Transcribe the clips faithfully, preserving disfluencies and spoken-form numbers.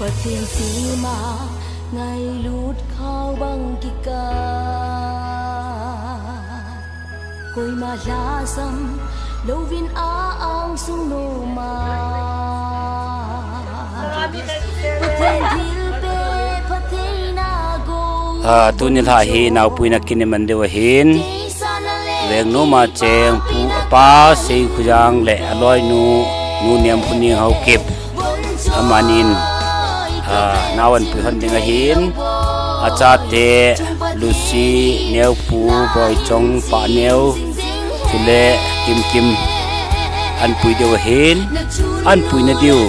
Pathen sima ngailut khao bang kikah, koima lhasam louvin a angsung noma. Pathen thilpeh phattheina go. Ah, tuni lha hi naopuina kin iman diu ahin. Veng noma cheng pu apa Seikhojang le aloinu Nu Nemkhoning Haokip. Amanin, ah, nao anpui hon ding ahin. Achate Lucy, Neopu, Boichong, Pahneo, chule Kimkim anpui diu ahin. Anpuina diu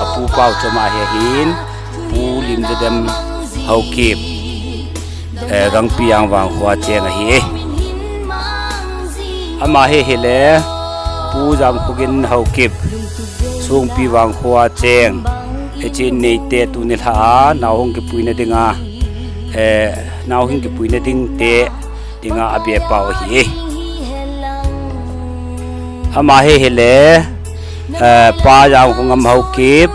apu pau chu ama hi ahin. Pu Limjadem Haokip, eh, Gangpijang vangkhoa cheng ahi. Ama hi hile Pu Jamkhogin Haokip, Songpi vangkhoa cheng. Hiche in neite tuni lha a nao hung kipuina dinga, eh, nao hung kipuina dingte dinga abepau ahi. Ama hi hile, eh, Pa Jamkhongam Haokip,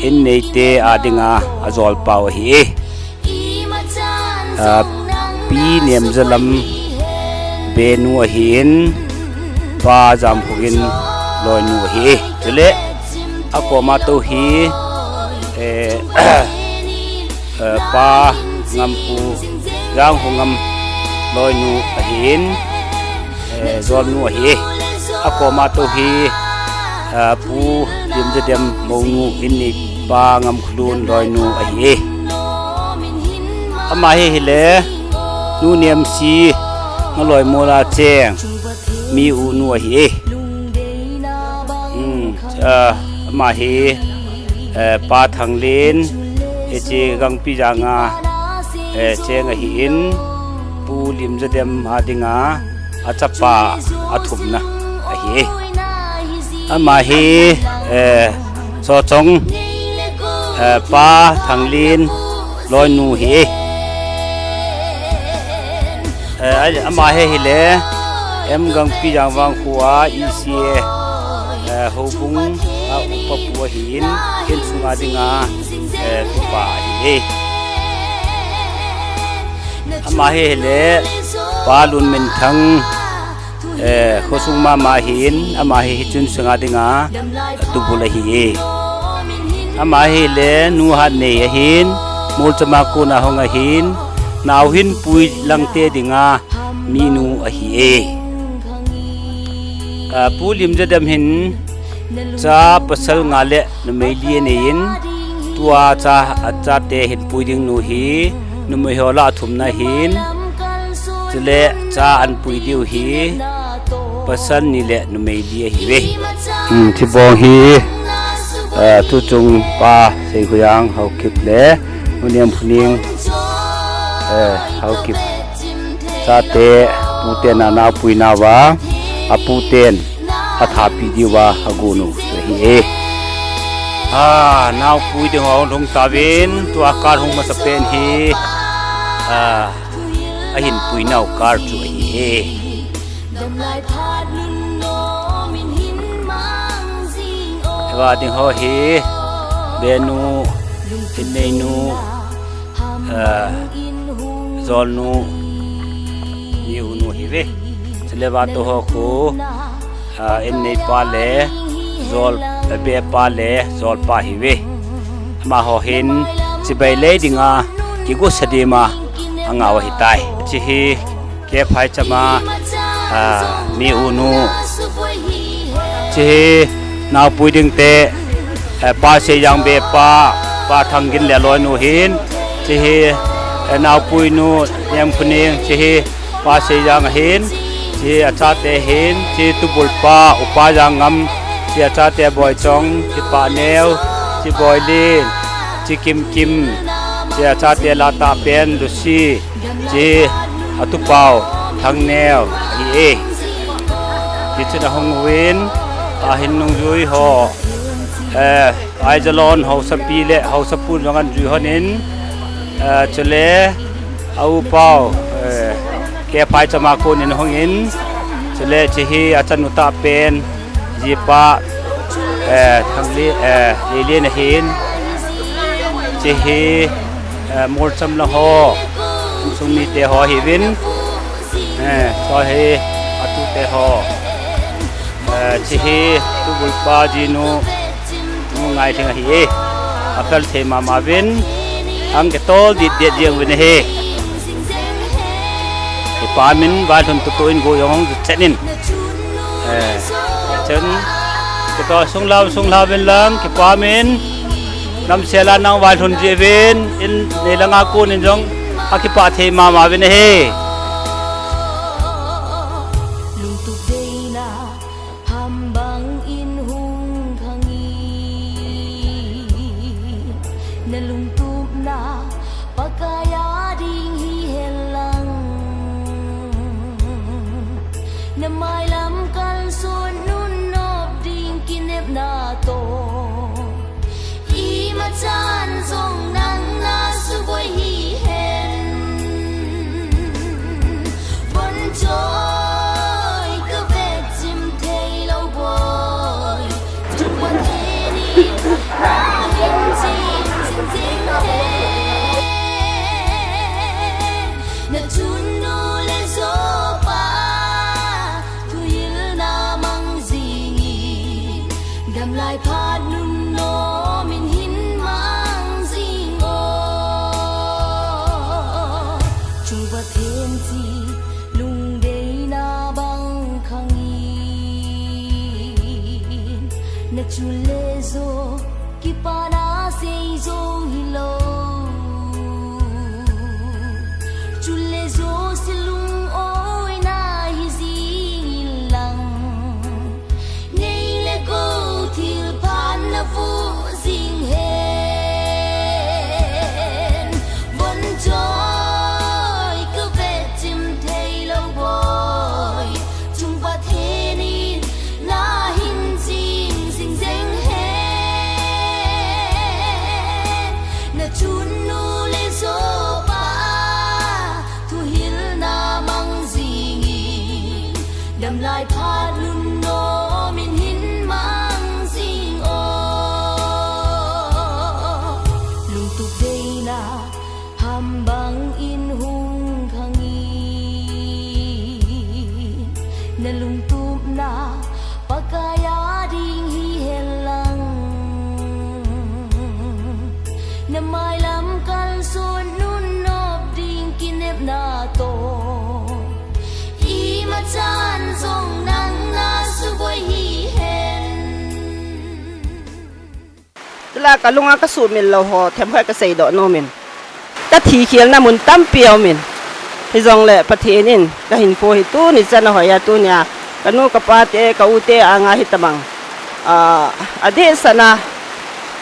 in neite a dinga ajolpau ahi. Ah, Pi Nemjalam benu ahin, Pa Jamkhogin loinu ahi. Chule akoma tou hi, eh, eh, Pa Ngampu, Jamkhongam loinu ahin, eh, jolnu ahi. Akoma tou hi, eh, Pu Limjadem mounu in nei Pa Ngamkholun loinu ahi. Ama hi hile Nu Nemsi Ngaloimola cheng, Mi U nu ahi. Hmm, ah, ama hi, eh, Pa Thanglin, hiche Gangpijang a, eh, cheng ahin, Pu Limjadem a dinga achapa athumna ahi. Ama hi, eh, Sochong, eh, Pa Thanglin loinu ahi. Eh, ama hi hile M Gangpijang vangkhoa E C A, eh, houbung a upa pu ahin, khen sunga dinga, eh, tupa ahi. Ama hi hile Pa Lunminthang, eh, khosung mama ahin, ama hi hiche in sunga dinga tubul ahi. Ama hi hile Nu Hatnei ahin, Molchama kona hung ahin, nao hinpui langte dinga minu ahi. Ah, Pu Limjadem hin cha pasal nga le numei li anei in, tua cha, achate hinpui ding nu hi numei ho lah a thumna ahin, chule cha anpui diu hi pasal ni le numei li ahiuve. Hmm, chubong hi, eh, tuchung Pa Seikhojang Haokip le Nu Nemkhoning, eh, Haokip chate puten anaopui nauva, aputen athapi diuva agonu chu ahi. Ah, naopui ding ho lhung tauvin, tua kar hung masapen hi, ah, ahinpui nau kar chu ahi. Hiva ding ho hi, benu, hinneinu, ah, jolnu, Mi U nu ahiuve. Chule vatou ho khu, ah, inneipa le jol, bepa le jolpa ahiuve. Amaho hin chibai lei dinga kigosa dima angau ahitai. Hiche hi Kephaicham a, ah, Mi U nu. Hiche hi naopui dingte, eh, Pa Seijang bepa, Pa Thanggin le aloinu ahin. Hiche hi, eh, naopuinu Nemkhoning, hiche hi Pa Seijang ahin. Hiche hi achate ahin, hiche hi tubulpa Upa Jangngam, hiche achate Boichong, hiche Pahneo, hiche Boilin, hiche Kimkim, hiche achate lah a tahpen Lucy, hiche atupau Thangneo ahi e. Hichun ahung uvin, ahin nungjui ho, eh, Aijalon haosapi le haosapu jong anjui lhonin, eh, chule aupau, eh, Kephaicham a konin ahungin, chule hiche hi achanu tahpen, jipa, eh, Thangli, eh, Lilin ahin, Hi, eh, Molcham lang ho, insung mite ho hiuvin, eh, so hi, atute ho, eh, chi hi, tubulpa jinu, nu Ngailhing ahi e, aphel thei mama uvin, ang kitol dit dit jeng uvin ahi. Kipa min, vailhun tutu in go jong hung chen in. Eh, chen. Kito sung lau, sung lau vin lang, kipa min. Namsela nang vailhun ji vin, in nei langa kon in jong, akipa thei mama uvin ahi. Lungtup deina, hambang in hung khang in, na lungtupna, Pakai a ding hi hen lang. Na mailam kalson nun nop ding kinepna toh. Ima chan jong nang na suboi hi hen. Von choi ka vechim thei lou boi. Tung Pathen in na hin ching jing jing hen. Na chunnu le jopa thuhilna mang jing in, damlai phat nunnom in hin mang jing o. Chung Pathen chi lungdeina bang khang in, na chun le jo kipana sei jong hilou. Chun le jo silung oina hi jing in lang. Nei le gou thil phat na vuh jing hen. Von choi ka vechim thei lou boi. Chung Pathen in na hin ching jing jing hen. Na chunnu le jopa thuhilna mang jing in, damlai phat nunnom in hin mang jing o. Lungtup deina hambang in hung khang in, na lungtupna Pakai a ding hi hen lang. Na mailam kalson nun nop ding kinepna toh. Ima chan jong nang na suboi hi hen. Tula ka lunga ka sumil lou ho, themkhat ka seidoh nom in. Ka thi khelna mun tampi aum in. Hijongle Pathen in ka hinkho hi tuni chan a hoi a tunia ka nu ka pa te, ka u te anga hi tamang. Ah, adeh sana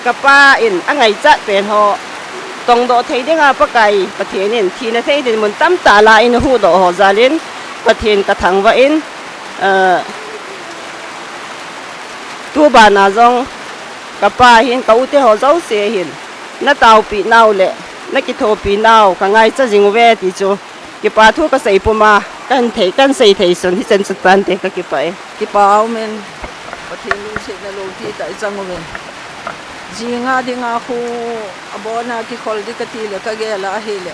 ka pa in angaichat pen ho tongdoh thei dinga Pakai Pathen in thina thei din mun tamtah la in ahuhdoh ho jal in Pathen ka thangvah in, ah, tu bana jong ka pa hin, ka u te ho jouse hin, na taopi nau le na kithopi nau ka ngaicha jing uve ti chu kipa thu ka sei puma, kan thei, kan sei thei sun, hichan chu tante ka kipah e. Kipa aum in, Pathen lungsetna loupi tah i chang uvin. Jinga dinga khu abona kikhol di ka ti le ka gel a ahile,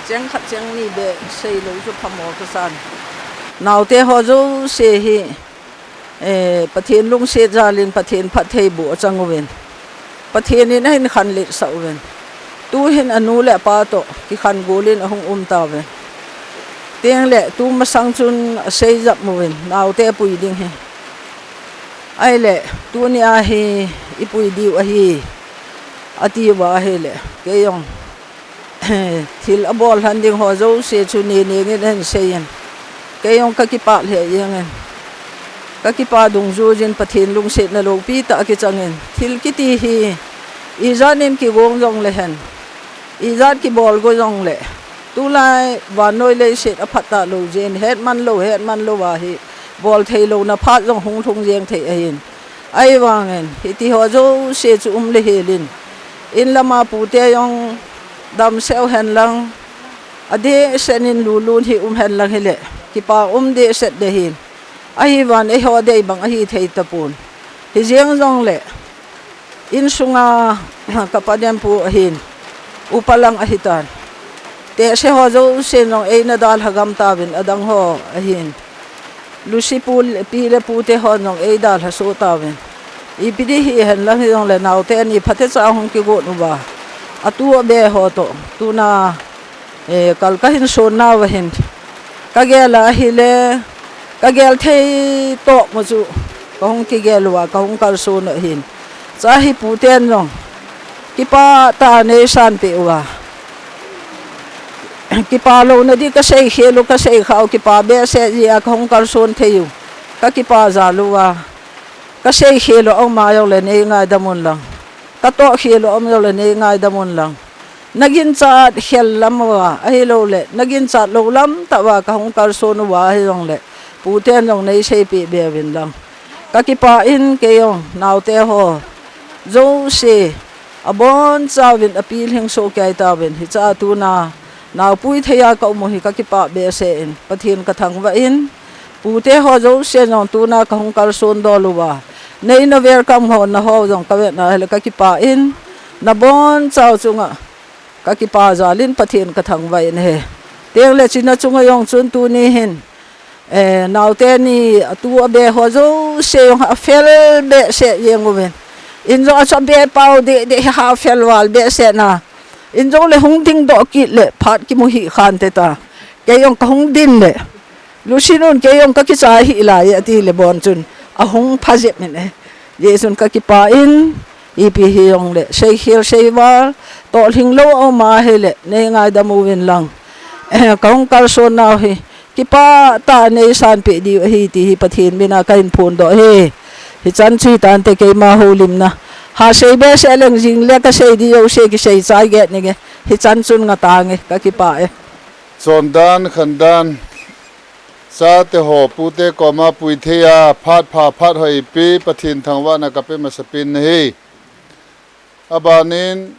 cheng khat cheng ni beh sei lou chu phamo ka san. Naote ho jouse hi, Eh, Pathen lungset jal in Pathen phattheiboh a chang uvin. Pathen in ahin khanlet sah uvin. Tu hin anu le apa toh kikhan gol in ahung um tauvin. Tengle tu masang chun asei jap uvin, naote pui ding hi. Ahile, tunia hi i pui diu ahi, ati uva ahile, kei jong thil abol lhon ding ho jouse chu ni ningin ahin sei in. Kei jong ka kipah lheh jeng in. Ka kipa dungjuiyin Pathen lungsetna loupi tah a kichang in. Thil kiti hi ijat in kigong jongle hen, ijat kibol go jongle, tulai vannoi leiset aphat talou jeh in, hetman lou, hetman lou a hi bol thei louna phat jong hung lhung jeng thei ahin. Ahivangin, hiti ho jouse chu um le hel in. In lama pute jong damsel hen lang, adeh set in lulun hi um hen lang hile, kipa um deh set deh hin. Ahivangin eiho dei bang ahi thei tapon. Hijeng jongle, insunga ka pa Dempu ahin, upa lang ahitan. Tehse ho jousen jong eina dalha gam tauvin, adang ho ahin. Lucy pu, pi le pute hon jong eidalha soh tauvin. Ipi di hihen lang hijongle naote ni phatecha hung kigot uva, atu abe ho toh tuna, eh, kal kahin son nauva hin, kagel a ahile, kagel thei toh mo chu kahung kigel uva, kahung kalson u ahin. Cha hi puten jong kipah tah a neisanpeh uva, kipa louna di kasei khel u, kasei kha u, kipa behseh jeh a kahung kalson thei u, kakipah jal uva, kasei khel u aum a jongle neingaidam unlang, katoh khel u aum jongle neingaidam unlang. Naginchat khel lam uva, ahiloule naginchat lou lam tah uva kahung kalson uva hijongle, puten jong neiseipeh be uvin lang. Kakipah in, kei jong naote ho jouse abonchauvin apilhing soh kei tauvin, hichea tuna naopui thei a kaum u hi kakipah behseh in, Pathen kathangvah in, pute ho jouse jong tuna kahung kalson dol uva, neina welcome hon naho jong kavetna hile kakipah in, nabonchau chunga kakipah jal in Pathen kathangvah in ahi. Tengle chuna chunga jong chun tuni hin, eh, naote ni atu abe ho jouse jong afel behseh jeng uvin. In jong achu abe pau deh deh hi afel val behseh na. In jongle hung dingdoh kit le phat kimu hih khante ta. Kei jong kahung din le, Lucy nun kei jong kakicha hih lai e atile bon chun, ahung pha jep in e. Hijeh chun kakipah in, ipi hijongle seikhel seival, tohlhing lou aum a hile neingaidam uvin lang. Kahung kalson nau hi kipah tah a neisanpeh diu ahi ti hi Pathen mina kahin phondoh e. Hichan chu hitante keima houlimna. Hasei behseh leng jingle kasei di jouse kisei chai get ninge. Hichan chun ngatange, kakipah e. Chondan, khandan, chateho pute koma puithei a phat pha phat hoi ipi Pathen thangvahna kape masapen ahi. Abanin,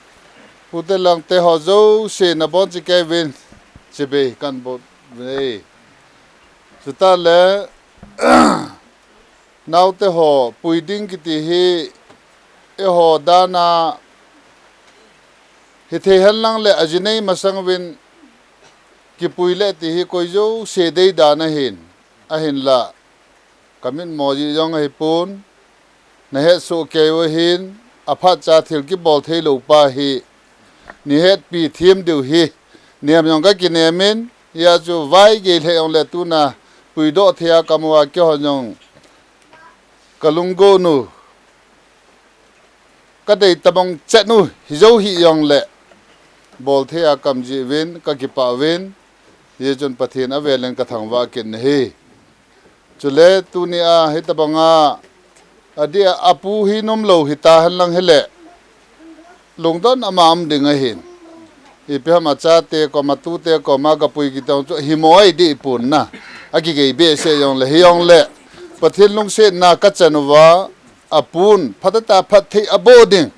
pute langte ho jouse nabonchauvin chibai kahin bol uve. Chuteng le, naote ho pui ding kiti hi, eiho dan a hithei henlang le ajinei masang uvin kipui le ti hi koi jouse deidan ahin, ahinla kamitmo jeh jong ahipon, nahetsoh kei u ahin, aphatcha thil kibol theilou pa hi neihetpi them diu hi nem jong kakinem in, hijeh chun vaigei lheh jongle tuna puidoh thei a kaum uva keihon jong kalunggot u, kadei tabang chet u hijou hih jongle bol thei a kaum jeh uvin kakipah uvin, hijeh chun Pathen avelin kathangvah kit ahi. Chule tunia hitabanga adeh a apu hi nomlou hita henlang hile, lungdon ama um ding ahin. Ipi ham achate koma atute koma gapui kiti chu himo ahi deh pon na. Akigei behseh jongle hijongle, Pathen lungsetna kachan uva, apun phatah a phatthei aboh ding,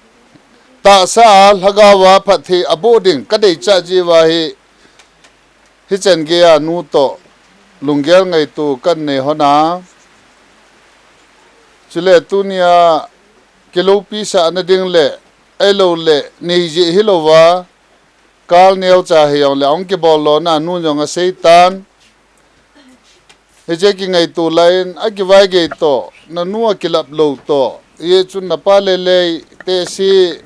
tahsa a lhagao a phatthei aboh ding kadeichat jeh uva hi, hichan geiya nu toh lunggel ngaito kahin nei hon a. Chule tunia kiloupisahna ding le, ahiloule nei jeh hilouva, kal neocha hijongle ahung kibol lona nu jong aseitan. Hiche kingaito lai in akivaigei toh, nanu akilap lou toh, hijeh chun napa Lelei, Tehsi,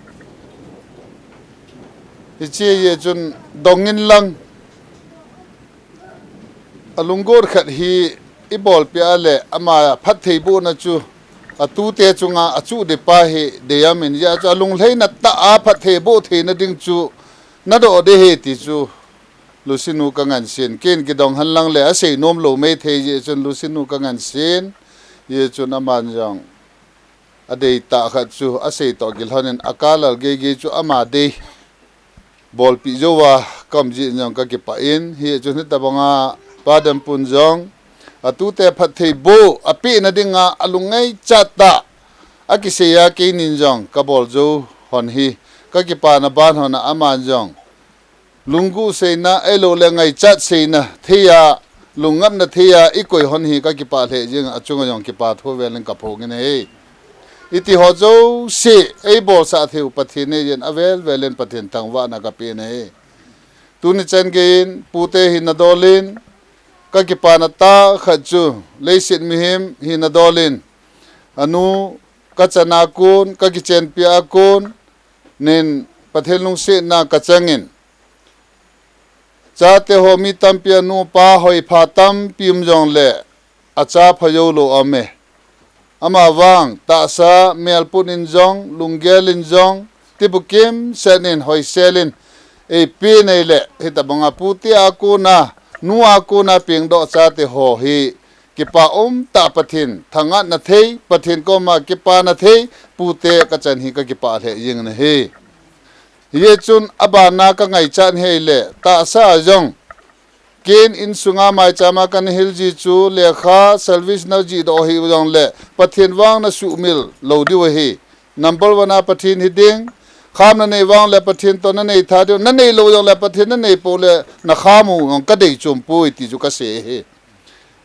hiche hijeh chun dongin lang, alunggot khat hi ibolpeh a le ama phattheibohna chu atute chunga achuh ding pa hi deium in, hijeh chun alunglhaina tah a phattheiboh theina ding chu nadoh ding ahi ti chu Lucy nu kangansei in, ken kidong henlang le asei nomlou maithei jeh chun Lucy nu kangansei in, hijeh chun aman jong adeitah khat chu asei toh kilhon in akal lal geigei chu ama dei bolpeh jouva kaum jeh in jong kakipah in, hijeh chun hitabanga Pa Danpun jong atute phattheiboh apehna dinga alungngaichat tah a kiseiya keinin jong kabol jou hon hi kakipana ban hon a aman jong lungguh seina ahiloule ngaichat seina theiya, lungngapna theiya ikoi hon hi kakipah lheh jeng a, achunga jong kipa thu velin kaphongin ahi. iti ho jouse eibolsah theiu Pathen in avel velin Pathen thangvahna kapeh nahi. Tuni chan geiyin pute hina dolin kakipana tah khat chu leiset mihem hina dolin anu kachana kon, kakichenpi a kon nin Pathen lungsetna kachangin, chate ho mi tampi anu apa hoipha tampi um jongle acha pha joulou aume. Amavang tahsa melput in jong, lunggel in jong, tibukim set in, hoisel in eipeh nahi le, hitabanga pute a kona, nu a kona pengdoh chate ho hi kipa umtah Pathen thangatna thei, Pathen koma kipana thei pute kachan hi kakipah lheh jeng nahi. Hijeh chun abana kangaichat hi ahile, tahsa jong ken insunga maichama kana hil ji chu lekha service najihdoh hih jongle Pathen vang nasumil lou diu ahi. Number one a Pathen hiding, kham nanei vangle Pathen toh nanei tha diu, naneilou jongle Pathen nanei poule nakham u jong kadei chompoi ti chu kasei ahi.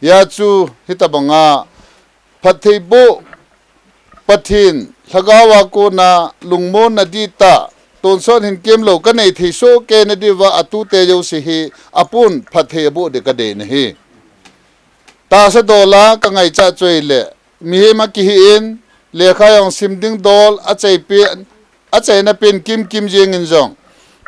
Hijeh chun hitabanga phattheiboh, Pathen lhagao a kona lungmonna dihtah, tonsot hinkemlou kanei thei sohkei nadiuva atute jouse hi apun phatthei aboh ding kadei nahi. Tahsa dola kangaichat chu ahile, mihem akihih in, lekha jong sim ding dol, achaina pen kimkim jengin jong,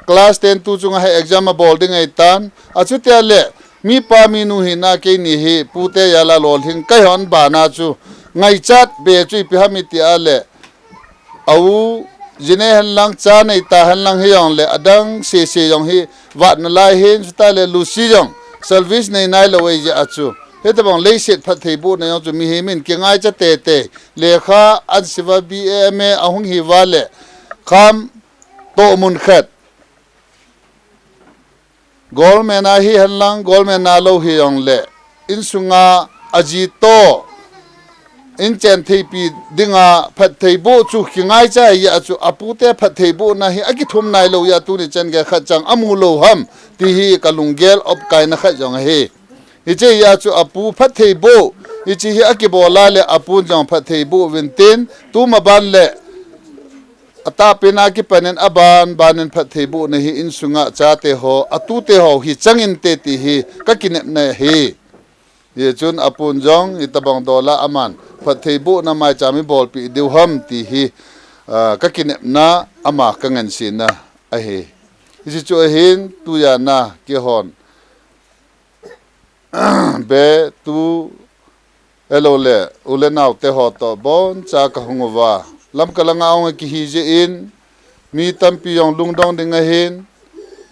class ten tu chunga hi exam abol ding ahitan, achutia le mipa minu hina keini hi pute jala lolhing kahihon bana chu ngaichat be chu ipi ham itia le, a u, jinei henlang, cha neita henlang hijongle adang sese jong hi vat nalai hin, chuta le Lucy jong service nei nailou ahijeh a chu, hitabang leiset phattheibohna jong chu mihem in kingaicha teitei, lekha ansiuva B A M A ahung hiuva le kham toh mun khat, government a hihenlang, government a lou hijongle insunga aji toh inchen theipi dinga phattheiboh chu kingaicha ahijeh a chu apute phattheibohna hi akithum nailou jeh a tuni chan gei khat chang amu lou ham ti hi kalunggel opkaina khat jong ahi. Hiche hijeh a chu apu phattheiboh, hiche hi akibol a le apun jong phattheiboh uvintin, tumaban le atahpena kipanin aban banin phattheibohna hi insunga chate ho, atute ho hi chang inte ti hi kakinepna ahi. Hijeh chun apun jong hitabang dola aman phattheibohna maicham ibolpeh diu ham ti hi, ah, kakinepna ama kangansena ahi. Hiche chu ahin tujan a keihon be tu ahilou le u le naote ho toh boncha kahung uva, Lamka langa ahung akihi jeh in mi tampi jong lungdong ding ahin,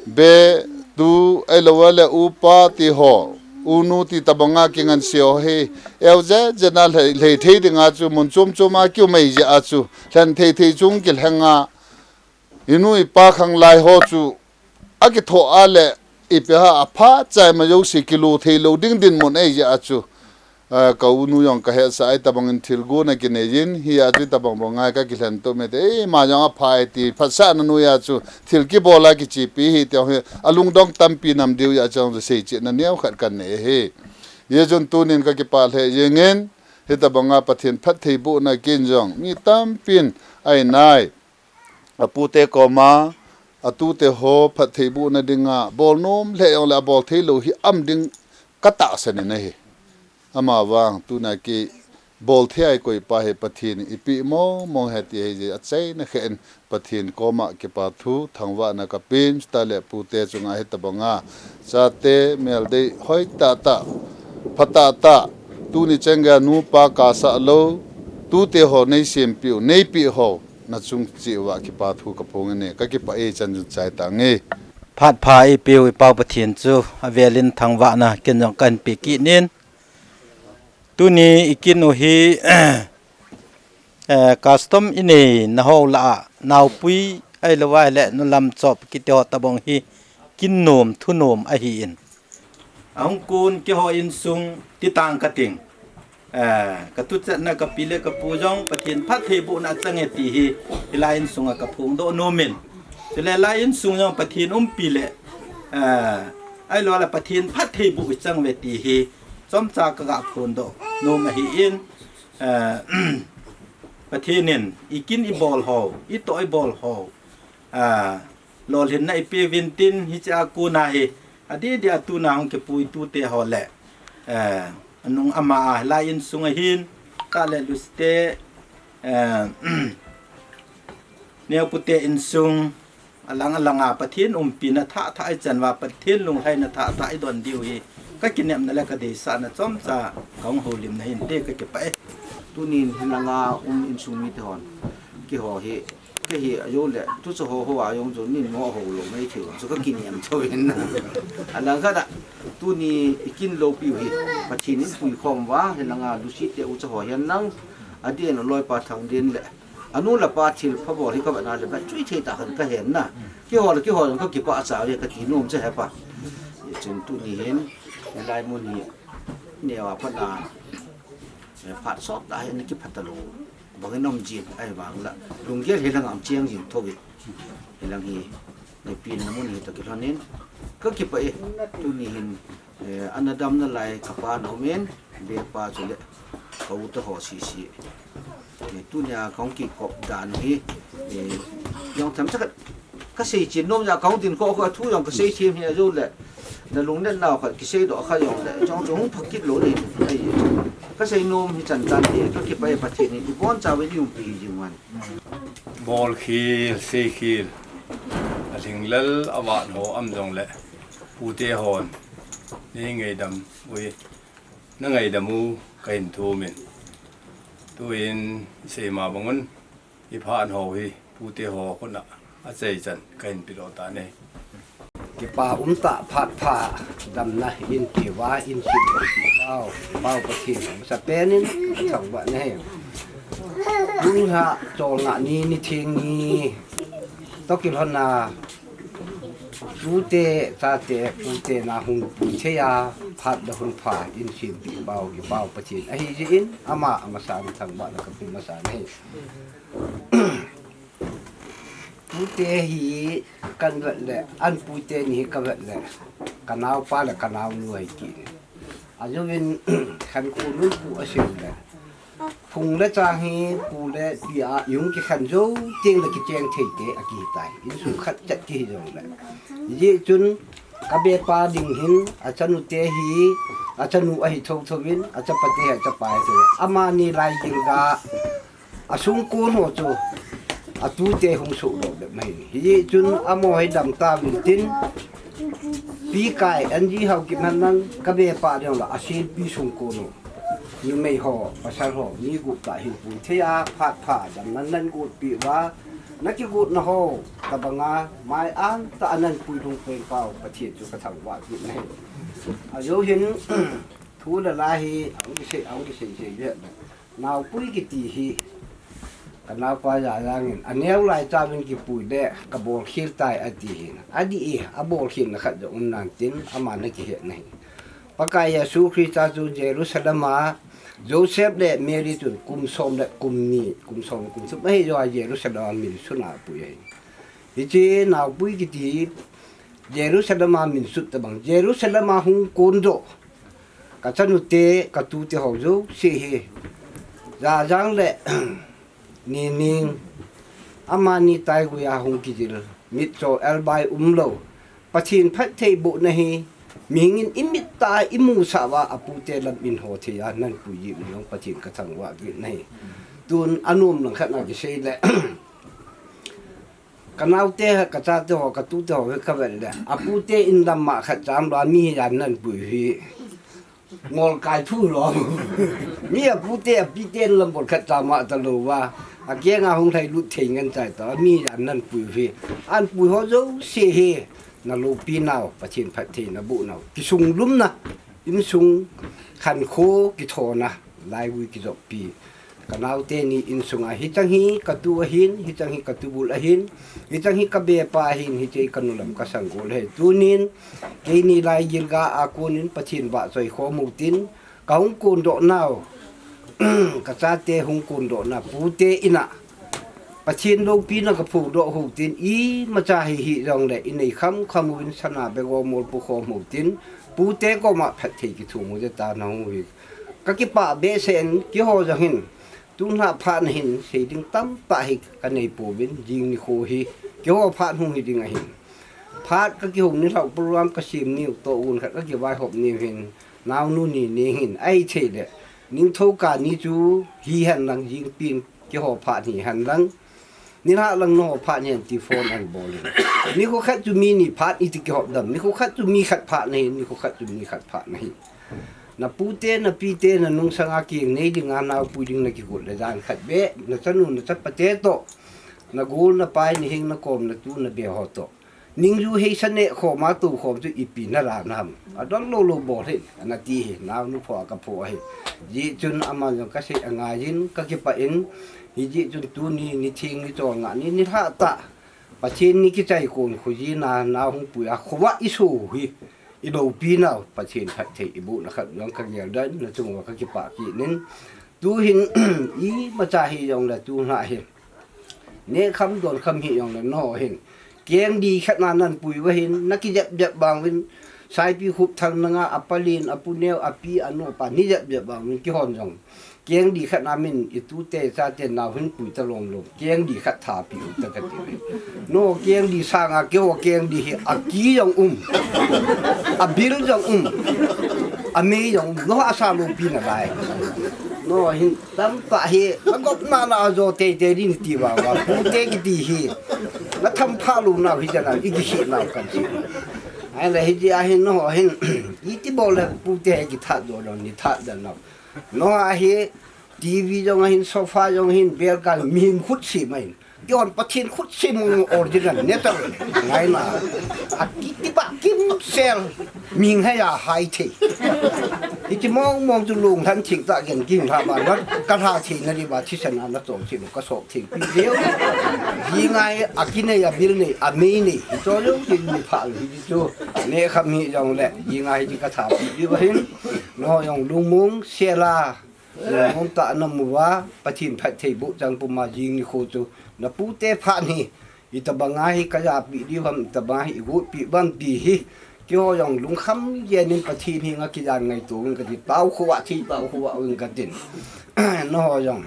be tu ahilou le upa ti ho, unu ti tabanga kingansei ho hi, eu jet jet na lhei, lhei thei dinga chu mun chom chom a kium ahijeh a chu lhen thei thei chung kilhenga, inu ipa khanglai ho chu akithoh a le ipi ham aphat chaima jouse kilo theilou ding dinmun ahijeh a chu, ah, ka unu jong kahetsah a hitabangin thilgon akinei jin, hijeh chun hitabang banga kakilhen tup mite, eima jong aphai ti phatsahna noiya chu thil kibol a kichepi hi ti hi alungdong tampi nam diu jeh a chu seichetna neokhat kanei ahi. Hijeh chun tunin kakipah lheh jengin, hitabanga Pathen phattheibohna ken jong mi tampin ainai apute koma, atute ho phattheibohna dinga bolnom lheh jongle abol theilou hi um ding katahsan in ahi. Amavang tuna kibol thei a ikoi pa hi Pathen in eipeh mong mong ahi ti hi achaina khen Pathen koma kipathu thangvahna kapen, chuta le pute chunga hitabanga chate meldei hoitah tah, phatah tah, tuni chan geiya nupa kasah lou, tute ho neisempeh u, neipeh ho nachung cheh uva kipathu kaphong e, kakipah e, chan chun chai tange. Phat pha eipeu ipau Pathen chu avelin thangvahna ken jong kahin pe kit in. Tuni ikin u hi, eh, custom inei nahou lah a, naopui ahilou le nulam chop kiti ho tabang hi kin nom, thu nom ahin. Ahung kon keiho insung titang kating. Eh, katuchatna kapi le kapu jong Pathen phattheibohna chang e ti hi, hilai insunga kaphongdoh nom in. Chule lai insung jong Pathen umpi le, eh, ahilou le Pathen phattheiboh ichang uve ti hi, chomcha kaga phongdoh nom ahin, eh, Pathen in i kin i bol ho, i toh i bol ho, a, lolhinna i peuvin tin, hiche a kona hi, adeh deh a tuna hung kipui tute ho le, eh, anung ama a, lai insung ahin, tah le luste, eh, neopute insung, alang alang a Pathen umpina thah thah i chan uva, Pathen lunglhaina thah thah i don diu hi, ka kinepna le ka deisahna chomcha ka hung houlimna hinte, ka kipah e. Tunin hilanga um insung mite hon, keiho hi, kei hi ajo le, tucha ho ho a jong chu nin mo ho lou mai thei chu ka kinem tho in. Alang khat a, tuni i kin loupiu hi, Pathen in puikhom uva, hilanga Lucy te ucha ho hihen lang, adeh in aloipa Thangden le, anu le apa thilpha bol hi ka vetna le, vet chui thei tah khat ka hen na. Keiho le keiho jong ka kipah cha uve ka ti nom che hepa. Hichun tuni hin, hilai mun hi, neo a pat a, eh, phat sot tah hin kiphat talou. Bang in um jin, ahivang la. Lunggel hilang a um cheng jing tho e. Hilang hi, nei pin na mun hi toh kilhon in. Ka kipah e, tuni hin, eh, ana dam nalai ka pa na um in, be pa chu le, ka u te ho sese. Eh, tunia ka hung kikop dan hi, eh, jong themcha khat, ka seichen nom jeh a ka hung din kho kho a thu jong ka seichem hi ajo le, na lungnat nau khat kisei doh kha jong le, jong chu hung phakit lou le, ai, ka sei nom hi chan tan hi, ka kipah e Pathen in, i boncha uvin i umpi hi jing uhen. Bolkhel, seikhel, alhinglel, avat ho um jong le, pute hon, nei ngaidam u hi, na ngaidam u, ka hin thum in. Tuin, i sei ma bang un, i phat ho hi, pute ho khut a, achai chan, ka hin pilo ta e. Kipa um tah phat pha, damna in kiva, in kiva, pau, pau Pathen, sa pen in, ka thangvah na e. Tun ha, cholngah ni, ni theng ni, toh kilhon a, tute, tate, pute na hung pui thei a, phat le hung pha, in sempeh pau, kipau Pathen. Ahi jeh in, ama, amasan thangvah na ka pe masa na e. Tute hi ka vet le, an pute ni hi ka vet le, ka naopa le ka naonu ahi kit e. Ajouvin khankho nunpu asei le, phung le chang hi pu le pi a i hung kikhen jou teng le kicheng thei te akihi tai. Insung khat chet kihi jong le. Hijeh chun ka bepa ding hin, achanu te hi, achanu ahi thotho in, achapa te hi, achapa ahi thotho. Amani lai gilga, asung kon ho chu, atute hung soh doh bep mai. Hijeh chun amaho hi dam tauvin tin, Pi Kai, N G Haokip hen lang, ka bepa ding la, asenpi sung kon ho. Numei ho, pasal ho, mi gup tah hin pui thei a, phat pha, damna nan gotpi uva, na kigotna ho, tobang a, mai an tah a nan pui lhung peng pau, Pathen chu ka thangvah kit na e. Ajou hin, thu le la hi, ahung kisei, ahung kisei sei le. Naopui kiti hi, ka naopa Jajang in, aneo lai chauvin kipui le, ka bolkhel tai ati hin. Adih e, abolkhelna khat jong um nan tin, ama na kihet na hi. Pakai Jesu Christa chu Jerusalem a, Joseph le Mary chun kum som le kum ni, kum som kum thum ahi jou a Jerusalem a min sun a apui ahi. Hiche naopui kiti hi, Jerusalem a min sun tobang, Jerusalem a hung kon doh. Ka chanu te, ka tute ho jouse hi. Jajang le Nining. Amani taigui a hung kijil. Mitcho elbai umlou. Pathen phattheibohna hi. Mihing in imit tah a imusah uva apute lam in ho thei a nanpui jeh un jong Pathen ka thangvah kit na hi. Tun anom lang khat na kisei le. Ka naote, ka chate ho, ka tute ho hi ka vet le. Apute in lam ma khat cha umlou a mi hi jan nanpui hi. Ngol kai thu lou. Mi apute, apite in lam bol khat cha ma talou va. Akeng a hung lhai lut thei ngen chai ta. Mi hi jan nanpui hi. Anpui ho jouse hi. Na loupi nau, Pathen phatthei na boh nau. Kisunglumna, insung khankho kithona, laigui kijoppi. Ka naote ni insung a, hichang hi ka tu ahin, hichang hi ka tubul ahin, hichang hi ka bepa ahin, hiche ka nu lam ka sanggol ahi. Tunin, keini lai gilga a konin Pathen vahchoi khom utin, ka hung kondoh nau, ka chate hung kondoh na, pute in a, Pathen loupina ka phudoh u tin, imacha hi hih jongle, inei kham kham uvin sana bego mol pu khom u tin, pute koma phatthei kithum u jeh a ta nahung u hi. Ka kipah behseh in, keiho jong hin, Tunlhah phat na hin sei ding tamtah hi kanei pouvin, jing nikho hi keiho phat hung hi ding ahin. Phat kakihou nilhah u program kasem niu toh un khat kakivaihop niu hin, naonu ni ning hin ahi thei le, ningthou kah ni chu hi hen lang, jingpin keiho phat hi hen lang, nilhah lang nangho phat ni hen ti phone an bol in. Nikho khat chu mi ni phat iti kihop dam, nikho khat chu mi khat phat nahi, nikho khat chu mi khat phat nahi. Na pute, na pite, na nungsanga keng nei dinga naopui ding na kigot le jan khat beh, na chanu, na chapate toh, na gol, na pai, na heng, na kom, na tu, na be ho toh, ningju heisa neh khom a tou khom chu ipi na la na ham. Adon lou lou bol hin, ana ti hi, naonu pho a kapho ahi. Hijeh chun aman jong kasei angai in, kakipah in, hijeh chun tuni, ni theng, ni chol nga ni, nilhah tah Pathen ni kichai kon khu jina, na hung pui a, khovah iso hi, iloupi nau, Pathen phatthei iboh na khat jong kagel dan, na chung uva kakipah kit in. Tu hin, imacha hi jong le tu na hi. Neh kham don kham hi jong le nangho hin. Keng di khat na nan pui uva hin, na kijep jep vang uvin, Saipikhup Thang nanga, apalin, apuneo, api, anopa, ni jep jep vang uvin, keihon jong. Keng di khat na min, itute, ichate, nao hin pui ta lom lom. Keng di khat tha pi u ta kati. Nangho keng di sanga, keiho keng di hi, aki jong um. Abil jong um. Amei jong um. Nangho asa loupi nalai. Nangho hin, tamtah hi, nagop na na ajo teitei din ti vang uva. Pute kiti hi. Na thampha lou nau hi jana, ikihi nau kan si. Ahile hiti a hin nangho hin, iti bol le pute hi kithat jo lou, ni that dan nau. Nangho a hi, TV jong ahin, sofa jong ahin, bel kal, mihem khut sem ahin. Keihon Pathen khut sem original, natural. Ngaina. Akitibah kimsel. Ming hei a hai thei. Hiti mong mong chu lunglhan thing tah gen king lha ban vat. Kalha thei na diuva thisan a nachon thei lou kasop thei pi diu. Jinga hi akinei, abil nei, amei nei. Hicho jong kin ni pha hi chu. Neh kham hi jong le. Jinga hi katha pi diu ahin. Nangho jong lungmong sel a. Lungmong tah a namu uva, Pathen phatthei boh chang puma jing nikho chu. Na pute phat hi, itobanga hi kajapi diu ham, itobanga hi igotpi uvam ti hi. Keiho jong lungkham jeng in Pathen henga kijan ngaito uvin kati, tao khovah thei, tao khovah uvin katin. Nangho jong.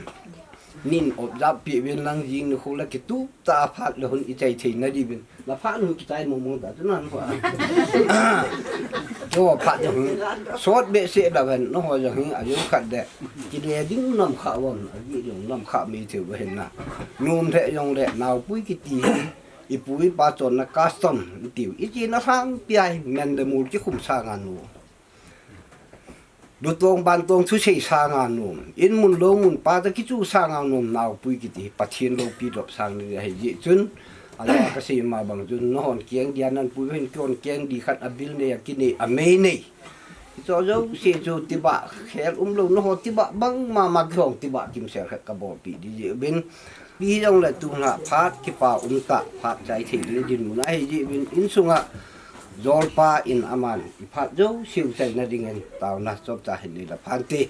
Nin observe pi uvin lang jing nikho la kitup tah a phat le hun ichai thei na diuvin. Na phat nu kichai mong mong ta chu nan ho. Keiho phat jong hi. Sot behseh lou hen, nangho jong hi, ajou khat le. Kile ding nam kha uvam, agi jong nam kha mei thei uva hin na. Nom lheh jong le, naopui kiti hi. Ipu ipa chonna custom, itiu. Ichena lhangpi a hi, men le mol kikhum sanga nom. Lutong bantong thusei sanga nom. In mun lou mun pa ta kichu sanga nom naopui kiti hi Pathen loupi lop sang ni ahi jeh chun. Ala kasei ma bang chun nahon keng dia nan pui hin kon keng di khat abil nei akinei amei nei. Hicho jouse chu tibah khel umlou naho tibah bang mama kihong tibah kimsel khat kabolpi di jeh uvin. Pi jong le tuna phat kipa um tah, phat chai thei le dinmun ahi jeh uvin insunga jolpa in aman iphat jouseu chaina dingin taona chomcha hin nei la phante.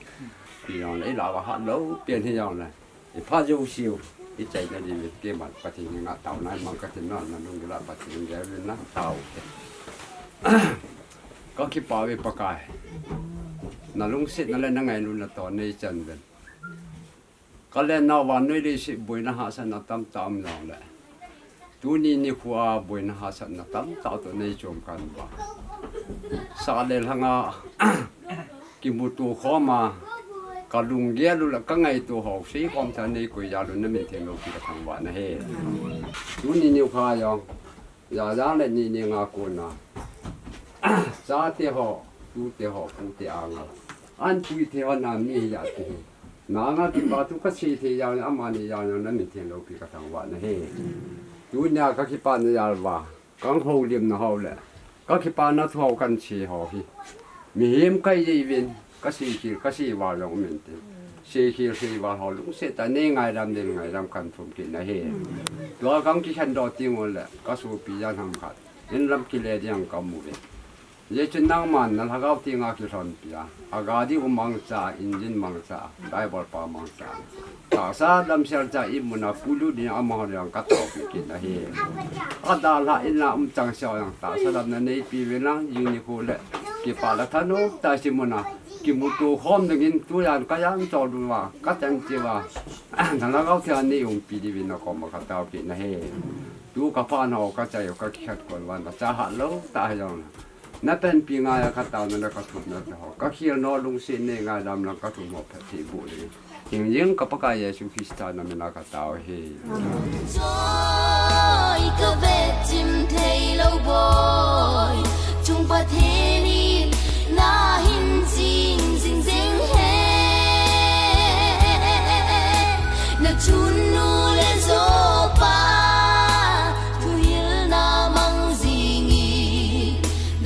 Pi jong le ila va hat lou pen hi jong le iphat jouseu ichaina dingin keiman Pathen henga taona mang katin na, nalung gila Pathen gel na tao. Kakipah uve Pakai. Nalungsetna le nangailutna toh neichan uvin. Kalen nau vannoi leiset boina hahsatna tamtah um jongle. Tuni nikhoa boina hahsatna tamtah toh neichom kahiuva. Sah le lhanga kimuto khoma kalunggel u le kangaito ho seikhom tah neikoi jal u namin theng loupi kathangvah nahi. Tuni nikhoa jong Jajang le ni ni nga kona. Chate ho, tute ho, pute anga. An pui the ho na mi hi jate hi. Nanga kipa thu kasei thei jang le amani jang jang namin theng loupi kathangvah nahi. Tunia kakipana jal uva. Kahoulimna ho le. Kakipana thu ho kahin sei ho hi. Mihem kahi jeh uvin. Kasei khel, kasei val jong um inte. Sei khel, sei val ho lungset tah a nei ngaidam, nei ngaidam kahin thum kit nahi. Tua kahung kikhen doh teng uleh, kasopi jat ham khat. Inlam kile ding kamu uve. Hijeh chun nangman nalhagao tenga kilhonpi a. Agari u mangcha, engine mangcha, driver pa mangcha. Tahsa damsel cha imuna puilut ding amaho dinga kataopi kit nahi. Adalhah in la umchang seh jong tahsa damna neipi uvin lang, jing nikho le kipah le thanop tah a imuna. Kimuto khom dingin tujan ka jam chol uva, ka chan cheh uva. Nalhagao theng a nei umpi diuvin nakoma ka taopeh nahi. Tu ka phat ho ka chai u ka kikhen kon uva, nachahat lou tah hijongle. Napanpi ngaiya ka taona le ka thumna te ho, ka khelna lungset nei ngaidam lang ka thum ho phatthei boh ding. Hingjing ka Pakai Jesu Christa na mina ka tao hi. Choi ka vechim thei lou boi, chung Pathen in na hin ching jing jing hen. Na chunnu le jopa thuhilna mang jing in,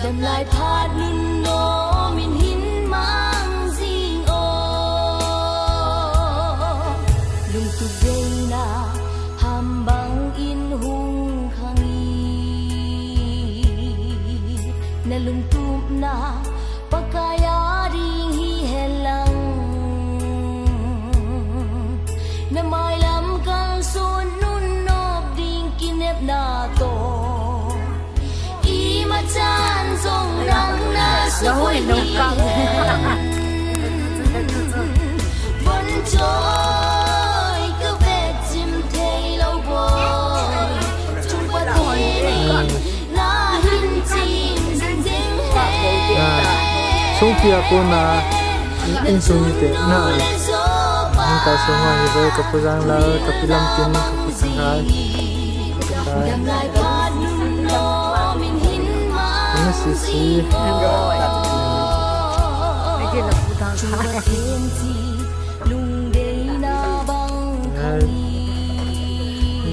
damlai phat nunnom in hin mang jing o. Lungtup veina ham bang in hung khang in, na lungtupna Pakai a ding hi hen lang, na mailam kalson nunnop ding kinepna toh, imachan jong nang na suboi hi hen. Von choi ka vechim thei lou boi, chung Pathen in na hin ching jing jing hen. Songpi a kona insung mite na, jingkah sung uva hi ve, ka Pu Janglal, ka Pi Lamtin, ka Pu Sangkhai, ka Pi Kai. Ina sisi.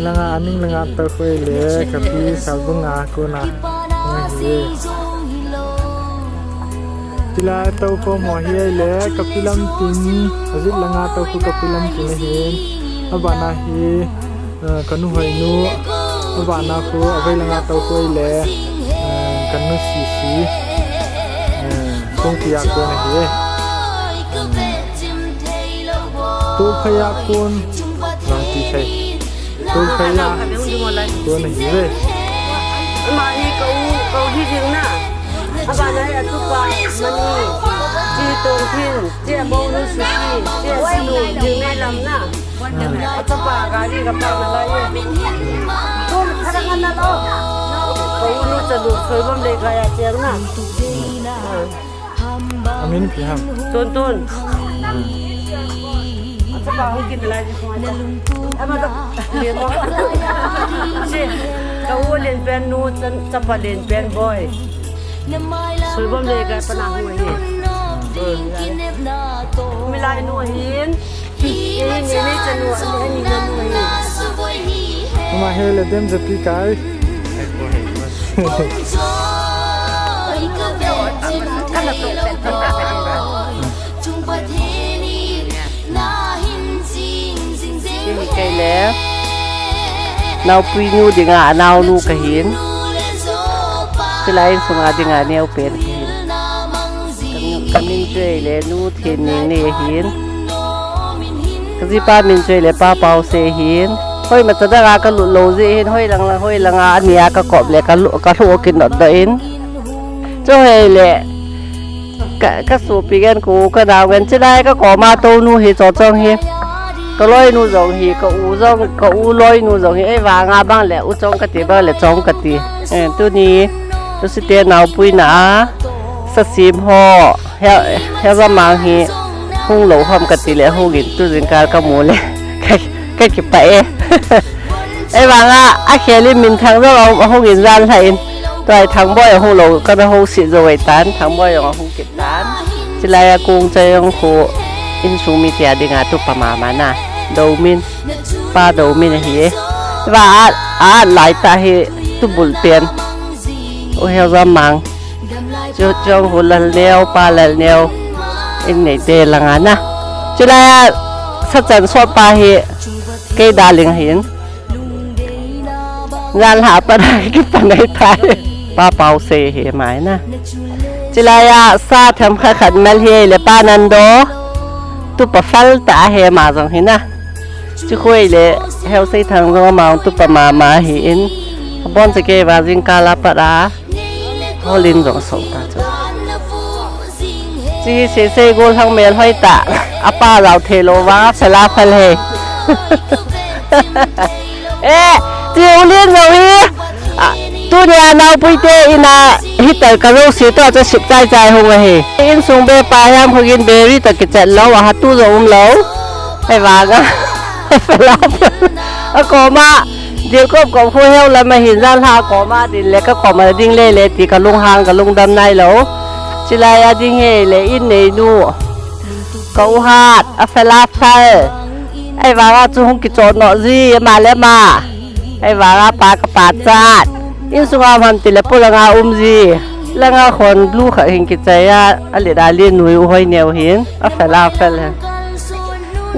Langa aning langa tao khu ahile ka Pi Salbung a kona hi. Chulai tao khom ho hi ahile ka Pi Lamtin, ajih langa tao khu ka Pi Lamtin ahin. Abana hi, eh, ka nu Hoinu, abana khu avei langa tao khu ahile, eh, ka nu Sisi, eh, Songpi a kona hi. Tophei a kon, Vangtithei. Tophei a kon ahi ve. Ama hi ka u, ka u hi jing na. Abana hi atupa Mani. Chi Tongthin, chi amonu Susi, chi asinu jing nei lam na. Atupa gari ka pa na lai e. Tun kharang ana lo. Ka u nu chanu Soibom le kaya cheng na. Amin ipi ham? Tontun. Achapa hung kin lai di khong. Ama da. Che, ka u lenpen nu, chapa lenpen boi. Soibom le ka pa na hung ahi. Milai nu ahin. Ama hi le dem japi kai. Kei le naopui nu dinga anaonu kahin. Chulai insunga dinga neopen kahin. Ka min chu ahile Nu Thenningnei ahin. Ka jipa min chu ahile Pa Paose ahin. Hoimacha danga ka lut lou jeh hin, hoi lang lang, hoi langa ania ka kop le ka lu-, ka lhu kinot doh in. Chu ahile ka, ka sopi ngen, ka u ka nao ngen, chulai ka koma tounu hi Chochong hi. Ka loinu jong hi, ka u jong, ka u loinu jong hi, ei vanga bang le U Chong kati, bang le Chong kati. Eh, tuni, tusite naopuina a, sasem ho, he, he jamang hi, hung lou ham kati le, hung in tu jingkal ka mu le, ka, ka kipah e. Ei vanga, akhel in minthang jong ahung in jan lha in, tua hi Thangboi ahung lou, ka na houset jou ahitan, Thangboi jong ahung kit tan. Chulai a kong cha jong khu, insung mite a dinga tupa mama na, Domin. Pa Domin ahi e. Va a, a lai tah hi tubul pen. U Heojamang. Chu, Chong Hu Lalneo, Pa Lalneo. In neite langa na. Chulai a sachan sot pa hi kei darling ahin. Jan lha a pat a kipan ahi tai. Pa Paose hi mai na. Chulai a sa themkhat khat mel hi le Pa Nando. Tupa fel tah ahi ama jong hi na. Chu khu ahile, Heoseithang jong ama tupa mama ahin. Abon cha kei va jingkal a pat a. Hol in jong asou ta chu. Chi sei sei gol hang mel hoi ta. Apa lau thei lou vang a fel a fel he. Eh, chi u lin lou hi. Ah, tunia naupui te ina hitai ka lo si to cha sip chai chai hung ahi. Insung be pa yam khogin beri ta kichat lou, a ha tu jo um lou. Hei vang a. Fel a fel. A koma. Dil kop kop khu heu lam a hin jan ha koma din le ka koma ding le le ti ka lung hang ka lung dam nai lou. Chilai a ding he le in nei nu. Ka u hat a fel a fel. Ei vang a chu hung kichon no ji ma le ma. Ei vang a pa ka pa chat. Insung a ham ti le pu langa um ji. Langa khon blue kha hin kichai a a le da le nui u hoi neu hin. A fel a fel he.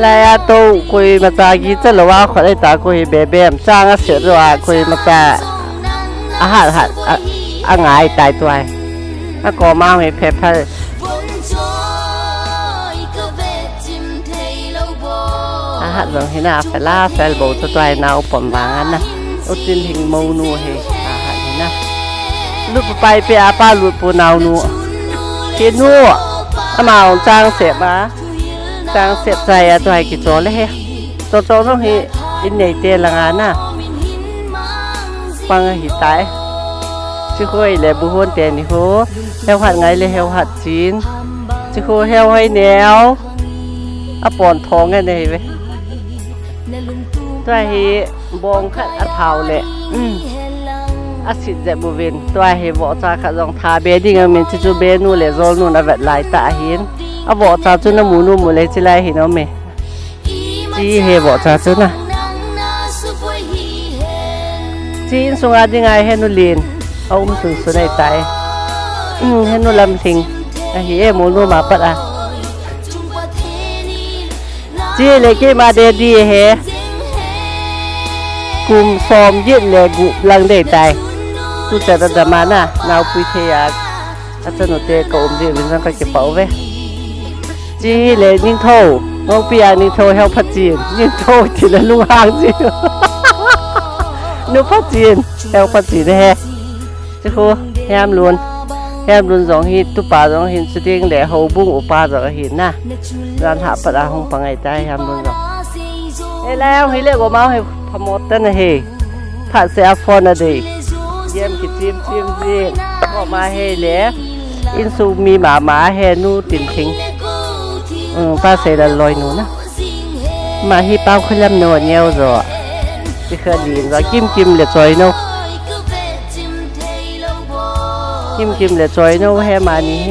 Lai a to koima cha gi cha lou a khot ai ta ko hi be bem chang a se ro a koima cha a hat hat a, a ngai tai tuai. A koma hi phe phe. A hat jong hi na fel a fel bo cha tuai na u pom vang a na. U tin hing mo nu hi. A hat hi na. Lut pu pai pe a pa lut pu nau nu. Ke nu. Ama ong chang se ma. Chang sep chai a tuai kichol le he. Cho cho nong hi in nei te langa na. Pang a hi tai. Chi khoi le bu hon te ni ho. Heu hat ngai le heu hat chin. Chi kho heu hoi neo. A pon thong e nei ve. Tua hi bong khat a thau le. Um. A sit jep uvin. Tua hi vohcha khat jong tha be ding a min chu chu be nu le jol nu na vet lai ta ahin. A vohcha chu na mu nu mu le chi lai hin om e. Chi he vohcha chu na. Chi insung a ding a he nu lin. A um sun sun ai tai. Um, he nu lam thing. A hi e mu nu ma pat a. Chi le keima de di he. Kum som get le gup lang dei tai. Tu cha da da ma na, naupui thei a. A chanu te ka um di vin jong ka kipah uve. Chi le Ningthou, Ngokpi a Ningthou heu pha chin. Ningthou ti le lung hang chi. Nu pha chin, heu pha chin he. Chi khu, Hiamlun. Hiamlun jong hi, tupa jong hin, chuteng le houbung upa jong hin na. Jan ha pat a hung pangai ta Hiamlun jong. E lai ang hi le go mau hi phamot ta na he. Phat se a phone a dei. Game ki chim chim ji. Go ma he le. Insung mi mama he nu tin thing. Um, pa se la loi nu na. Ma hi pau khalam no neo jo. Ti kha din jo kim kim le choi no. Kim kim le choi no he mani hi.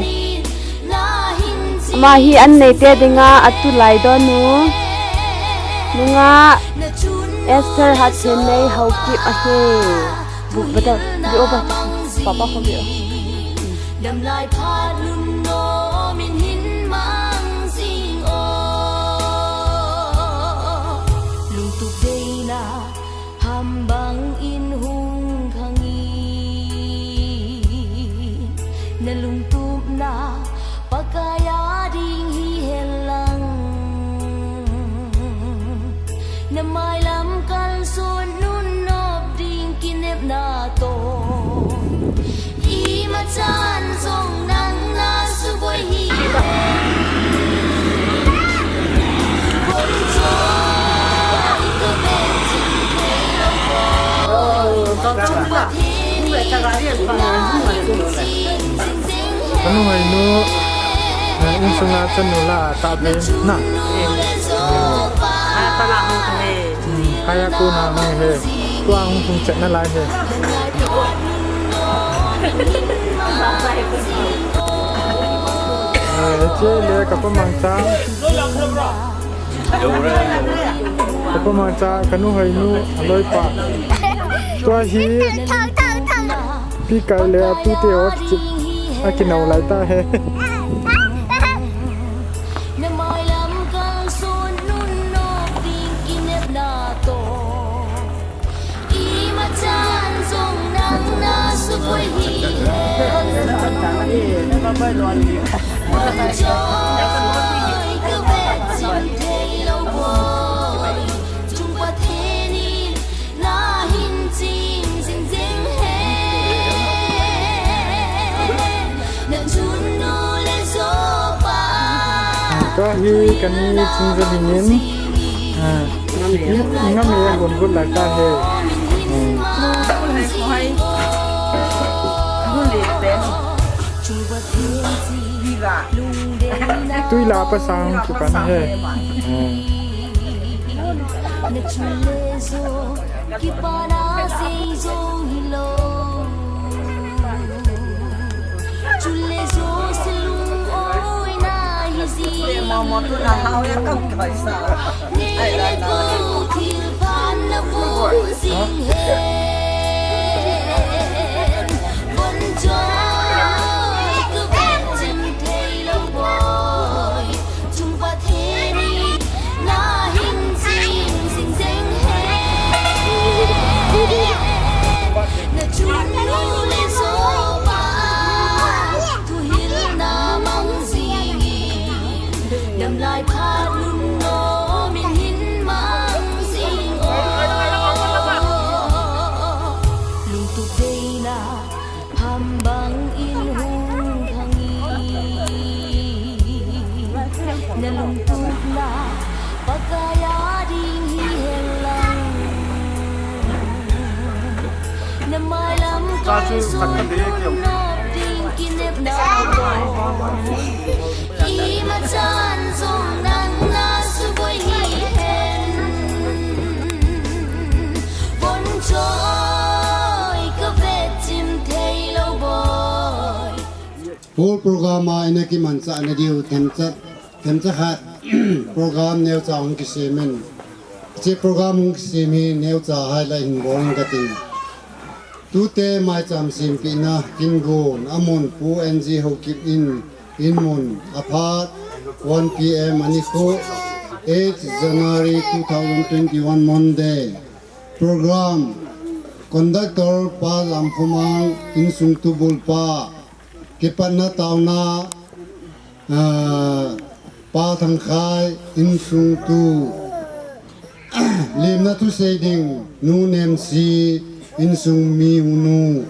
Ama hi an nei te dinga atu lai don nu. Nunga Esther Hatchenei Haokip ahi. Bu bata, bu o ba. Papa ko bu o. Damlai phat nun nom in hin mang jing o. Lungtup deina ham bang in hung khang in. Na lungtup na Pakai a ding hi hen lang. Na mailam kalson nun nop ding kinepna toh. Imachan jong nang na suboi hi hen. Kon choi ka vet chim thei lou ko. Ka nu hai nu, eh, insung a chanu la ta ve na. Eh. Ah, ta la hung he. Hmm, kaya ko na hung he. Tua hung hung chet na lai he. Eh, che le ka pa mang cha. Ka pa mang cha, ka nu hai nu, a loi pa. Tua hi. Pi kai le a tu te o chi. A ki nau lai ta he. Na mailam kalson nun nop ding kinepna toh. Imachan jong nang na suboi hi hen. Kon choi ka vet chim thei lou boi. Chung Pathen in na hin ching jing jing hen. Na chunnu le jopa Hi kani chingja dingin. Ah. Ngam e, gun gut lai ta he. Hmm. Tui la pasang kipan he. Hmm. Kipana sei jong hilou. Chule jouse lung-oina hi ji. Neh le kou thil phatna vun jing hen. Von choi ka vet chim thei lou boi. Chung Pathen in na hin ching jing jeng hen. Na chunnu le jopa thuhilna mang jing in, damlai phat nunnom in hin mang jing o. Lungtup deina Ham bang in hung thang in, na lungtup na Pakai a ding hi hen lang. Na mailam kai sung na ding kinepna. Ima chan jong nang na suboi hi hen. Von choi ka vet chim thei lou boi. Whole program a ina kimanchah na diu themcha, themcha khat program neocha hung kisem in. Hiche program hung kisem hi neocha highlight hin bol in katin. Tute maicham sempina kin gon amun Pu N G Haokip in, in mun aphat one P M ani khu eight January two thousand twenty-one Monday. Program conductor Pa Lamkhomang, insung tubul pa, kipatna taona, ah, Pa Thangkhai, insung tu, limna thusei ding Nu Nemsi, insung mi unu.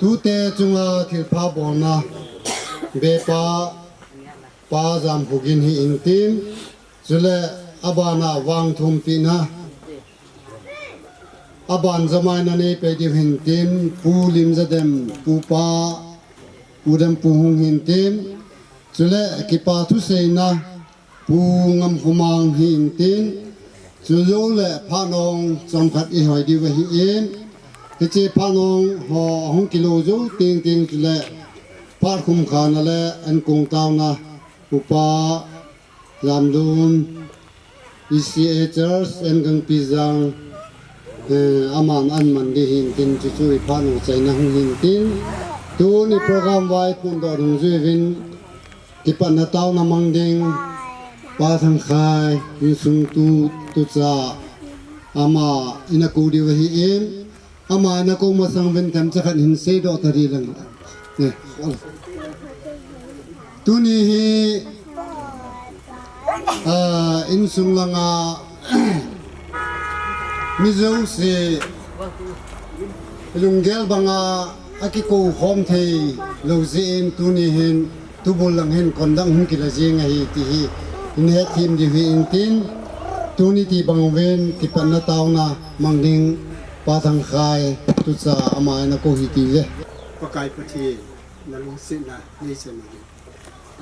Tute chunga thilpha bolna bepa Pa Jamkhogin hi intin, chule abana vangthumpina, aban jamaina neipeh diu hintin, Pu Limjadem, Pu Pa, Pu Dem Pu hung hintin, chule kipa thuseina, Pu Ngamkhomang hi intin, chujou le phatnong chomkhat ihoi diu ahin, hiche phatnong ho hung kilo jou tengteng chule phat khumkhana le ankong taona, Upa Lamdun, E C A Church and Gangpijang, eh, aman aman ding hintin, chuchu iphatnong chaina hung hintin. Tuni program vai phondoh dungjuiyin, kipatna taona mang ding, Pa Thangkhai, insung tu, tucha, ama ina kou diu ahin, ama ina kou masang uvin themcha khat hin seidoh tading lang. Eh, tuni hi, ah, insung langa, mi jouse, lunggel banga, akikou khom thei lou jeh in tuni hin, tubul lang hin kondang hung kila jing ahi ti hi, in hetthem diu hintin, tuni ti bang uvin, kipatna taona mang ding, Pa Thangkhai, tucha ama ina kou hi ti le. Pakai Pathen, na lungsetna, nei chan uve.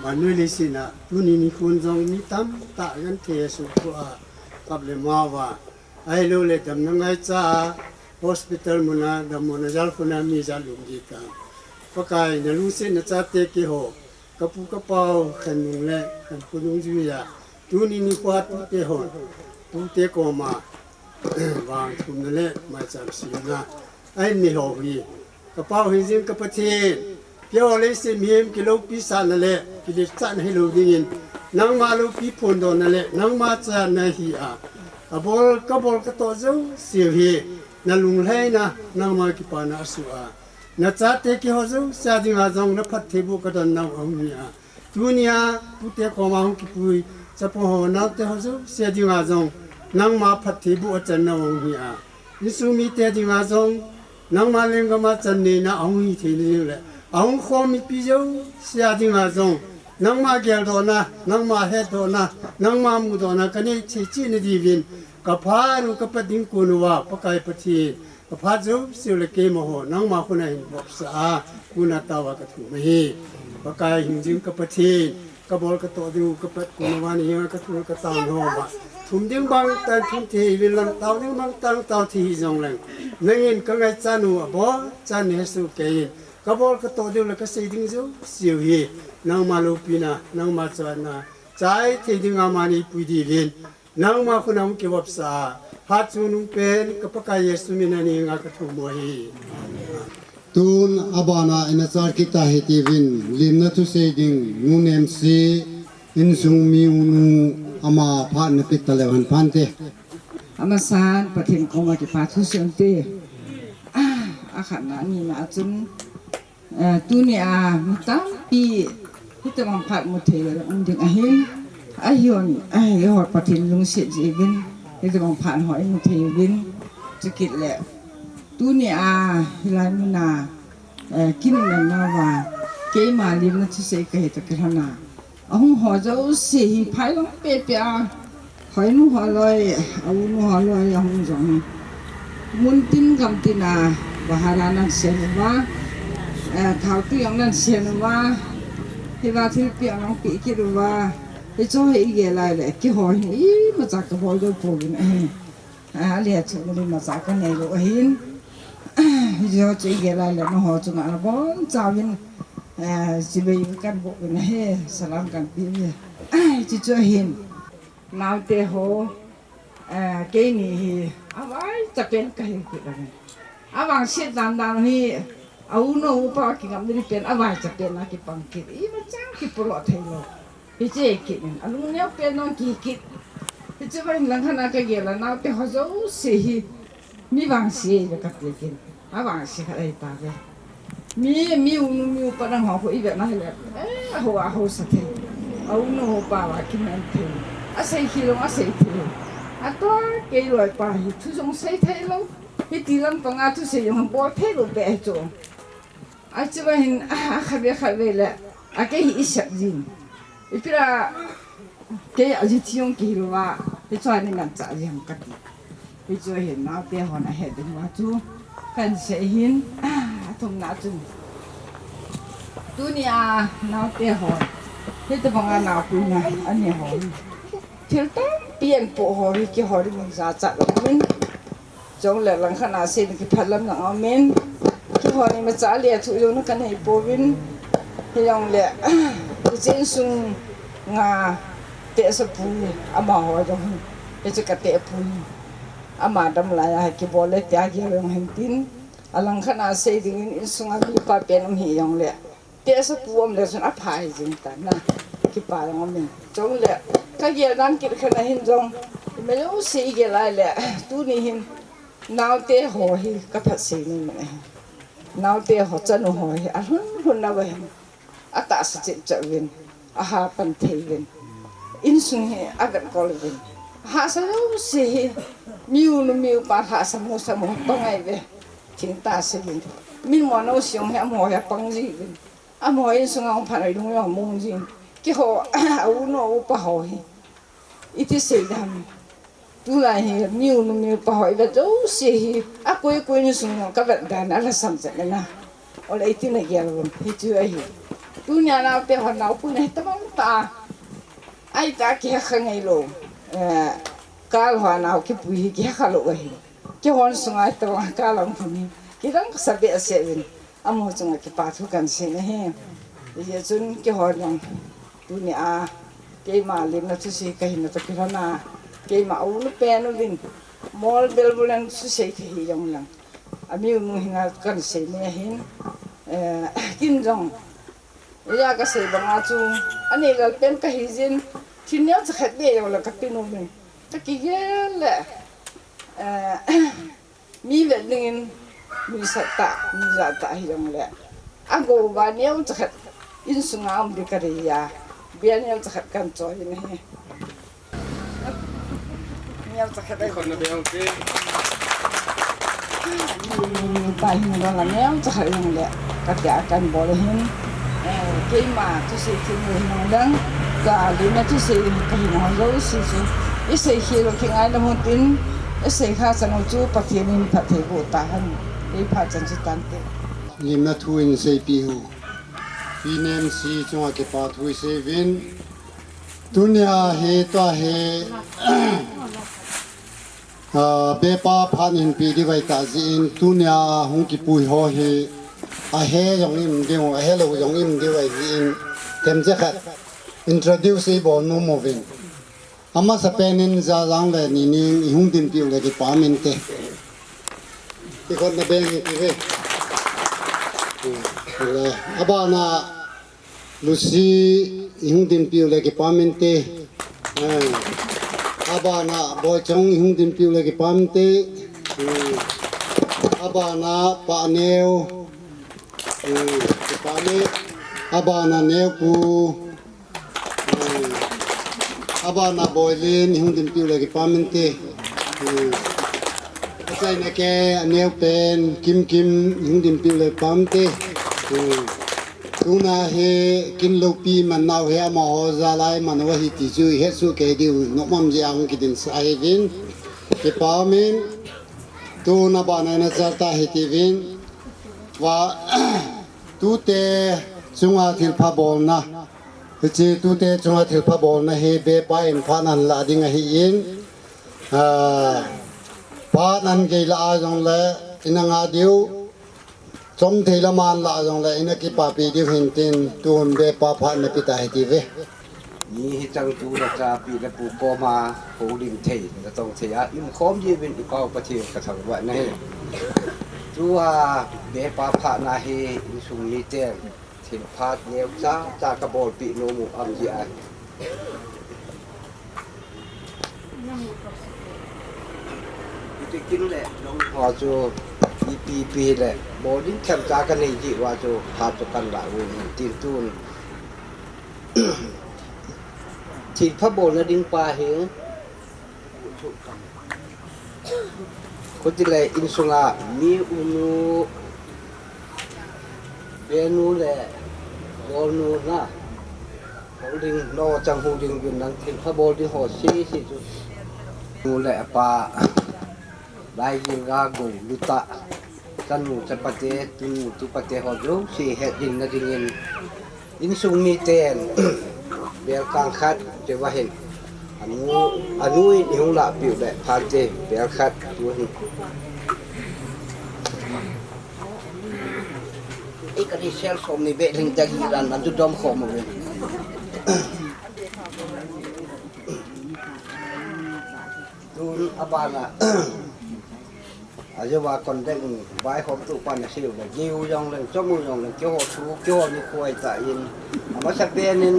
Vannoi leiset a, tuni nikhon jong mi tamtah genthei asuhkhum a, kap le mao a, ahilou le damna ngaicha a, hospital muna, dammona jalkhun a mi jalum ji ta. Pakai, na lungsetna chate keiho, kapu kapau, khen nung le, khen pu nung juiya, tuni nikho a tute hon, tute koma, vangthumna le maicham semna ahin nei ho hi, kapau hijing ka Pathen, keiho leiset mihem kiloupi sahna le kilechatna hilou dingin, nangma loupi phondohna le nangma chana hi a, abol kabol katoh jouse hi, na lunglhaina, nangma kipana asuh a, na chate keiho jouse a dinga jong na phattheiboh kadon nau ahung hi a, tunia, tute koma hung kipui, chapang ho naote ho jouse a dinga jong, nangma phattheiboh achan nau ahung hi a. Insung mite dinga jong, nangma lenggam a chan neina ahung hi thei ding le, ahung khom mipi jouse a dinga jong, Nangma geldohna, nangma hetdohna, nangma mudohna kanei thei cheh nadiuvin, kaphat u kapat ding kon uva, Pakai Pathen, kaphat jouseu le keima ho, nangma khut a hin vopsa a, kon a tao a kathum ahi. Pakai hingjing ka Pathen, kabol katoh diu kapat kon uva, nahenga kathum katao ho uva. Thum ding bang tah in thum thei uvin lang, tao ding bang tah in tao thei hih jongleng, nangin kangaichat u abon chan nahesoh kei in, kabol katoh diu le kasei ding jouseu hi, nangma loupina, nangma choina, chai thei dinga mani pui diuvin, nangma khut a hung kivopsa a, phat chungnung pen, ka Pakai Jesu min a nahenga kathum u ahi. Tun abana ina chal kit tahite uvin, limna thusei ding, Nu Nemsi, insung mi unu, ama phat napeh taleu hen phante. Amasan, Pathen koma kipa thu seihon te. Ah, akhatna, anina a chun, eh, tunia mi tampi hitobang phat mu thei lou um ding ahin. Ahihon, eh, eiho Pathen lungset jeh uvin, hitobang phat ho imu thei uvin. Chukit le, tunia hilai muna, eh, kin umna uva, keima limna thusei kahi toh kilhona, ahung ho jouse hi phailong pehpeh a, hoinu holoi, a-unu holoi ahung jong hi, muntin gamtin a, bhara ana sen uva, eh, thaotui ana sen uva, hiva thilpeh ana peh kit uva, hicheho hi igel lai le, keiho hin imacha kabol jou pouvin ahi. Ah, alethuhna imacha kanei lou ahin. Hicheho chu igel lai le nangho chunga nabonchauvin, eh, chibai kaboh uvin ahi, salam kape uve. Hiche chu ahin. Naote ho, eh, keini hi avaicha pen kahi kit uvin. Avangset dandan hi, a-u nao upa kingapna ding pen avaicha pen a kipang kit. Imacha kipohdoh thei lou. Hiche kit in, alungneo pen jong kihi kit. Hiche vang langkhat a kagel a naote ho jouse hi, mi vangse ahi kati kit. Avangse khat ahitauve. Mi, mi unu mi upa dang ho khu ivet na hile, eh, aho, ahaosa thei. A-u nao upa uva kiman thei. Asei khel jong asei thei. Atoh, kei loipa hi thu jong sei thei lou. Hiti lang panga thusei jong bol thei lou beh ahi chu. Achu ahin, ah, khatvei khatvei le, akei hi isep jin. Ipi a, kei a ji thi jong kihi lou va, hichu a ni manchah ji ham kati. Hichu ahin naote hon ahet ding uva chu, kahin sei ahin, ah, athumna chun. Tunia naote hon, hitobanga naopuina anei ho hi, thil tampi ahin poh ho hi keiho dingin jachat aum in. Chule langkhat a sei ding kipah lam jong aumin. Keiho imacha lethuh jong kanei pouvin. Hijongle, hiche insung a tehsepu amaho jong hi, hiche katehpu hi, ama dam laiya kibol le tia gel jong hin tin. Alangkhat a sei dingin insunga mipa pen um hijongle, tehsepu um le chun aphai jing tan a, kipa jong aumin. Chule, kagel dan kit khat a hin jong, ima jouse igel lai le, tuni hin, naote ho hi kaphatsei nom in ahi. Naote ho chanu ho hi alhun lhun nauva hin, atahsa cheh cheh uvin, ahapan thei uvin, insung hi avetkol uvin, ahahsa jouse hi, mi u nu mi upa lhahsam u sam u pang ahi ve. Thingtah sei uvin, min mo nao sei jong hi amaho hi apang ji uvin, amaho insunga hung phat a ilung jong among jin. Keiho, a-u nao upa ho hi, iti sei ding ham. Tulai hi mi u nu mi upa ho ivet jouse hi, akoi koi insung jong kavet dan a lhasam chet in a, ole iti nagel uvem, hichu ahi. Tunia naote hon naopuina hi tobang tah a, ahitah a kihekha ngai lou, eh, kal hoa nao kipui hi kihekha lou ahi. Keihon sunga hitobang kal a um lhon hi, kidang kasa behseh uvin, amaho chunga kipa thu kahin sei ahi. Hijeh chun keiho jong, tunia, keima limna thusei kahina toh kilhona, keima unu pen uvin, mol bel bulen thusei thei hijongleng, ami unu hinga kahin sei ahin, eh, kin jong, ija kasei banga chu, anei lel pen kahi jin, thil neocha khat beh jongle kape nom in, kakigel le, eh, mi vet dingin, mi sat tah, mi jah tah hijongle, agou uva neocha khat, insunga um ding kadei a, bia neocha khat kahin choi in ahi. Neocha khat ahi. Khon na bia ute. Mipa hin jong la neocha khat jongle, katia kahin bol ahin. Eh, keima thusei thim lou hinang dang, ka lina thusei in kahin hon lou si si. Isei khel u kingai lam hon tin, isei kha chang u chu Pathen in phatthei boh tahen. Kei phat chan chu tante. Limna thu in seipi u Pi Nancy chunga kipa thu isei uvin. Tunia hi tua hi, ah, bepa phat hinpe diu ahi tah jeh in tunia hung kipui ho hi ahe jong im diu, ahelou jong im diu ahi jeh in themcha khat introduce ibol nom uvin. Amasapen in Jajang le Nining ihung dinpi u le kipah um inte. Ikhut na beng hi ti ve. Abana Lucy ihung dinpi u le kipah um inte. Eh, abana Boichong ihung dinpi u le kipah um inte. Eh, abana Pa Neo. Eh, kipah um e. Abana Neo Pu. Eh, abana Boilen ihung dinpi u le kipah um inte. Eh, achaina ke Aneo pen Kimkim ihung dinpi u le kipah um inte. Eh, Tuna hi kin loupi man nau hi amaho jal'a iman u ahi ti chu ihet soh kei diu nom um jeh a hung kidin sah ahi uvin. Kipah um in tuna bana ina chal ta hi ti uvin. Va tute chunga thilpha bolna. Hiche tute chunga thilpha bolna hi bepa in phat ahin la ding ahi in. Ah, phat ahin gei la a jong le ina nga diu. Chomthei lam ahin la jong le ina kipapi diu hin tin, tun bepa phat na pe ta hi ti ve. Ni hi chang tuna chapi le pu koma, holding thei, na tong thei a, im khom ji uvin i Pau Pathen ka thangvah na hi. Tua bepa phat na hi insung miten thilpha neocha cha ka bolpi nom u am ji a. Iti kin le long ho chu ipi ipi le bol ding themcha ka nei ji uva chu phat chu kan la u in tin tun. Thilpha bolna ding pa hi. Khuti le insunga mi unu, benu le golnu na. Holding no chang holding bin nang thilpha bol ding ho si si chu. Nu le apa. Lai jil ga go luta. Chanu chapate, tunu tupate ho jouse het ding na dingin. Insung miten, bel kang khat, te vahin. Anu, anu in ihung lahpiu le, phante, bel khat, tu hin. Ei ka ri sel som ni be ling tagi dan, nan tu dom khom mo. Tun abana. Ajeh uva conduct in, vaihomtu pan asei u le, gei u jong leng, chom u jong leng, keiho thu, keiho nikho ahi tan, amasapen in,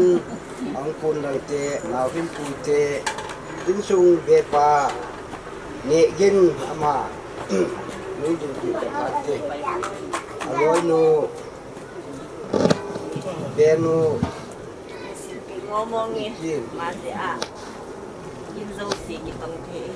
Angkun Lal te, Naohinpu te, insung bepa, Nehgin ama, Nungdinpi te, aloinu, benu, Ngomong e, Nehgin. Mate a, kin jouse kitong thei.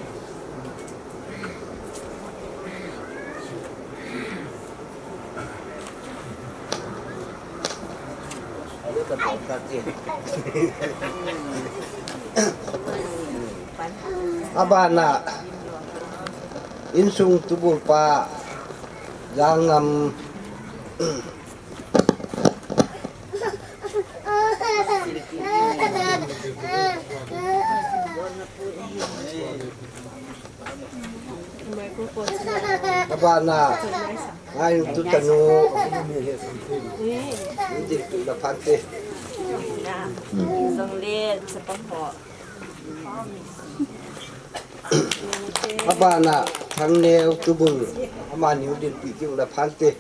Abana, insung tubul pa, Jangam, Abana, ngai tu tanu. Hindi tu la phante. Zong le, sa pa ho. Abana, Thangneo tubul. Amani u dinpi kiu la phante.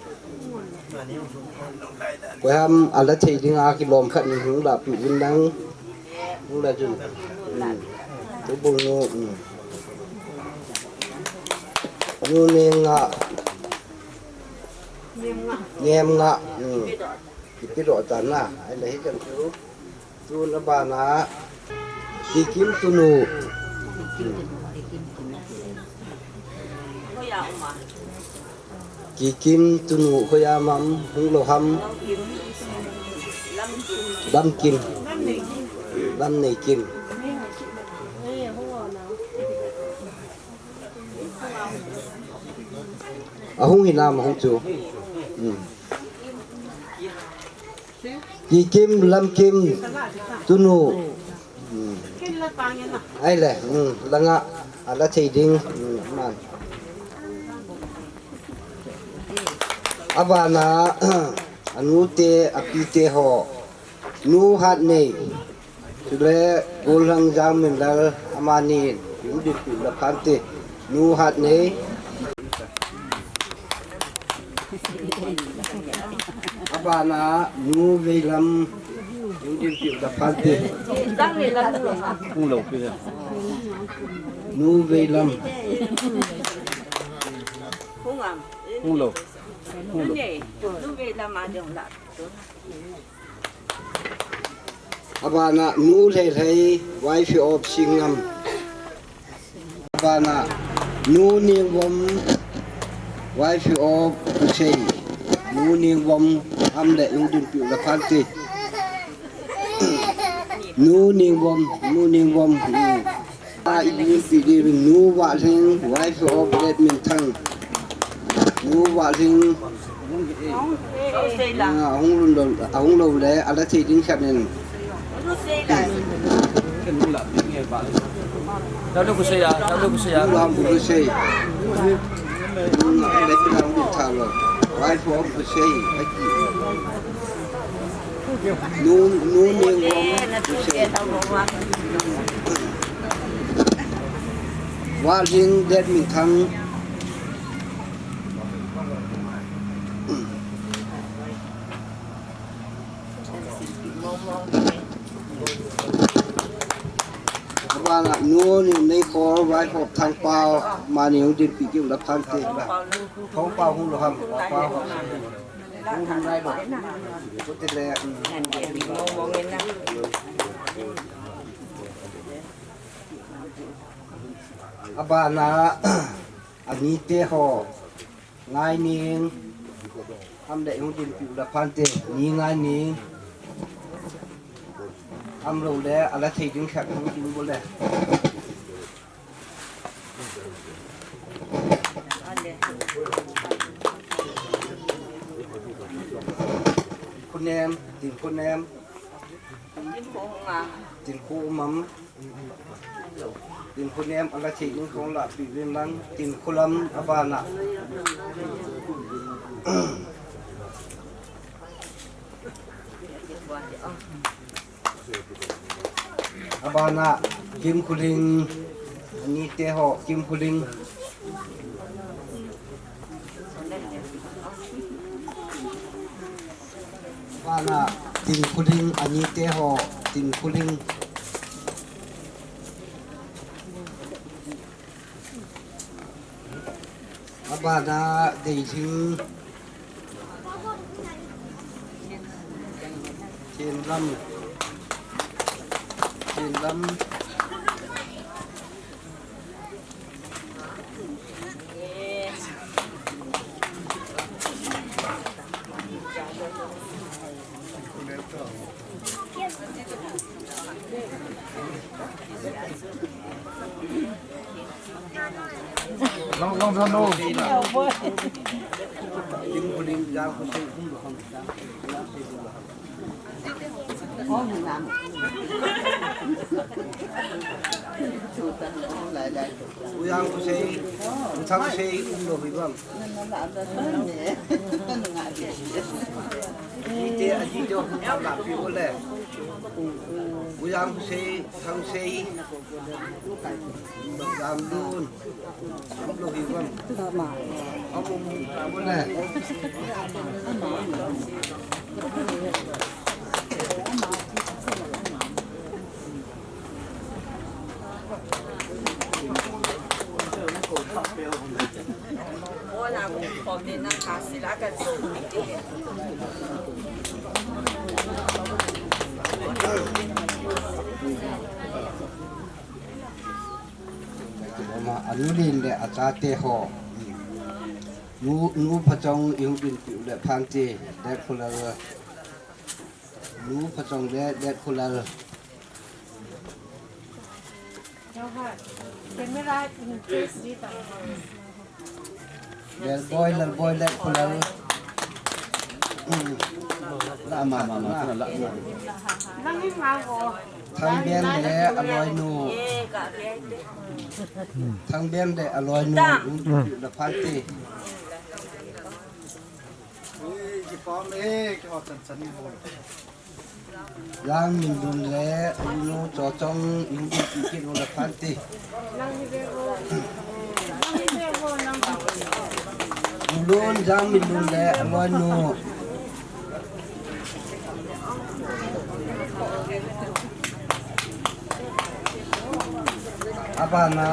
Koiham ala thei dinga kilom khat ni hung lahpi uvin lang. Hung la jun. Hmm. Tubul nu, hmm. Nu Nenga. Nemnga. Hmm. Kipi doh tan na. Ai la hi kan tu. Tun abana, Kikim tunu. Kikim tunu hoiya um am, hung lou ham. Lamkim. Lamneikim. Ahung hinam ahung chu. Hmm. Kikim, Lamkim, tunu. Hmm. Ahile, hmm, langa, ala thei ding, hmm, man. Abana, anute, apite ho, Nu Hatnei. Chule, Golhang Jangminlal amani, Judith Laphante, Nu Hatnei. Abana, Nu Veilam, Judith Laphante. Hung lou pi he. Nu Veilam. Hung lou. Hung lou. Abana Nu Lheilhei, wife of Singam. Abana Nu Ningvom, wife of Kusei. Nu Ningvom, am le ung din piu la phan ti. Nu Ningvom, Nu Ningvom. A, i bun pi di, Nu Vahlhing, wife of Let Minthang. Nu Vahlhing, ah, ahung lou, ahung lou le, ala thei ding khat nen. Tao le Kusei a, tao le Kusei a. Nu Lam Kusei. Nu Lam Kusei. Wife of Kusei. Nu, Nu Ningvom Kusei. Vahlhing Let Minthang. Abana Nu Neikhol, wife of Thangpao, amani hung din pi kiu la phan ti. Thangpao hung lou ham, Thangpao. Hung lou lai lou. Kute le. Abana, anite ho. Ngaining, am le hung din piu la phan ti, Ni Ngaining. Am lou le, ala thei ding khat hung din bol le. Khunem, Tin Khunem. Tin Khu Umam. Tin Khunem ala thei ding khong la pi vin lang, Tin Khulam abana. Abana Kimkhuling, anite ho Kimkhuling. Abana Tinkhuling, anite ho Tinkhuling. Abana Deilhing, Tienlam, Tienlam. Long, long time no. Uyang Kusei, Uthang Kusei, um lou hi bang. Ite aji jo, la pi bole. Uyang Kusei, Thang Sei. Dam dun. Am lo hi bang. Am um, am um le. Anu Lin le achate ho. Nu, Nu Phachong, i hung din piu le phan ti, le khula. Lu Phachong le Let Khulal. Camera in face di ta. Lalboi, Lalboi, Let Khulal. Hmm. La ma, ma, ma, la ma. Nang hi ma ko. Thangbeng le aloinu. Thangbeng le aloinu. Hmm. La phanti. Jangminlun le aloinu Chochong, in dinpi kit un la phanti. Minlun, Jangminlun le aloinu. Abana,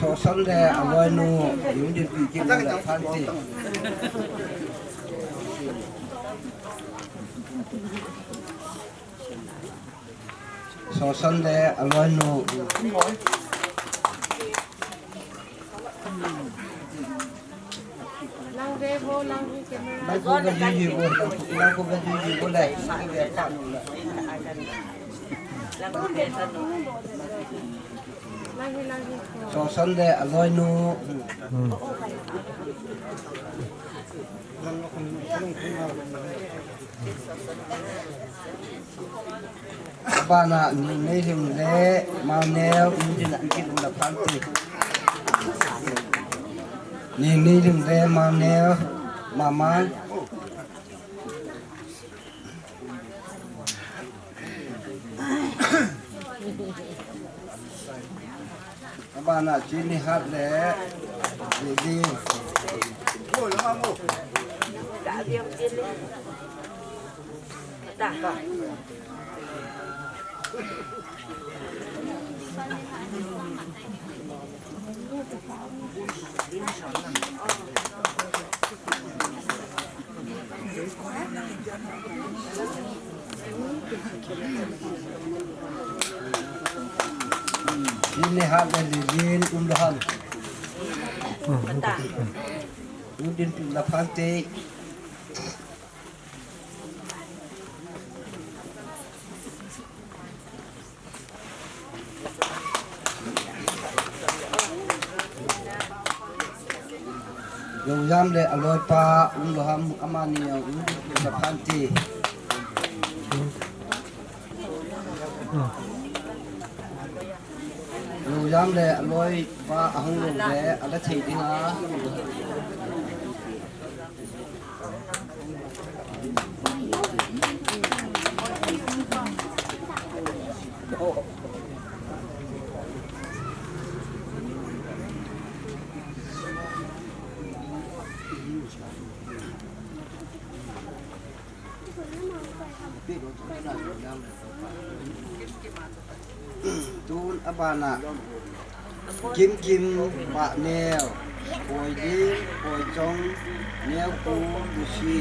Soson le aloinu, in dinpi kit un la phanti. Soson le aloinu. Lang ve vo, lang ve camera. Lang ko ve ji ji vo, lang ko ve ji ji vo le. Lang ve, lang ve. Soson le aloinu. Hmm. Abana Ningneilhing le Mangneo, in dinpi kit un la phanti. Ningneilhing le Mangneo, Mamang. Abana Chinihat le Lili. Chinihat le Lilin um lou ham. In dinpi la phanti. Joujam le aloipa um lou ham, amani jong um lou ham ti. Joujam le aloipa ahung lou le, ala thei ding a. Tun abana Kimkim, Pahneo, Koiding, Koichong, Neopu, Lucy,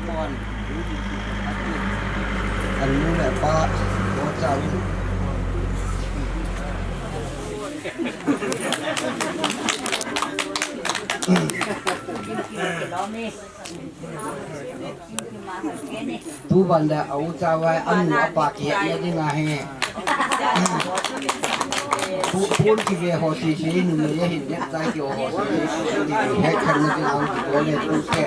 Mon, Anu le Pa, Kochawi. Tuban le a u Chawai, anu apa kihetna ding ahi. Pu, pun kive ho sese, numei ahin necktie kiho ho sese, het khenna ding ahi, kole pute.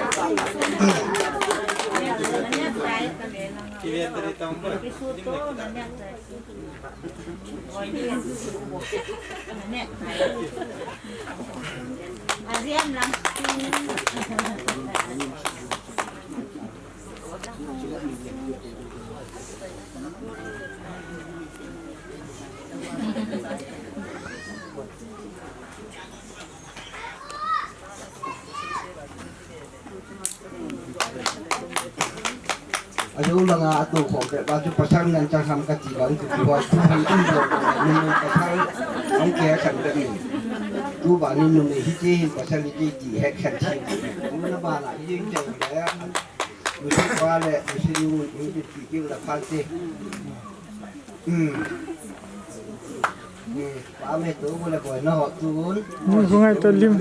Ajo langa atoh khom peh ba chu pasal ngen chang ham kati bang chu, tu ba tu hi tu ba, numei pasal hung kikhen peh ni. Tu ba ni numei hiti hin pasal hiti ti het khen ti. Numei ba na hi jing jeng le, numei pa le, numei nu, numei ti ti la phan ti. Hmm. Ame tu bole koi na ho tun. Ni khungai ta lim.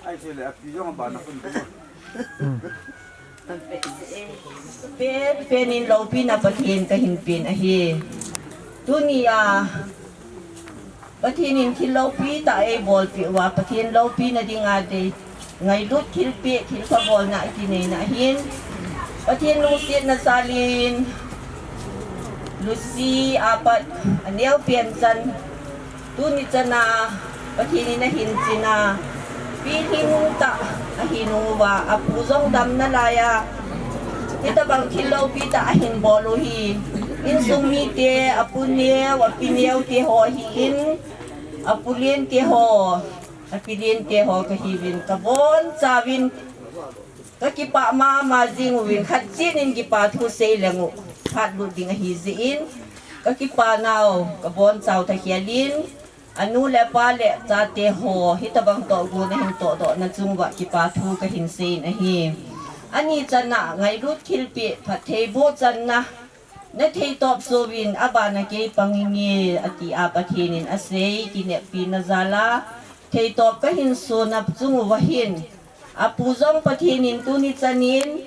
Ai, sile, api jong ba na kun. Pen, pen in loupina Pathen kahin pen ahi. Tunia Pathen in thil loupi tah eibolpeh uva, Pathen loupina dinga dei, ngailut thilpeh, thilpha bolna akineina ahin, Pathen lungsetna jalin Lucy apat aneo pen chan, tuni chana Pathen in ahin china, pilhing tah ahin uva, apu jong damna laiya, hitabang thil loupi tah ahin bol u hi, insung mite, apu neo, api neo te ho ahin, apu len te ho, api len te ho kahiuvin, kabonchauvin, kakipah mama jing uvin, khat chet in kipa thu sei leng u, phat lut ding ahi jeh in, kakipah nau, kabonchau thakhel in, anu le apa le chate ho, hitabang tohgon ahin tohdoh na chung uva kipa thu kahin sei in ahi. Ani chana ngailut thilpeh, phattheiboh channa, nathei tawp souvin, abana kei pang inge, atia Pathen in asei, kineppi na jala, thei tawp kahin sona chung uva hin, apu jong Pathen in tuni chanin,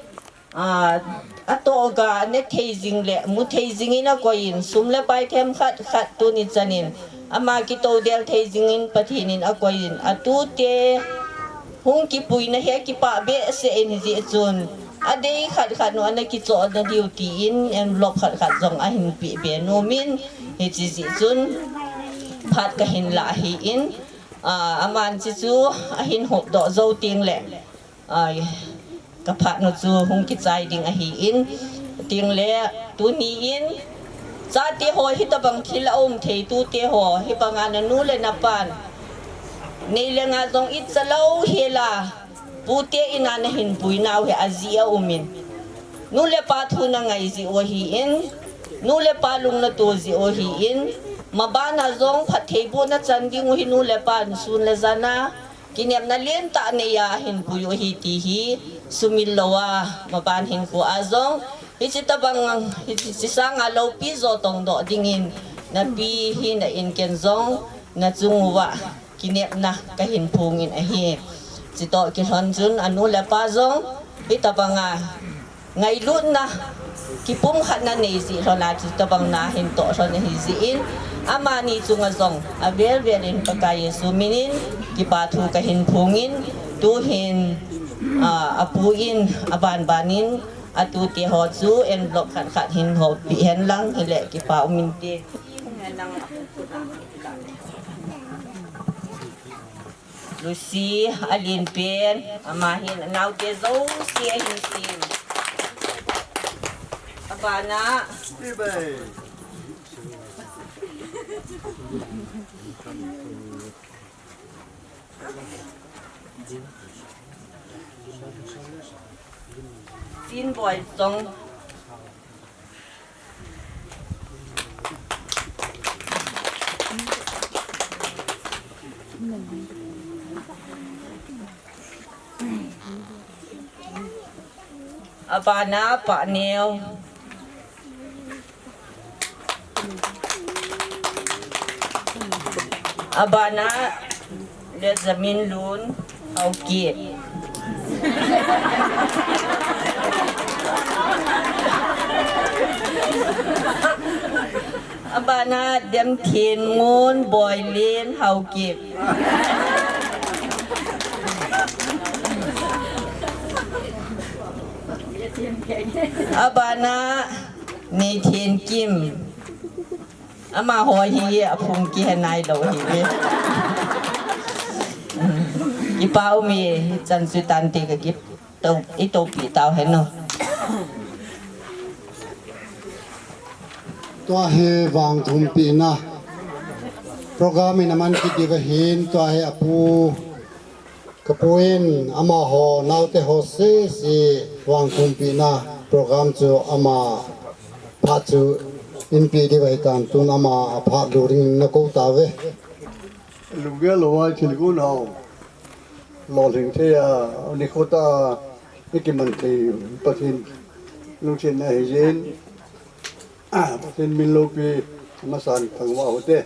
a, atoh ga ne thei jing le, mu thei jing in akoi in, sum le pai themkhat khat tuni chanin, ama kitoudel thei jing in Pathen in akoi in, atute hung kipuina hi akipah behseh in hijeh chun, adei khat khat nu ana kichoh na diu tin envelope khat khat jong ahin peh be nom in, hiche jeh chun phat kahin lah ahi in, a, aman hiche chu ahin hopdoh jou teng le, a, kaphat nu chu hung kichai ding ahi in, teng le tuni in, chate ho hitabang thil aum thei tute ho, hibanga nanu le napan, nei le nga jong icha lou hela, pute in a nahin pui nau hi ajeh aum in, nu le pa thu nangai jeh u ahi in, nu le pa lung nato jeh u ahi in, mabana jong phattheiboh na chan ding u hi nu le pan sun le jana, kinepna lentah neiya ahin pui u ahi ti hi, sumil louva, maban hinkho a jong, hiche tabang, hiche sanga loupi jo tongdoh dingin, napi hina in ken jong, nachung uva, kinepna kahin phong in ahi. Chitoh kilhon chun anu le apa jong, hitabanga ngailutna, kipumkhatna nei jeh lhona chutabang na hin toh lhon ahi jeh in, amani chunga jong avel vel in Pakai Jesu minin kipa thu kahin phong in, tuhin, a, apu in, abanban in, atute ho chu envelope khat khat hin hoppi hen lang, hile kipa um inte. Lucy, alen pen, ama hin anaote jouse ahin sem. Abana. Sin boy song. Abana pa neo. Abana le Jamin Lun Haokip. Abana Demthin Ngun Boilin Haokip. Abana Neithin Kim. Amaho hi aphung kihe nailou hi. Kipa ume, chan chu tante ka kip. to, i topi tau hen no. Tua hi vangthumpina program in aman kiti va hin, tua hi apu, kapu in amaho naote ho sese vangthumpina program chu ama phat chu inpi di vai tan tun ama aphat lu ring na ko ta ve. Lunggel lo vai thil gun hau. Lolhing thei a, nikho ta a, i kiman thei Pathen lungsetna hi jin. Pathen min loupi, masan thangvah u te.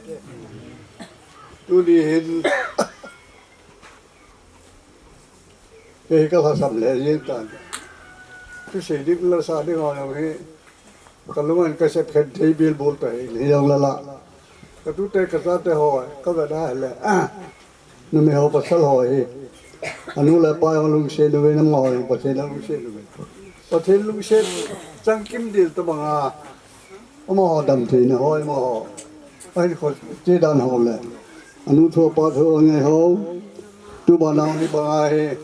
Tuni hin, kei hi ka lhasam le jeng tan. Thusei ding lasa ding ho jong hi, ka lung an ka sep khen thei bilbul ta hi, hi jong lala. Ka tute ka chate ho, ka vena hile. Numei ho pasal ho hi. Anu le apa jong lungset uve, nangho jong Pathen a lungset uve. Pathen lungset changkim dil tabang a. Amaho damtheina ho, amaho ahinkho chedan ho le anu thu apa thu angai ho, tuban a hi bang ahi,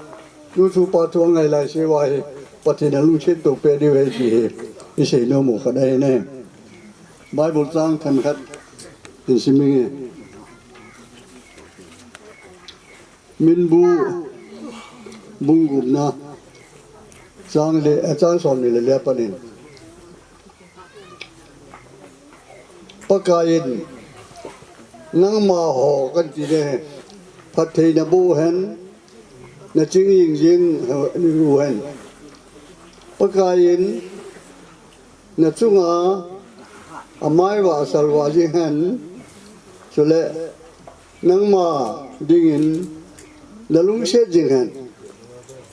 nu thu pa thu angai lai se uva hi, Pathen a lungset to pe diu ahi ti hi isei nom u khat ahi ne. Bible chang khat khat hin sim inge. Minbu bung gupna chang le, a, chang somni le li a pat in, Pakaiyin nangma ho kan ti le, phatthei naboh hen, naching jing jing u hen. Pakaiyin nachunga amai vah asal vah jing hen, chule nangma dingin nalungset jing hen.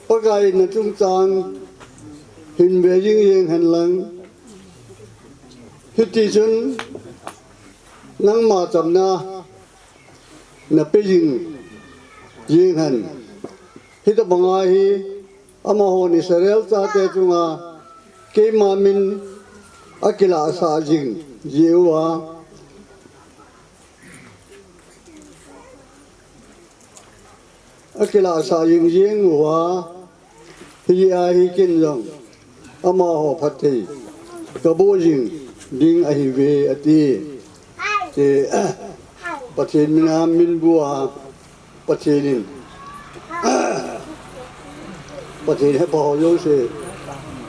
Pakaiyin nachungchang hin ve jing jing hen lang. Hiti chun nangma chamna nape jing jing hen. Hitabang ahi, amahon Israel chate chunga keima min akilahsah jing jing uva, akilahsah jing jing uva, hijeh a hi ken jong amaho phatthei kaboh jing ding ahiuve ati. Te, Pathen mina minbu a Pathen in, Pathen hepha ho jouse,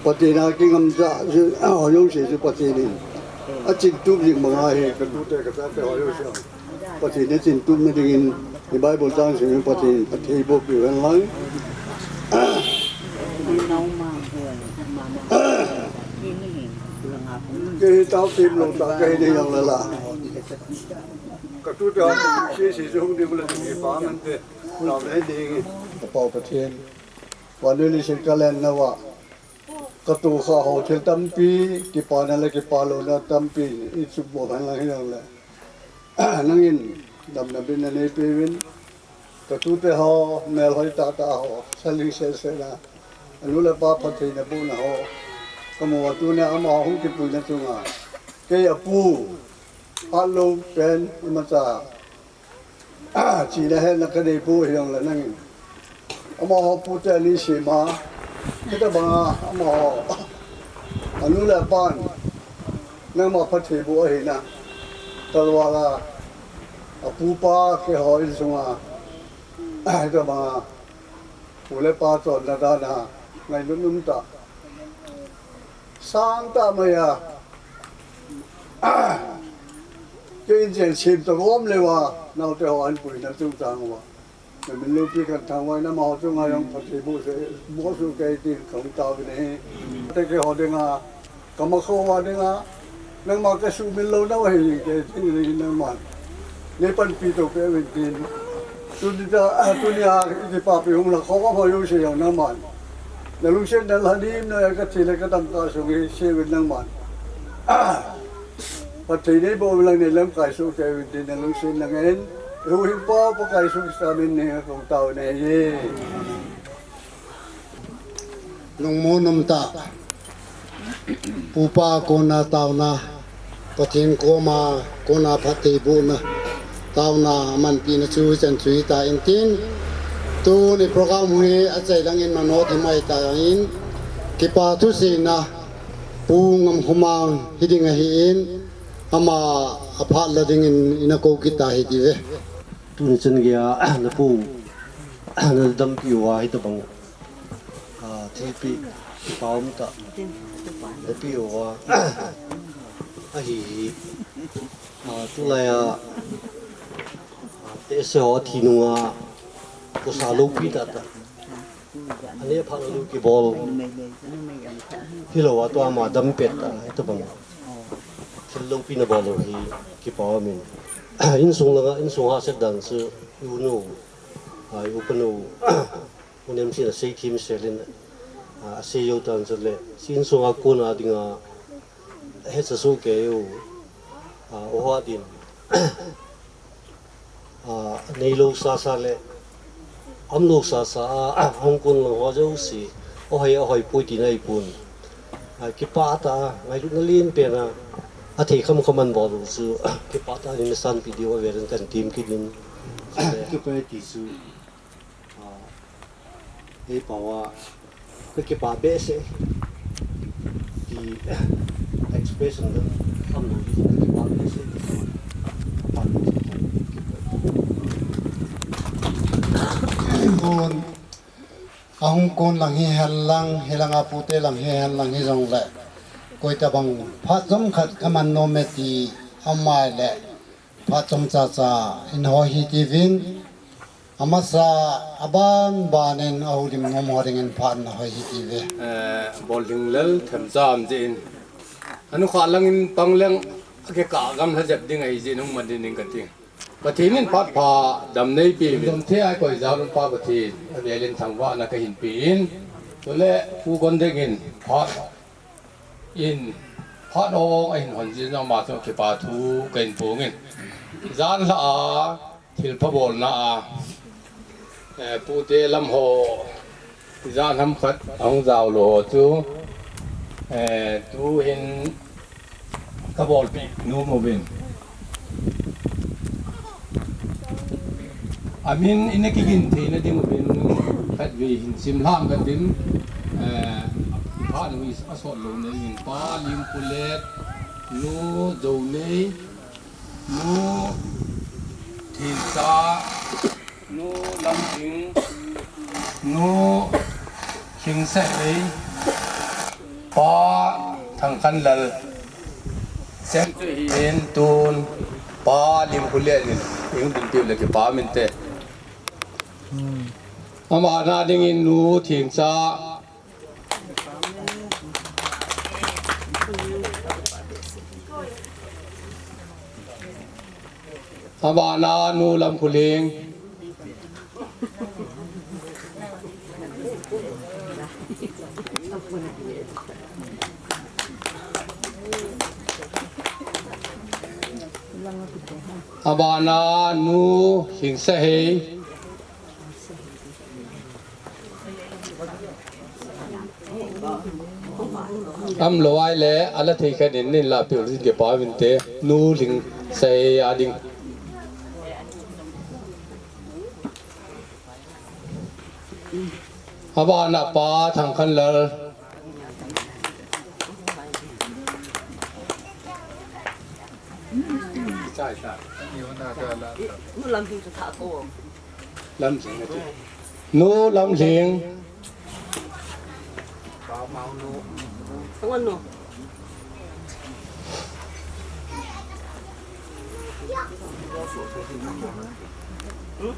Pathen a kingamcha ho jouse chu Pathen in achintup jing banga hi, ka tute ka chate ho jouse Pathen in achintup na dingin, hi Bible chang sim in Pathen phatthei boh piu hen lang. Kei hi tao tim lou ta, kei hi ding jong lala. Ka tute ho, si si chu hung ding le, ki pa man te, lau le ding. Ka Pau Pathen, vannoi leiset ka len na uva, ka tohkhah ho thil tampi, kipana le kipalouna tampi, i chukbol hen lang hi jong le. Nangin damna bin na neipeuvin, ka tute ho, melhoi tah tah ho, saling seh seh na. Anu le apa phatthei nabohna ho kamu a, tunia amaho hung kipuina chunga kei apu, atlou pen imacha chihna hetna kanei pou hijongle nangin amaho pute ani sema, hitabanga amaho anu le apan nangma phatthei boh ahina, Talwala apupa keiho insunga, hitabanga pu le pa chonna dana ngailut umtah, sangtah maiya, kei in chen sem tagom leuva, naote ho ahinpuina chungchang uva, namin loupi kahin thangvah in, amaho chunga jong phatthei boh soh, boh soh kei tin kahung taovin ahi. Te keiho dinga, kamakho uva dinga, nangma kasuhmil louna ahi, kei tin nangman neipanpi to peh uvin tin. Tunia, tunia ikipapi hung la khom ho jouse jong nangman nalungsetna lhadim noiya kathi le kadamkah sung hi seuvin nangman phatthei neiboh uvin lang neilamkai soh kei uvin tin nalungsetna ngen, ihuhhingpa Pakai Jesu Christa min in kahung taovin ahi. Lungmon umtah, pupa kona taona, Pathen koma kona phatthei bohna, taona amanpina chu hichan chu hita intin, Tuni program hi achai langin manot himai tan, kipa thuseina Pu Ngamkhomang hiding ahin, ama aphat la dingin ina kou kit ta hitiuve. Tuni chan geiya napu nadampi uva hitabang, ah, thilpeh, kipa umtah napeh uva ahi hi. Ah, tulaiya, ah, tehse ho athi nunga kosa loupi tahtah, anephat lou kibol hilouva, tua ama dampet tah hitabang thil loupina bol u hi kipa umin. Insung langa, insung hahsat dan chu i unu, ah, i upa nu, u Nemsin aseithem sel in, ah, asei jou tan, chule insung a kona dinga hecha soh kei u, ah, u Hatdin, ah, neilou sasa le umlou sasa a, ahung kon lang ho jouse, ahoi, ahoipoi tina ahipon, ah, kipah tah a, ngailutna lenpen a athei khamkham in abol u chu, kipah tah a nei sanpeh diu avel in kahin tem kit in, kipah e ti chu, ah, eipao a kakipa behseh ti expression dan umlou di, kakipa behseh ti. Ahung kon lang hihen lang, hilanga pute lang hihen lang hijongle, koitabang phat chomkhat kaman nom e ti um ahile, phat chomcha cha in hoi hitiuvin, amasa, abanban in ahoulim nom ho dingin phat in hoi hitiuve. Eh, Bolhinglal Themjam jeh in, anukhah langin pang leng akikah gamla jep ding ahi jeh in hung man ding kati. Pathen in phat pha dam neipeuvin, dom thei a ikoi jal un Pa Pathen, avel in thangvahna kahin pe in, chule Pu Gondeng in phat in, phat ong ahin hon jeh in ama chunga kipa thu kahin phong in, janhi a thilpha bolna a, eh, pute lam ho, jan ham khat ahung jaolou ho chu, eh, tuhin kabolpeh nom uvin, amin ina kigin theina ding uvin, khatvei hin simlhang katin, eh, phat nu asot louna dingin, Pa Limkholet, Nu Jounei, Nu Thengcha, Nu Lamlhing, Nu Lhingsahei, Pa Thangkhanlal, cheng chu hihen, tun Pa Limkholet in ihung dinpiu le kipa um inte. Ama na dingin Nu Thengcha, abana Nu Lamkholing, abana Nu Lhingsahei. Umlou ahile, ala thei khat in neilahpeh u ding kipa um inte, Nu Lhingsahei a ding. Abana Pa Thangkhanlal. Nu Lamlhing chu tha ko. Lamlhing ati. Nu Lamlhing. Thangan nu. Hmm?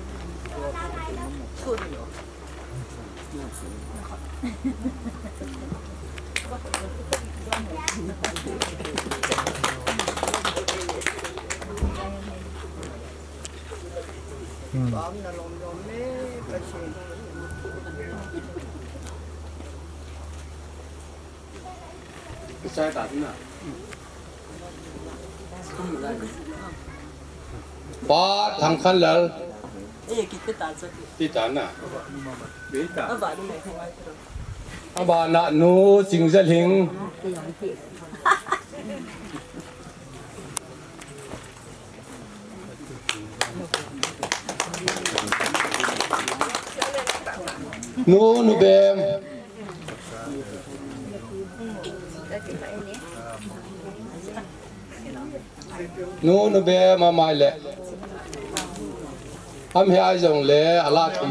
Pa Thangkhanlal. Ti ta na. Abana Nu Chingjalhing. Nu, nu bem. Nu, nu bem, amai le. Am hi ai jong le, ala ki.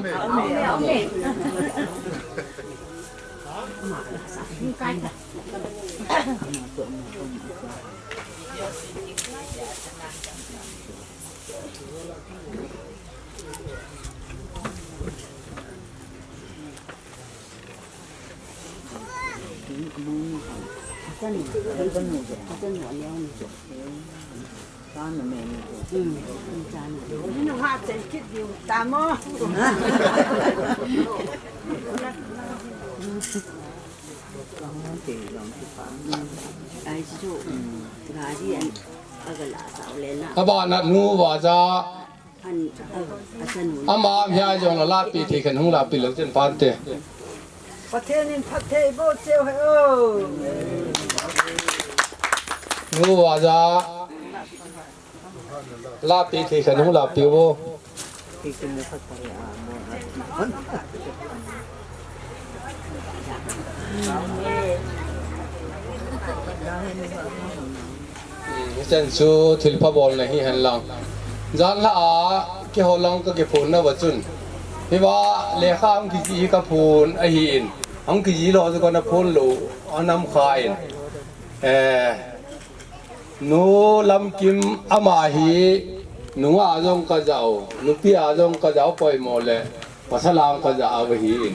Abana nu vaja. Ama hi ai jong la lapi thei khen hung lapi lou chen pante. Pathen in phatthei boh cheu hen o. Nu vaja. Lapi thei khen hung lapi o. Hichan chu thilpha bolna hi hen lang. Janhi a keiho lang ka kiphonna va chun. Hiva lekha hung kijih hi ka phon ahin. Hung kijih lou chu kana phon lou anam kha in. Eh, Nu Lamkim ama hi nungah jong ka jao, nupi a jong ka jao poimo le. Pasal ang ka ja a hi.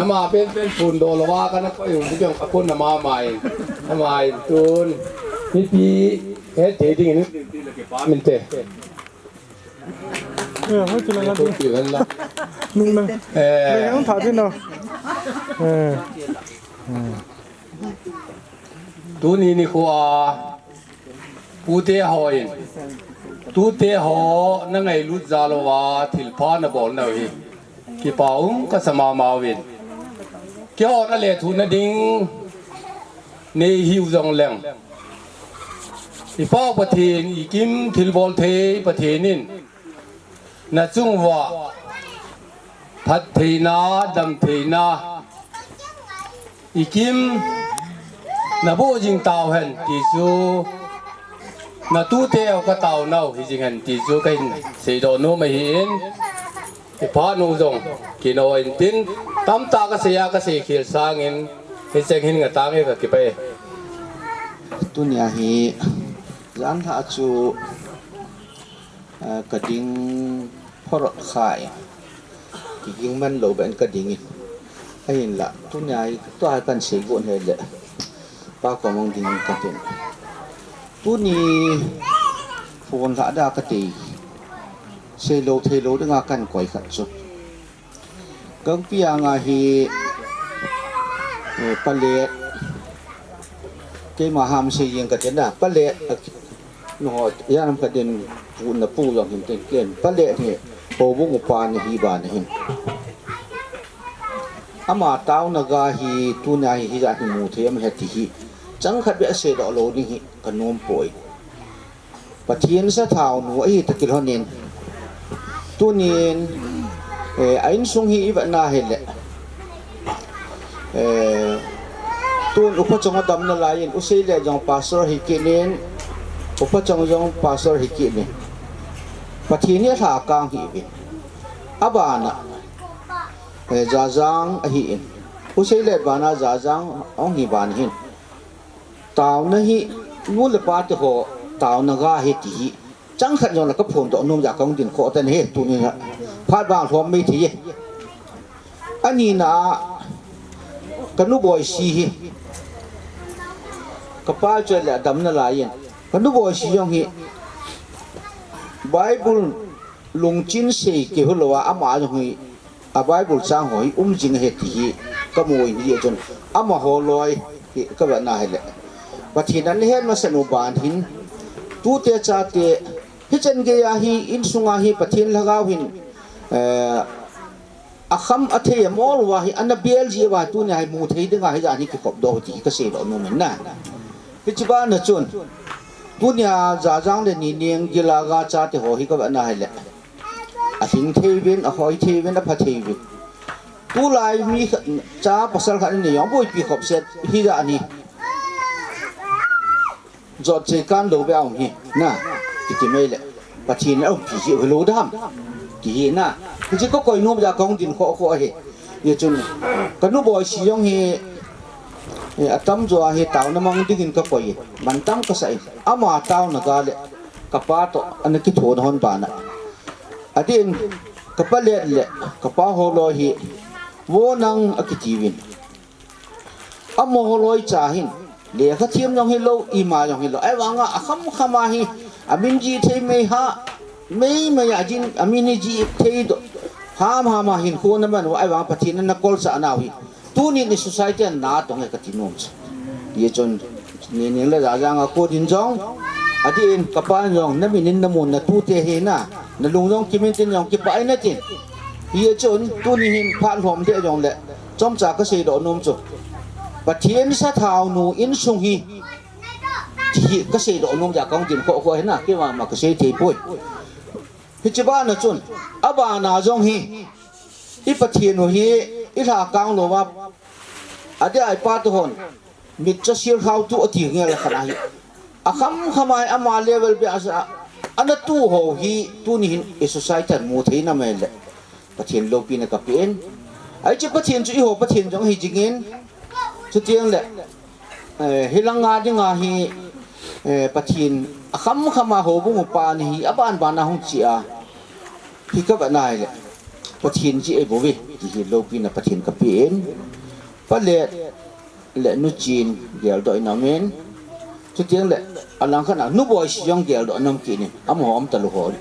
Ama pen pen phun do lou va kana koi hung kiang ka phun na mama in. Ama in tun. Mipi he te ding in. Min te. Eh, hoi tu la la. Ko pi ven la. Nung nang. Eh. Nung tha din no. Eh. Hmm. Tuni nikho a, pute hon, tute ho na ngailut jal uva thilpha na bol nau hi kipa um ka sa mama uvin. Keiho na lethuhna ding nei hiu jong leng, i Pau Pathen, i kim thilbol thei Pathen in na chung uva phattheina, damtheina, i kim na boh jing tau hen ti chu, na tute ho ka tao nau hi jing hen ti chu ka hin seidoh nom ahi in, i phat nu jong kino in tin, tamtah ka sei a ka sei khel sangin, hicheng hin nga tang e ka kipah e. Tunia hi, janhi a chu, Ah, ka ding phorot kha e. Kiging man lou ben ka ding e. Ahinla, tunia hi, tua hi kan sei gon hile. Pa kom hung ding ka tin. Tuni phone lhah da ka tei. Sei lou thei lou dinga kan koi khat chu. Gangpi anga hi, eh, palet. Keima ham sei jeng ka tin a, palet. Nangho, ijat ham ka din pu na pu jong hin tin ken. Palet hi, houbung upa na hi ban ahin. Ama taona ga hi, tunia hi, hijat hi mu thei am he ti hi. Chang khat beh a seidoh lou ding hi, ka nom poi. Pathen sathau nu ahi toh kilhonin. Tunin, eh, a insung hi i vet na hile. Eh, tun upa chong a damna lai in, u Seilet jong pastor hi kit in, upa chong jong pastor hi kit in. Pathen hi alhakang hi uvin. Abana, eh, Jajang ahi in. U Seilet bana Jajang ahung hi ban hin. Taona hi, nu le pa te ho, taona ga hi ti hi. Chang khat jong la ka phondoh nom jeh a ka hung din khoh tan ahi, tunin a. Phat vang lhom mai thei e. Anina a, ka nu Boisi hi. Ka pa chu le a damna lai in. Ka nu Boisi jong hi. Bible lungchin sei keu hilou a, ama jong hi. A Bible chang ho hi um jing ahi ti hi ka mu in hi a chun amaho loi hi ka vet na hile. Pathen in ana het masa u ban hin tute chate hichan gei a hi insunga hi Pathen lhagao hin, eh, akham athei amol uva hi ana bel ji uva tunia hi mu thei dinga hijat hi kikhop doh u ti hi ka seidoh nom in na. Hiche bana chun tunia Jajang le Nineng gil a ga chate ho hi ka vet na hile. Ahing thei uvin, ahoi thei uvin, apha thei uvin. Tulai mi khat, cha pasal khat in nei jong boipi khop set hi ja ni. Jot che kan lo be aum hi. Na, kiti mai le. Pathen aum pi ji lo dam. Ki hi na. Ki ji ko koi nom ja kong din kho kho hi. Ye chun. Ka nu boi si jong hi. Eh, atam jo hi tauna mang dingin ka koi. Man tam ka sa in. Ama tauna ga le. Ka pa to ana ki thon hon bana. Adin ka pa let le. Ka pa ho lo hi. Wo nang a kiti win. Amaho loi cha hin, lekha thiam jong hilou, ima jong hilou. Ahivanga akham khama hi, amin ji thei mei ha, mei mei a jin, amin hi ji thei do. Ham ham a hin khona man, ahivanga Pathen in ana kolsah nau hi. Tuni ni society a na tong e kati nom chu. Ye chun, ni ning le ja jang a ko din jong, adin ka pa jong, na min in na mun na tute hi na, na lung jong kimin tin jong kipah e na tin. Ye chun, tuni hin phat lhom de jong le, Chomcha ka seidoh nom chu. Pathen sathau nu insung hi. Ti hi ka seidoh nom ja kong din kho kho hi na, keima ma ka sei thei poi. Hiche bana chun, abana jong hi. I Pathen u hi, i lha kang lou va. Adeh a i pa tu hon. Mit cho sil khau tu ati ngel khat ahi. Akham kham a hi ama level beh a sa, ana tu ho hi tuni hin i society a mu thei na mai le. Pathen loupina ka pe in. Ahi chu Pathen chu i ho Pathen jong ahi jing in. Chutiang le, eh, hi lang a ding a hi, eh, Pathen akham kham a houbung upa ni hi aban ban a hung chi a. Hi ka va nai le. Pathen chi ei bou ve. Ti hi loupina Pathen ka pe in. Pa le le nu chin geldoh in aum in. Chutiang le, alang khat a, nu boi si jong geldoh in aum kit in, amaho um talou ho.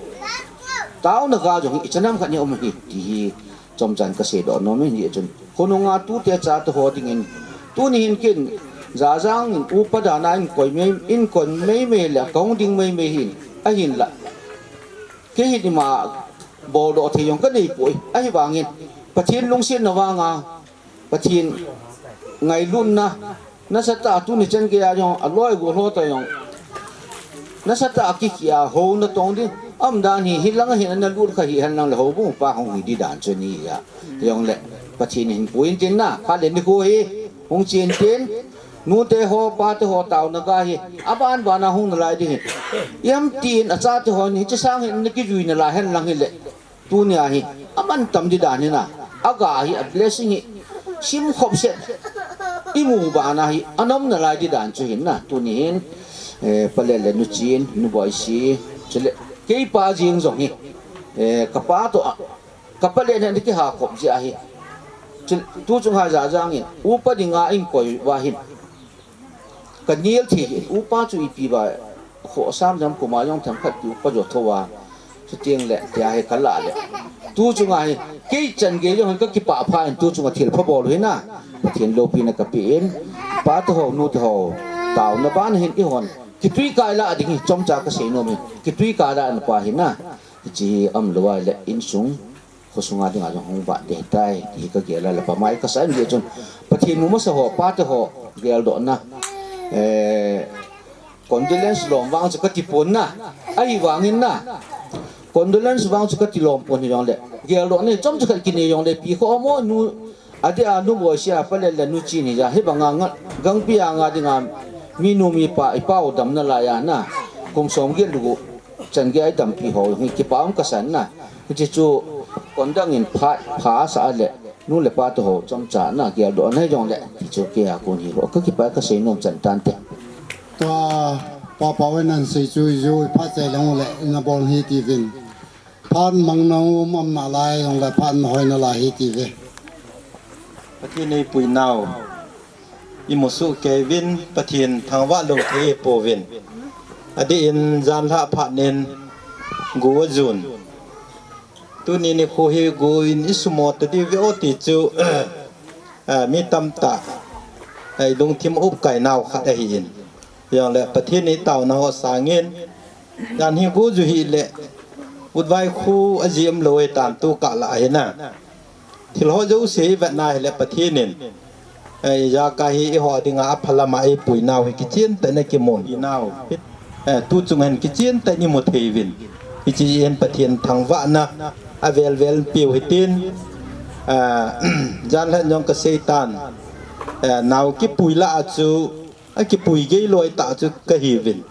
Taona ga jong hi, i chanam khat ni um hi, ti hi, chomchan ka seidoh nom in, hi chun. Khonung a tute chate ho ding in, tuni hin kin, jajang in, upa dan a in koi mei, in kon mei mei le, kong ding mei mei hin, ahin la. Kei hi ni ma, boldoh thei jong ka nei poi, ahivangin, Pathen lungsetna vang a, Pathen ngailutna, nasatah a tuni chan gei a jong, aloi golhou toh jong. Nasatah a kiki a, houna tong ding, aum dan hi, hi lang a hin ana lut kha hi, hen lang le houbung pa hung hi di dan chu ni a. Jong le, Pathen hin pui in tin na, kha le ni khu hi, hung chin tin, nute ho, pate ho, taona ga hi, aban ban a hung nalai ding hi. Iam tin, achate ho ni, hiche sang hin, na kijui nalai hen lang hi le. Tunia hi, aman tam di dan hi na, aga hi, a blessing hi, sim khop set, i mu ban a hi, anom nalai di dan chu hin na, tuni hin, eh, pa le le nu chin, nu boi si, chule, kei pa jing jong hi, eh, ka pa toh a, ka pa le ne ki ha khop ji a hi, chule, tu chung ha jajang in, upa ding a in koi va hin, Ka nel thei hi, upa chu ipi ba, kho sam jam kuma jong themkhat ki upa jo tho a. Chutiang le, tia hi ka la le. Tu chunga hi, kei chan gei jong hi ka kipah pha in tu chunga thil pha bol hi na. Pathen loupina ka pe in, pate ho, nute ho, taona ban hin i hon. Kitui kai la ding hi, chomcha ka sei nom in. Kitui kai la na pa hi na. Hiche hi aum lou a le insung. Khosung a ding a jong hung vah ding tai, ti hi ka gel a le pa mai ka sa in gei chun. Pathen mu masa ho, pate ho, geldohna. Eh, condolence lom vang chu ka ti pon na. Ahivangin na. Condolence vang chu ka ti lom pon hi jong le. Geldohna hi chomcha khat kinei jong le, pi kho mo nu, adeh a nu boi si a pa le le nu chin hi ja. Hibang a nga, gangpi a nga ding a mi nu mi pa, i pa u dam nalai a na. Kum som get lu gu. Chan gei a i dampi ho, hi kipah um ka sa na. Hiche chu, kon dang in pha, pha sa a le, nu le pate ho, chomcha na, geldoh na hi jong le, ti chu kei a kon hi lo, ka kipah ka sei nom chan tan te. Tua, pa pa wen an sei chu, i ju, i pha chai lang u le, i na bol hi ti vin. Phat mang na um am nalai, jong le phat na hoi nalai hi ti ve. Pathen eipui nau. I mu soh kei uvin, Pathen thangvah lou thei ihi pouvin. Adeh in jan lhah phat in gu ajun. Tuni nikho hi gu in i sumo ta diu ve o ti chu, eh, mi tamtah, eh, lungthim a upkai nau khat ahi in. Jong le Pathen in taona ho sangin, jan hi gu ju hi le, utvai khu aji um lou e tan tu kah lah ahi na. Thil ho jouse i vet na hi le Pathen in, eh, ijakai hi i ho dinga aphalam a eipui nau hi kichen tah in akimu nau. Eh, tu chung hin kichen tah in i mu thei uvin. Hiche hin Pathen thangvahna avel vel pe u hitin. Ah, janlhen jong kasei tan, eh, nao kipui lah a chu, akipui gei loi tah chu kahiuvin.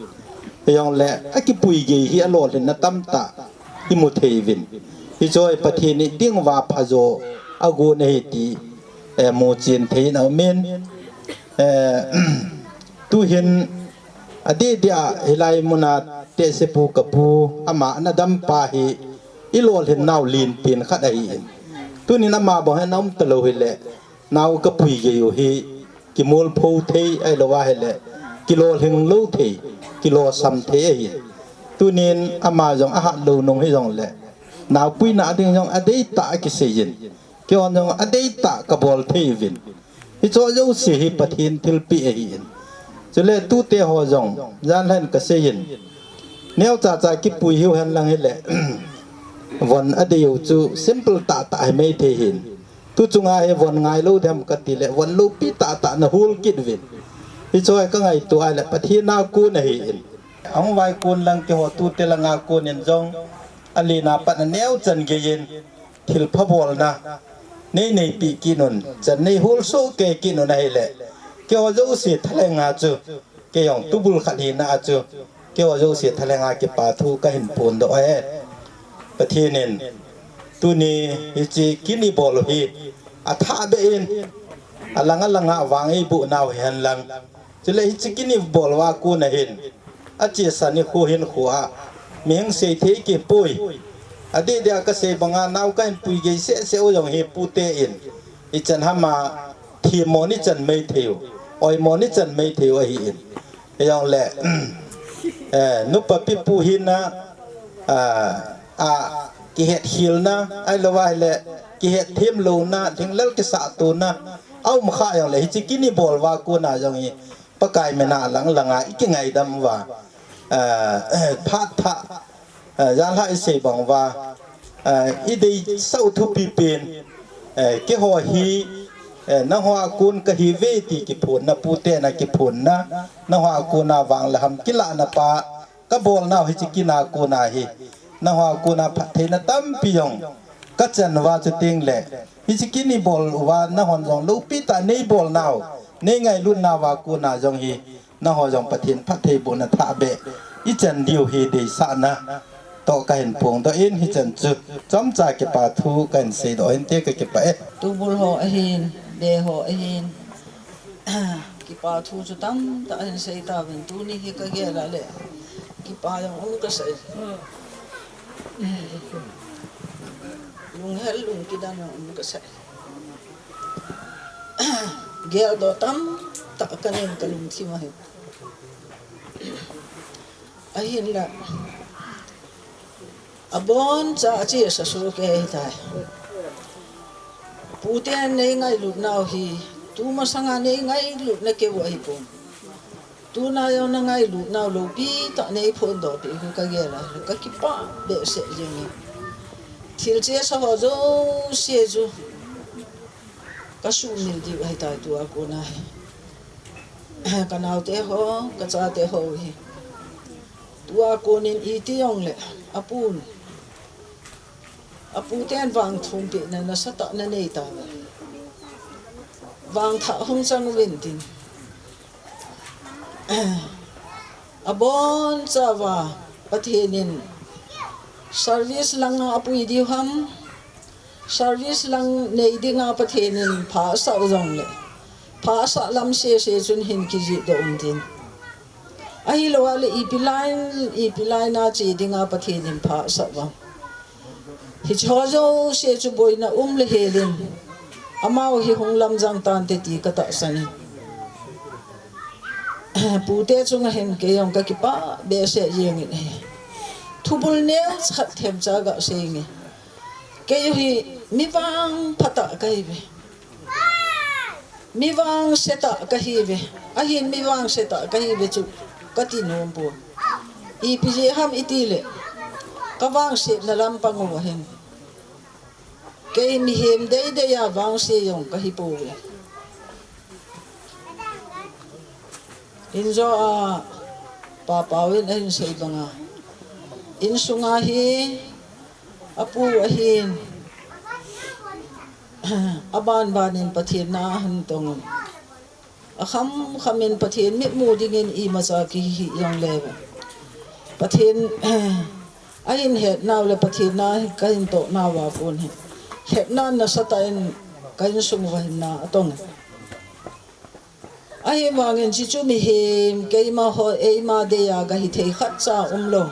Hijongle, akipui gei hi alolhinna tamtah imu thei uvin. Hichu hi Pathen in ding uva phajo agon ahi ti, eh, muchen thei in aumin. Eh, tuhin adeh deh a hilai muna tehsepu kapu ama ana dampa hi ilolhin nau lenpen khat ahin. Tunin ama bang hi ana um talou hile, nao kapui gei u hi kimolpho thei ahilou ahile, kilolhing lou thei, kilosam thei ahi. Tunin ama jong ahat lou nung hijongle, nao puina ding jong adeitah akiseiyin. Keihon jong adeitah kabol thei uvin. Hicho jouse hi Pathen thilpeh ahin. Chule tute ho jong, janlhen kaseiyin. Neocha cha kipui hiu henlang hile, von adei u chu simple tahtah hi mai thei hin. Tu chunga hi von ngailou dem katile, von loupi tahtah nahol kit uvin. Hichu hi kangaito ahile, Pathen a kon ahin. Ahung vai kon lang keiho tute langa konin jong, alen a pat aneochan geiyin, thilpha bolna neinei peh kit un, chan neihol soh kei kit un ahile, keiho jouse thalhenga chu, kei jong tubul khat hina a chu, keiho jouse thalhenga kipa thu kahin phondoh e. Pathen in tuni hiche kin ibol u hi athahbeh in, alang alanga vang eiboh nau hihen lang, chule hiche kin ibol uva kona hin, achesa nikho hinkho a mihem sei thei kipoi. Adeh deh a kasei banga nao kahin pui gei sehseh u jong hi pute in, ichan hama themmo nichan mai thei u, oimo nichan mai thei u ahin. Hijongle, eh, nupa pipu hina, ah, a, kihetkhelna, ahilou ahile, kihetthem louna, lhinglel kisahtona aum kha jongle, hiche kin ibol uva kona jong hi, Pakai mina alang langa ikingaidam uva, ah, phat thah, ah, janlhah isei bang uva, ah, ideisah u thupi pen, eh, keiho hi, eh, nangho a kon kahiuve ti kiphonna, puten akiphonna, nangho a kona vang le ham kilahna pa kabolnau hiche kin a kona hi, nangho a kona phattheina tampi jong kachan uva, chutengle hiche kin ibol uva nanghon jong loupi tah neibolnau, neingailutnau a kona jong hi, nangho jong Pathen phattheibohna thahbeh ichan diu hi deisahna toh kahin phongdoh in, hichan chu chomcha kipa thu kahin seidoh hinte, kakipah e. Tubul ho ahin, be ho ahin, kipa thu chu tamtah ahin sei tauvin, tuni hi kagel a le kipa jong um kasai. Lunghel lungkidan jong um kasai. Geldoh tamtah kanei kalungthim ahi. Ahinla, aboncha achesa soh kei ahitai. Puten neingailutnau hi, tumasanga neingailutna keu ahipon, tuna jong nangailutnau loupi tah neiphondohpeh u kagel a, kakipah behseh jenge. Thil chesa ho jouse chu kasuhmil diu ahitai tua kona hi. Kanaote ho, kachate ho hi, tua konin iti jongle, apun, aputen vangthumpehna nasatah nanei tauve. Vangthah hung chang uvin tin, abonchauva Pathen in service langa apui diu ham, service lang nei dinga Pathen in pha asah u jongle, pha asah lam sese chun hin kijihdoh untin, ahilou a le ipi line, ipi line a che dinga Pathen in pha asah uvem? Hicheho jouse chu boina um le helin, amaho hi hung lamjang tante ti katahsan in. Pute chunga hin kei jong kakipah behseh jengin ahi. Thubul neokhat themcha gasei inge. Keiho hi mi vangphatah kahiuve. Mi vangsetah kahiuve. Ahin mi vangsetah kahiuve chu kati nompon. Ipi jeh ham itile, kavangsetna lampang uva hin kei mihem deidei a vangse jong kahipouve. Injo a Papau in ahin sei banga, insunga hi apu ahin, Aban ban in Pathen na ahin tong un. Akham kham in Pathen mitmu dingin imacha kihi jongle, Pathen ahin het nau le Pathen na kahin toh nauva kon hi, hetna nasatah in ka insung uva hin na atong. Ahivangin chuchu mihem, keima ho, eima deiya gahithei khatcha umlou,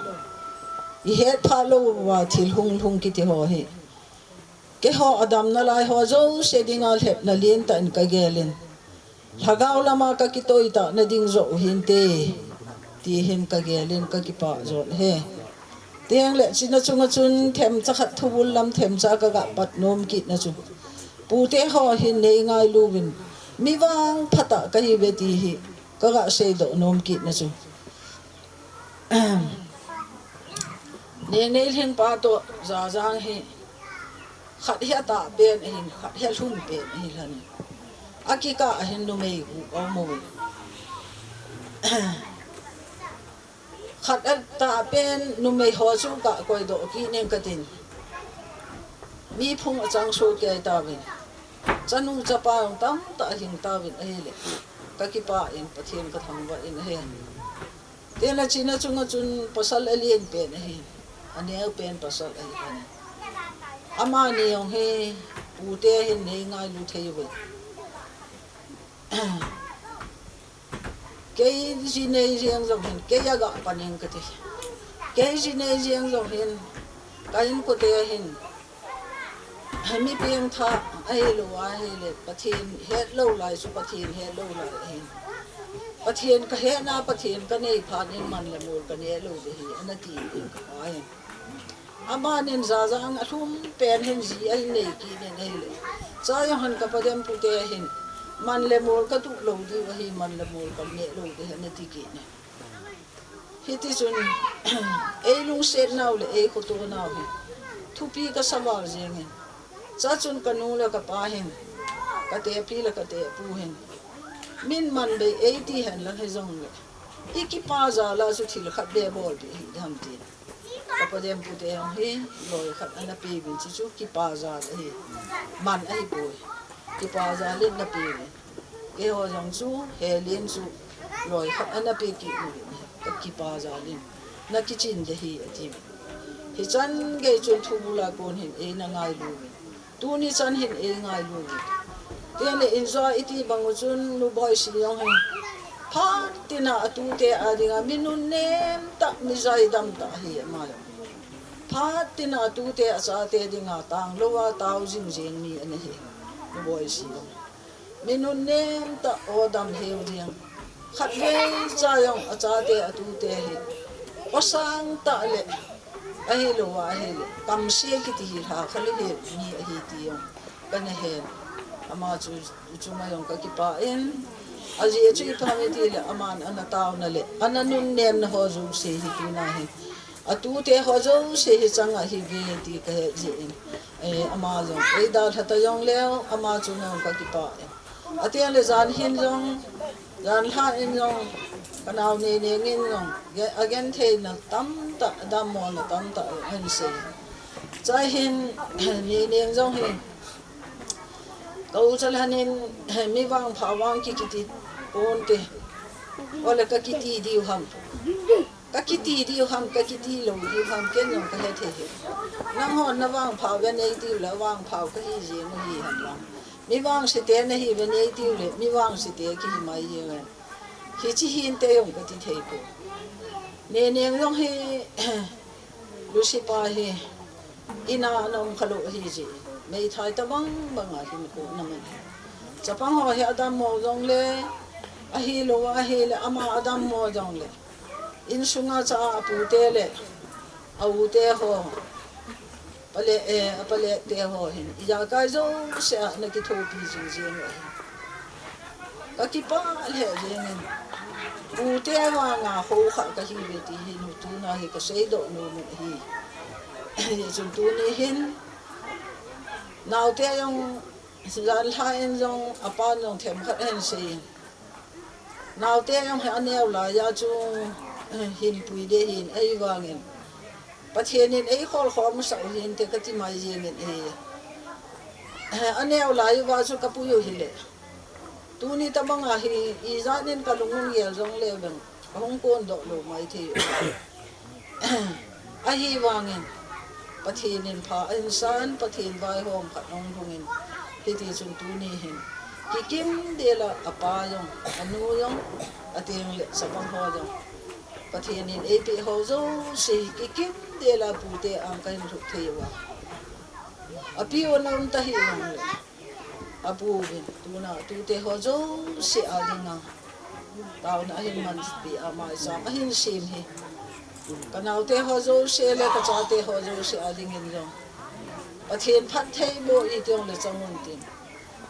ihet phah louva thil hung lhung kiti ho hi, keiho adamna lai ho jouse dinga lhepna lentah in kagel in, lhagao lama kakitoi tah nading joh u hinte, ti hin kagel in kakipah jol e. Tengle china chunga chun themcha khat thubul lam themcha kaga pat nom kitna chu, pute ho hin nei ngailu uvin, mi vangphatah kahiuve ti hi kaga seidoh nom kitna chu, Nengnei lhingpa toh Jajang hi khat hi atahpen ahin, khat hi alhumpen ahi lhon in, akikah ahin numei gup aum uve. Khat atahpen numei ho chu kakoidoh kit ning katin, mi phung achang soh kei tauvin, chanu chapa jong tamtah ahing tauvin ahile, kakipah in Pathen kathangvah in ahi. Tengle china chunga chun pasal alen pen ahin, aneo pen pasal ahi lhon in, amani jong hi pute hin nei ngailu thei uve. Kei jinei jeng jong hin kei aga pan ing kati. Kei jinei jeng jong hin ka inkote hin mi pengthah ahilou ahile Pathen hetlou lai chu Pathen hetlou lai ahin, Pathen kahetna Pathen kanei phat in man le mol kaneh lou ding ahi, ana ti in kapa hin. Amanin Jajang alhumpen hin ji ahin nei kit in ahile, cha jong hin kapa Dempute hin, man le mol katuh lou diu ahi, man le mol kaneh lou ding ahi, ana ti kit in. Hitichun eilungset nau le eikhoto nau hi thupi kasa val jeng in, cha chun kanu le kapa hin, katepi le katepu hin, min man bei eiti henlang hijongle, ikipa jal a chu thil khat beh bolpeh hih ding ham tin, kapa Dempute jong hi loi khat ana peuvin, chuchu kipa jal ahi, man ahipoi, kipa jal in ana peuvin. Keiho jong chu helin chu loi khat ana pe kit uvin, kakipa jal in, nakichin ding ahi atiuvin. Hichan gei chun thubul a kon hin eina ngailu uvin, tuni chan hin eingailu uvin. Tengle injoa iti bang u chun Nu Boisi jong hin phat tina atute a dinga mi nunnem tah, mi jaidam tah ahi ama jong. Phat tina atute achate dinga tanglouva tao jingjing mi ana hi, Nu Boisi jong. Mi nunnem tah, o damheo jeng. Khatvei cha jong achate atute hi pasang tah le, ahilou ahile kamse kiti hi lha kha lou hi mi ahi ti jong kana hen. Ama chu chunga jong kakipah in, ajeh chu ipi ham itile aman ana taona le ana nunnemna ho jouse hi tuna hin atute ho jouse hi chang ahiuve ti kahet jeh in, eh, ama jong eidalha ta jongleu ama chunga jong kakipah in. Atengle jan hin jong, janlhah in jong, kanao Neineng in jong, ge-, agentheina tamtah, adammona tamtah ahin sei. Chua hin Neineng jong hi, ka u Chalhan in, mi vangpha vang kikiti ponte, ole kakiti diu ham, kakiti diu ham, kakiti lou diu ham, ken jong kahe thei hi. Nanghon navangpha uva neitiu le vangpha u kahi jeng u hi henlang, mi vangse te nahiuve neitiu le mi vangse te kihi mai jeng uve. Hiche hinte jong kati thei poi. Neineng jong hi Lusipa hi ina ana um khalou ahijeh in, meithai tobang banga hinkho ana man hi. Chapang ho hi adammo jongle, ahilou ahile ama adammo jongle, insunga cha apute le aute ho, pale, eh, apalette ho hin ijakai jousea ana kithopi jing jeng u ahi. Kakipah lheh jengin, pute vanga hou khat kahiuve ti hi nu tuna hi kaseidoh nom u ahi. Hichun tuni hin naote jong, janlhah in jong, apan jong themkhat ahin seiyin, naote jong hi aneo laiya chu hinpui ding ahin, ahivangin Pathen in eikhol khomsah u hinte kati mai jengin ahi. Aneo lai uva chu kapui u hile, tuni tabanga hi ijat in kalung hung gel jongle vang, kahung kondoh lou maithei. Ahivangin Pathen in pha ahin san, Pathen vaihom khat ahung lhungin, hitichun tuni hin kikim dela apa jong, anu jong, atengle chapang ho jong, Pathen in eipeh ho jouse kikim dela pute ang kahin lhut thei uva, apiu ana um tahih jongle, apu uvin, tuna tute ho jouse a dinga taona ahin manpeh a, maicham ahin sem hi, kanaote ho jouse le kachate ho jouse a dingin jong Pathen phattheiboh iti jongle chang untin,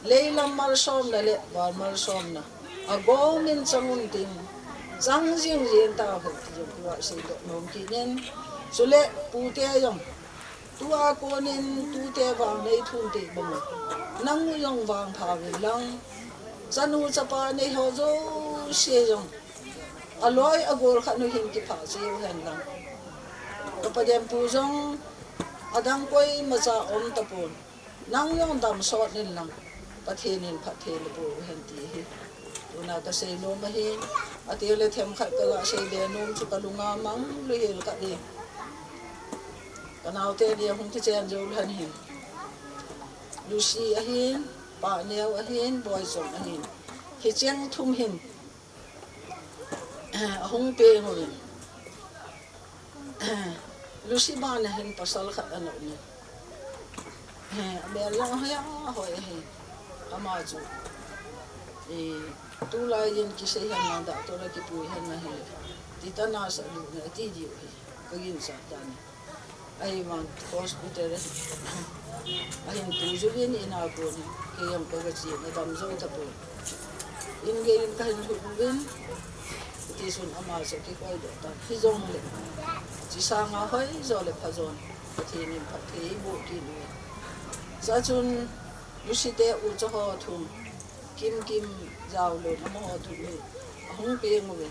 leilam malsomna le van malsomna agomin chang untin, chang jingjing tauhen ti jong tua seidoh nom kit in. Chule pute jong, tua konin tute vang neithum peh banga, nang jong vangpha uvin lang, chanu chapa neiho jouse jong aloi agol khat u hin kiphah cheh uhen lang, kapa Genpu jong adang koimacha um tapon, nang jong damsot in lang, Pathen in phatthei naboh uhen ti hi tuna kasei nom ahin. Atengle themkhat kaga seibe nom chu kalunga mang lou hel khat hi, kanaote dia hung kichen jou lhan hin, Lucy ahin, Pahneo ahin, Boichom ahin, hicheng thum hin ahung peng uvin, Lucy bana hin pasal khat ana umin, amel jong hoi a hoi ahi. Ama chu, tulai in kisei hen lang, doctor a kipui hen ahile, tetanus aluh e ati diu ahi, kaginchat dan in. Ahivang hospital ahin pui jiuvin, ina konin kei jong kaga chen, adam jou tapon, in gei in kahin lhut uvin, hitichun ama chu akikoidoh tan. Hijongle, hiche sanga hoijo le phajon Pathen in phatthei eiboh kit uve. Chua chun Lucy te ucha ho thum, Kimkim, Jaolun, amaho thum hi ahung peng uve.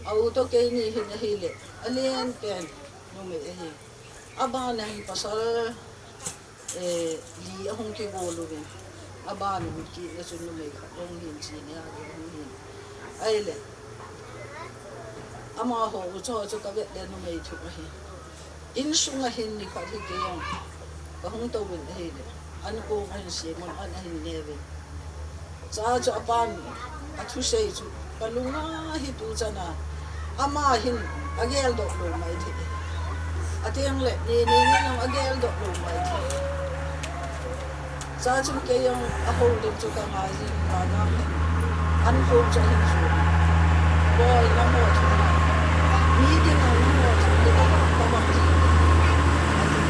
A u toh keini hin ahile, alen pen numei ahi. Abana hin pasal li ahung kigol uvin, abana hin kit le chun numei khat ahung hin, chini a ahung hin. Ahile, amaho ucha ho chu kavet le numei thum ahi. Insunga hin nikhat hi kei jong kahung touvin ahile, an kong ahin semun, an ahin neuvin. Chua chu apan athusei chu kalunga hi tuchana ama hin ageldoh lou maithei. Atengle nene nge jong ageldoh lou maithei. Chua chun kei jong ahoulim chu kangai jin, kaga hin an kong chu ahin jui. Boi, nangho thum na, mi dinga nangho thum hi kabang kabang ji, ati.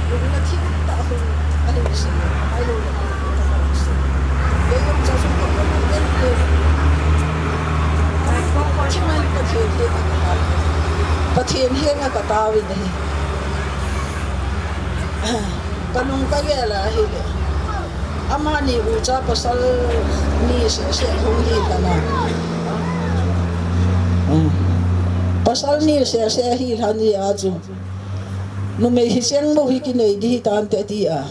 Lungna thim tah hung ahin sei, ahilou le kei jong chua chun kalung ahin, Pathen henga kataovin ahi. Kalung kagel a ahile, amani ucha pasal ni sehseh hung hilhana. Pasal ni sehseh ahilhan jeh a chu, numei hicheng bou hi kinei ding hitante tia,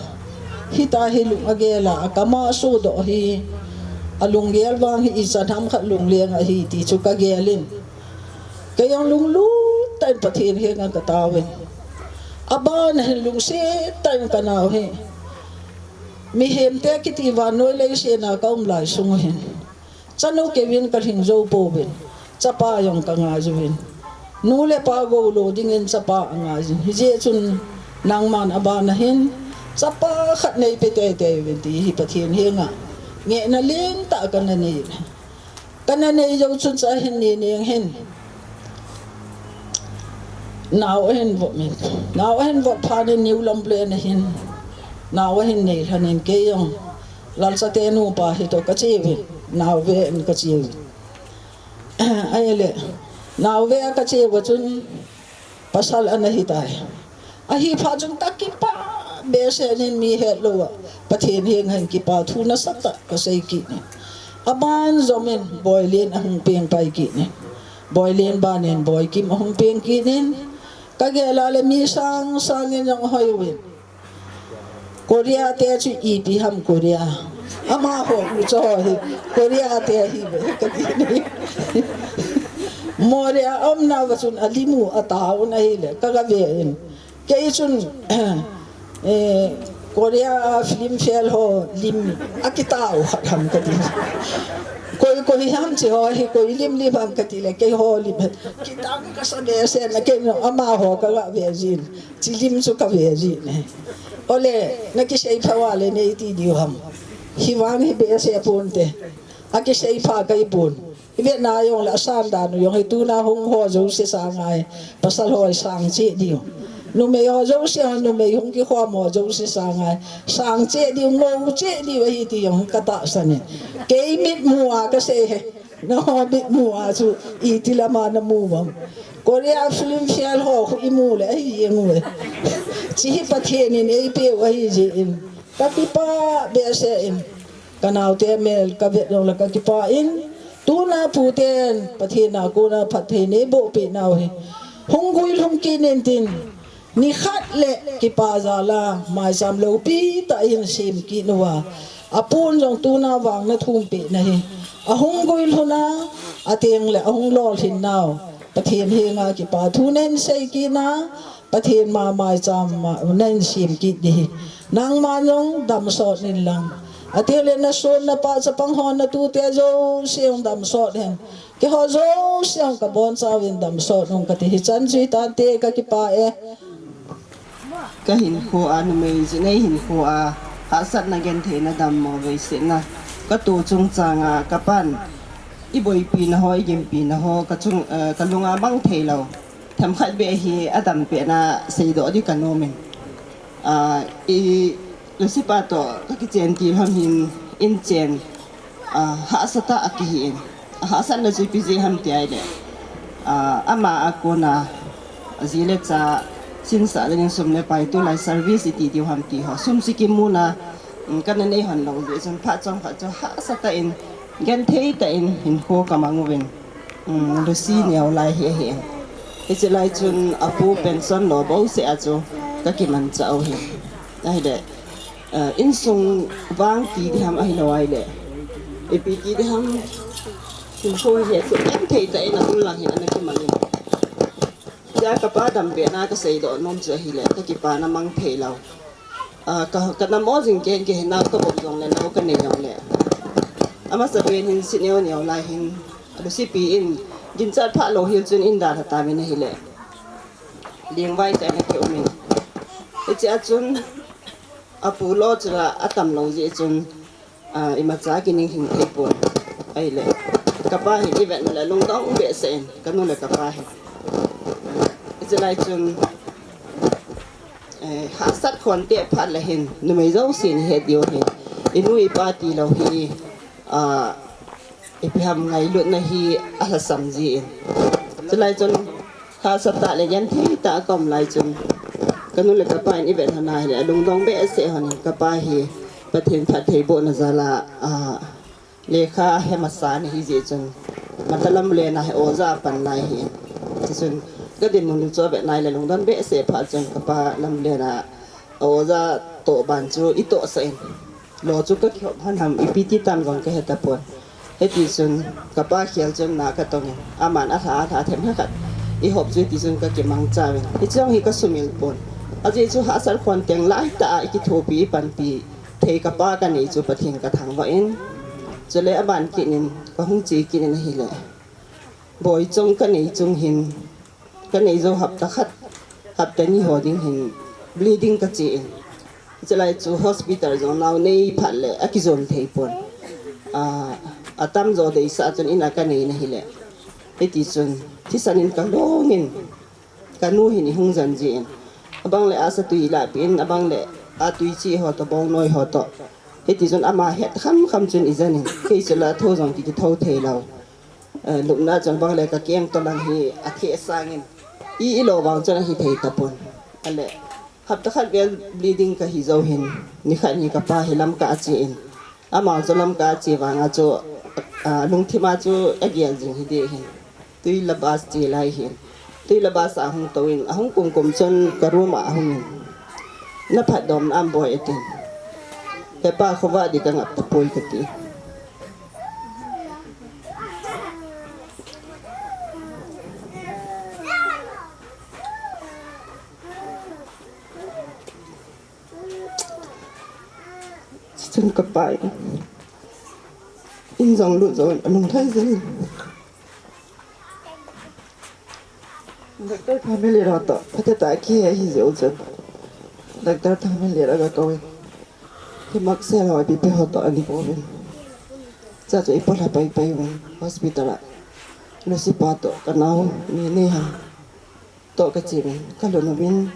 hitia hi lung agel a, akama sohdoh hi, alunggel vang hi ichan ham khat lungleng ahi ti chu kagelin, kei jong lunglut tah in Pathen henga kataovin. Abana hin lungset tah in kanao hi, mihemte kiti vannoi leiset a kaum lai sung hin, chanu keuvin kalhing jou pouvin, chapa jong kangai uvin. Nu le pa goulo dingin chapa angaijin, hijeh chun nangman abana hin chapa khat neipe teitei uvin ti hi Pathen henga ngehna lentah kana nei. Kana nei jou chun chua hin ni ning hin nao ahin vop in, nao ahin vop phat in New Lambulane a hin nao ahin neilhan in, kei jong Lalchate nupa hitoh kacheuvin, naove in kacheuvin. Ahile, naove a kacheuva chun pasal ana hitai. Ahiphat chun kakipah behseh in, mi hetlouva Pathen henga hin kipa thu nasatah kasei kit in. Aban jomin Boilen ahung peng pai kit in, Boilen ban in Boikim ahung peng kit in, Ka gel a le mi sang sang in jong hoi uvin. Korea te chu ipi ham Korea. Amaho chu hi Korea te ahi ve ka ti ni. Moreh a umna va chun a lim u a tao na hi le ka ga ve in. Kei chun eh, Korea film fel ho lim a kitao khat ham ka ti. Koi koi ham chi ho hi koi lim lim ham ka ti le kei ho lim. Kitang ka sa behseh na kei no amaho ka ga ve jin. Chi lim chu ka ve jin. Ole na kisei pha uva le nei ti diu ham. Hi vang hi behseh pon te. A kisei pha kai pon. I ve na jong le a san dan u jong hi tuna hung ho jouse sang ngai. Pasal ho sang cheh diu. Numei ho jouse ho numei hung kikhom ho jouse sang ngai. Sang cheh diu, ngou cheh diu ahi ti jong hi ka tahsan in. Kei mit mu a ka sei he. Na ho mit mu a chu iti lam a na mu vang. Korea film fel ho khu i mu le ahi jeng uve. Chi hi Pathen in ei pe u ahi jeh in. Ka kipah behseh in. Ka naote mel ka vet jong le ka kipah in, tuna pu ten Pathen a kona phatthei nei boh peh nau hi. Hung guilhung kit in tin, ni khat le kipa jal a maicham loupi tah in sem kit uva. A pon jong tuna vang na thum peh na hi. A hung guilhun a, a teng le a hung lolhin nau. Pathen henga kipa thu nen sei kit na, Pathen ma maicham ma nen sem kit di hi. Nangma jong dam sot in lang. Ati le na son na pa chapang ho na tute jouse jong dam sot hen. Keiho jouse jong ka boncha uvin dam sot un ka ti hi chan chu hi tante ka kipah e. Ka hinkho a numei jinei hinkho a hahsatna gentheina dammo veisetna ka to chungchang a ka pan i boipi na ho i gimpi na ho ka chung eh, ka lung a mang thei lou. Themkhat beh hi a dam peh na seidoh di ka nom in. Ah, i Lucifer toh ka kichen til ham hin in chen, ah, hahsa tah a kihi in. A hahsatna chu ipi jeh ham ti ahile, ah, ama a kona a ji le cha sinsah dingin sum le pai tulai service i ti diu ham ti ho. Sum si kimu na, um, ka na nei hon lou jeh chun phat chom khat chu hahsa tah in, genthei tah in hinkho ka mang uvin. Um, Lucy neo lai hi ahi. Hiche lai chun a pu pension lo bouseh a chu ka kimanchah u hi. Ahile, eh, insung vang ti di ham ahilou ahile. Ipi ti di ham, hinkho hi se em thei tah in a hung lang hin ana kimang in. Tia ka pa dam peh na ka seidoh nom chu ahile, ka kipana mang thei lou. Ah, ka, ka nam o jing kei, kei hin nao ka bol jong le, nao ka nei jong le. Amasa pen hin si neo neo lai hin, a Lucy pi in, ginchat pha lou hel chun in dalha tauvin ahile. Lingvai tah in a kium in. Hiche a chun, a pu lo chu la a tam lou jeh chun, ah, imacha kiningthing thei pon. Ahile, ka pa hin i vet na le lungdong behseh in, ka nu le ka pa hin. Hiche lai chun, eh, hahsat khon te phat le hin, numei jouse in i het diu hin. I nu i pa ti lou hi, ah, ipi ham ngailutna hi a lhasam ji in. Chulai chun, hahsat tah le genthei tah a ka um lai chun, ka nu le ka pa in i vet hon ahile, a lungdong behseh hon in ka pa hi Pathen phattheibohna jal a, ah, lekha he masa ana hi jeh chun, Mata lamlen a he oja a pan lai hi. Chuchun, ka dinmun u chu a vet nai le lungdon behseh phat chun ka pa lamlen a oja toh ban chu i tohsah in. Lo chu ka kihop han ham, ipi ti tam jong ka he tapon. Hiti chun ka pa khel chun na ka tong in, aman a lha, a lha themkhat i hop chu hiti chun ka kimangcha uvin. Hiche jong hi ka sumil pon. Ajeh chu hahsat khon teng lai tah a i kithopi, i panpi thei ka pa ka nei chu Pathen ka thangvah in. Chule aban kit in ka hung che kit in ahile, boichong ka nei chung hin, ka nei jou hapta khat, hapta ni ho ding hin bleeding ka che in. Chulai chu hospital jong nao nei phat le a kijon thei pon. Ah, atam jo deisah chun in a ka nei na hile. Hiti chun thisan in ka long in, ka nu hin i hung jen ji in. Abang le asa tui lah pi in, abang le a tui chi ho toh, bong noi ho toh. Hiti chun ama het kham kham chun i jen in. Kei chu la tho jong ki, kitho thei lou. Eh, lupna chun bang le ka keng toh lang hi a theh sang in. I, i lo vang chun a hi thei tapon. Ale, hapta khat vel bleeding ka hi jou hin, ni khat ni ka pa hi Lamka a che in. Ama chu Lamka a che vang a chu, ah, lungthim a chu a gel jing hi ding hin. Tui la bus che lai hin. Tui le bus a hung tou in, ahung kum kum chun ka room a ahung in. Na phat dom na am boi atin. He pa, khovah di ka ngap tapoi kati. Chun ka pa in, in jong lut jo in, a lunglhai jeng in. Doctor Thanmile ho toh, phatah a kihe ahi jeh u chun. Doctor Thanmile a ka kou in. Hi mak se lo, B P ho toh ani pouvin. Cha chu i polha pai pai uvin hospital a. Lucy pa toh ka nao ni ni ha. Toh ka che uvin, ka lhun uvin,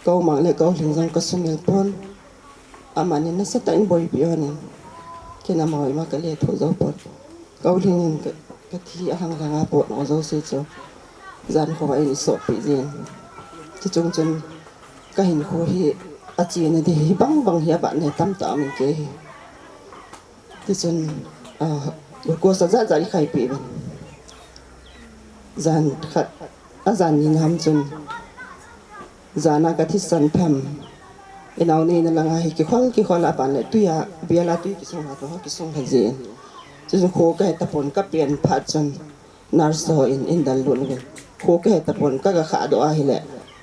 ka u mang le ka u lhing jong ka sumil pon. Amani nasatah in boipi uvin. Kei in amaho ima ka lethuh jou pon. Ka u lhing in ka, ka thi ahang lhang a pot nau jouse chu. Jan khovah in i soppi jin. Chuchung chun ka hinkho hi a chena di hi bang bang hi a ban ne tamtah um in kei hi. Tichun, ah, glucose a jat jat i khaipi uvin. Jan khat, a jan ni nam chun, jan a ka thisan pham. I nao nei na langa hi kikhol, kikhol a ban le tui a, bial a tui kisung ha, to kisung ha jin. Chuchun kho ka he tapon ka pian phat chun, nurse ho in, in dal lut uvin. Kho ka he tapon ka ga khah doh ahile,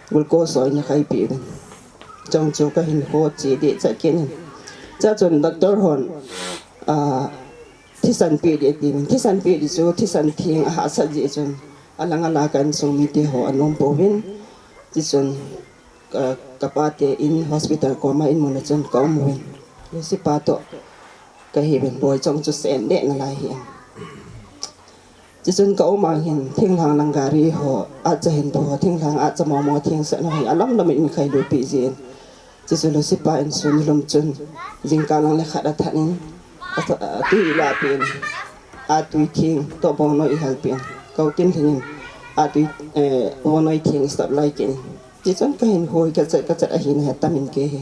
glucose ho in a khaipi uvin. Chong chu ka hinkho che deh chat kit in. Cha chun doctor hon, ah, thisan pe di ati uvin. Thisan pe di chu, thisan theng a hahsat jeh chun, a langa la ka insung mite ho a nom pouvin. Tichun, ka, ka pa te in hospital koma in mun a chun ka um uvin. Lucy pa toh ka hi uvin, boi chong chu sen deh na lai hi. Tichun ka u mang hin, thinglhang lang gari ho, a cha hin po ho, thinglhang a cha momo theng sa na hi, a lam lam in khailupi jin. Tichun Lucy pa in sun lum chun, jingkah lang le khat a than in, a, a tui la pin, a tui theng, toh bongnoi i hal pin, ka u tin theng in, a tui, eh, bongnoi theng i stop lai kin. Tichun ka hinkho hi ka chat, ka chat ahi na he tam in kei hi.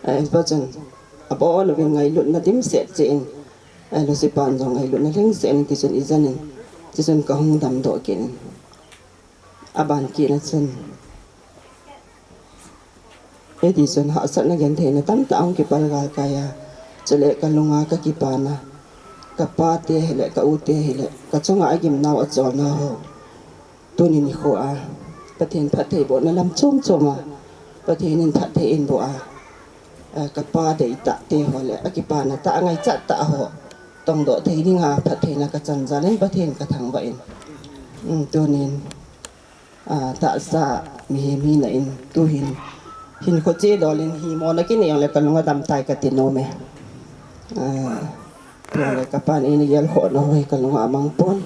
Eh, pa chun, a bol uvin ngailutna dimset che in, eh, Lucy pan jong ngailutna lhingset in tichun i jan in, tichun ka hung dam doh kit in. A ban kit na chun, eh, tichun hahsatna gentheina tamtah hung kipal galkai a, chule ka lunga ka kipana, ka pa te hile, ka u te hile, ka chunga a gimnau a cholna ho. Tuni nikho a, Pathen phattheibohna lam chom chom a, Pathen in phatthei in boh a, a, ka pa deitah te ho le, a kipana tah, a ngaichat tah ho, tongdoh thei dinga phattheina ka chan jal in Pathen ka thangvah in. Um, tunin, a, tahsa mihem hina in, tuhin, hinkho che dol in hi mo na kinei jong le ka lung a dam tai ka ti nom e. A, Tua le ka pan eina gel khohna ho hi ka lunga amang pon.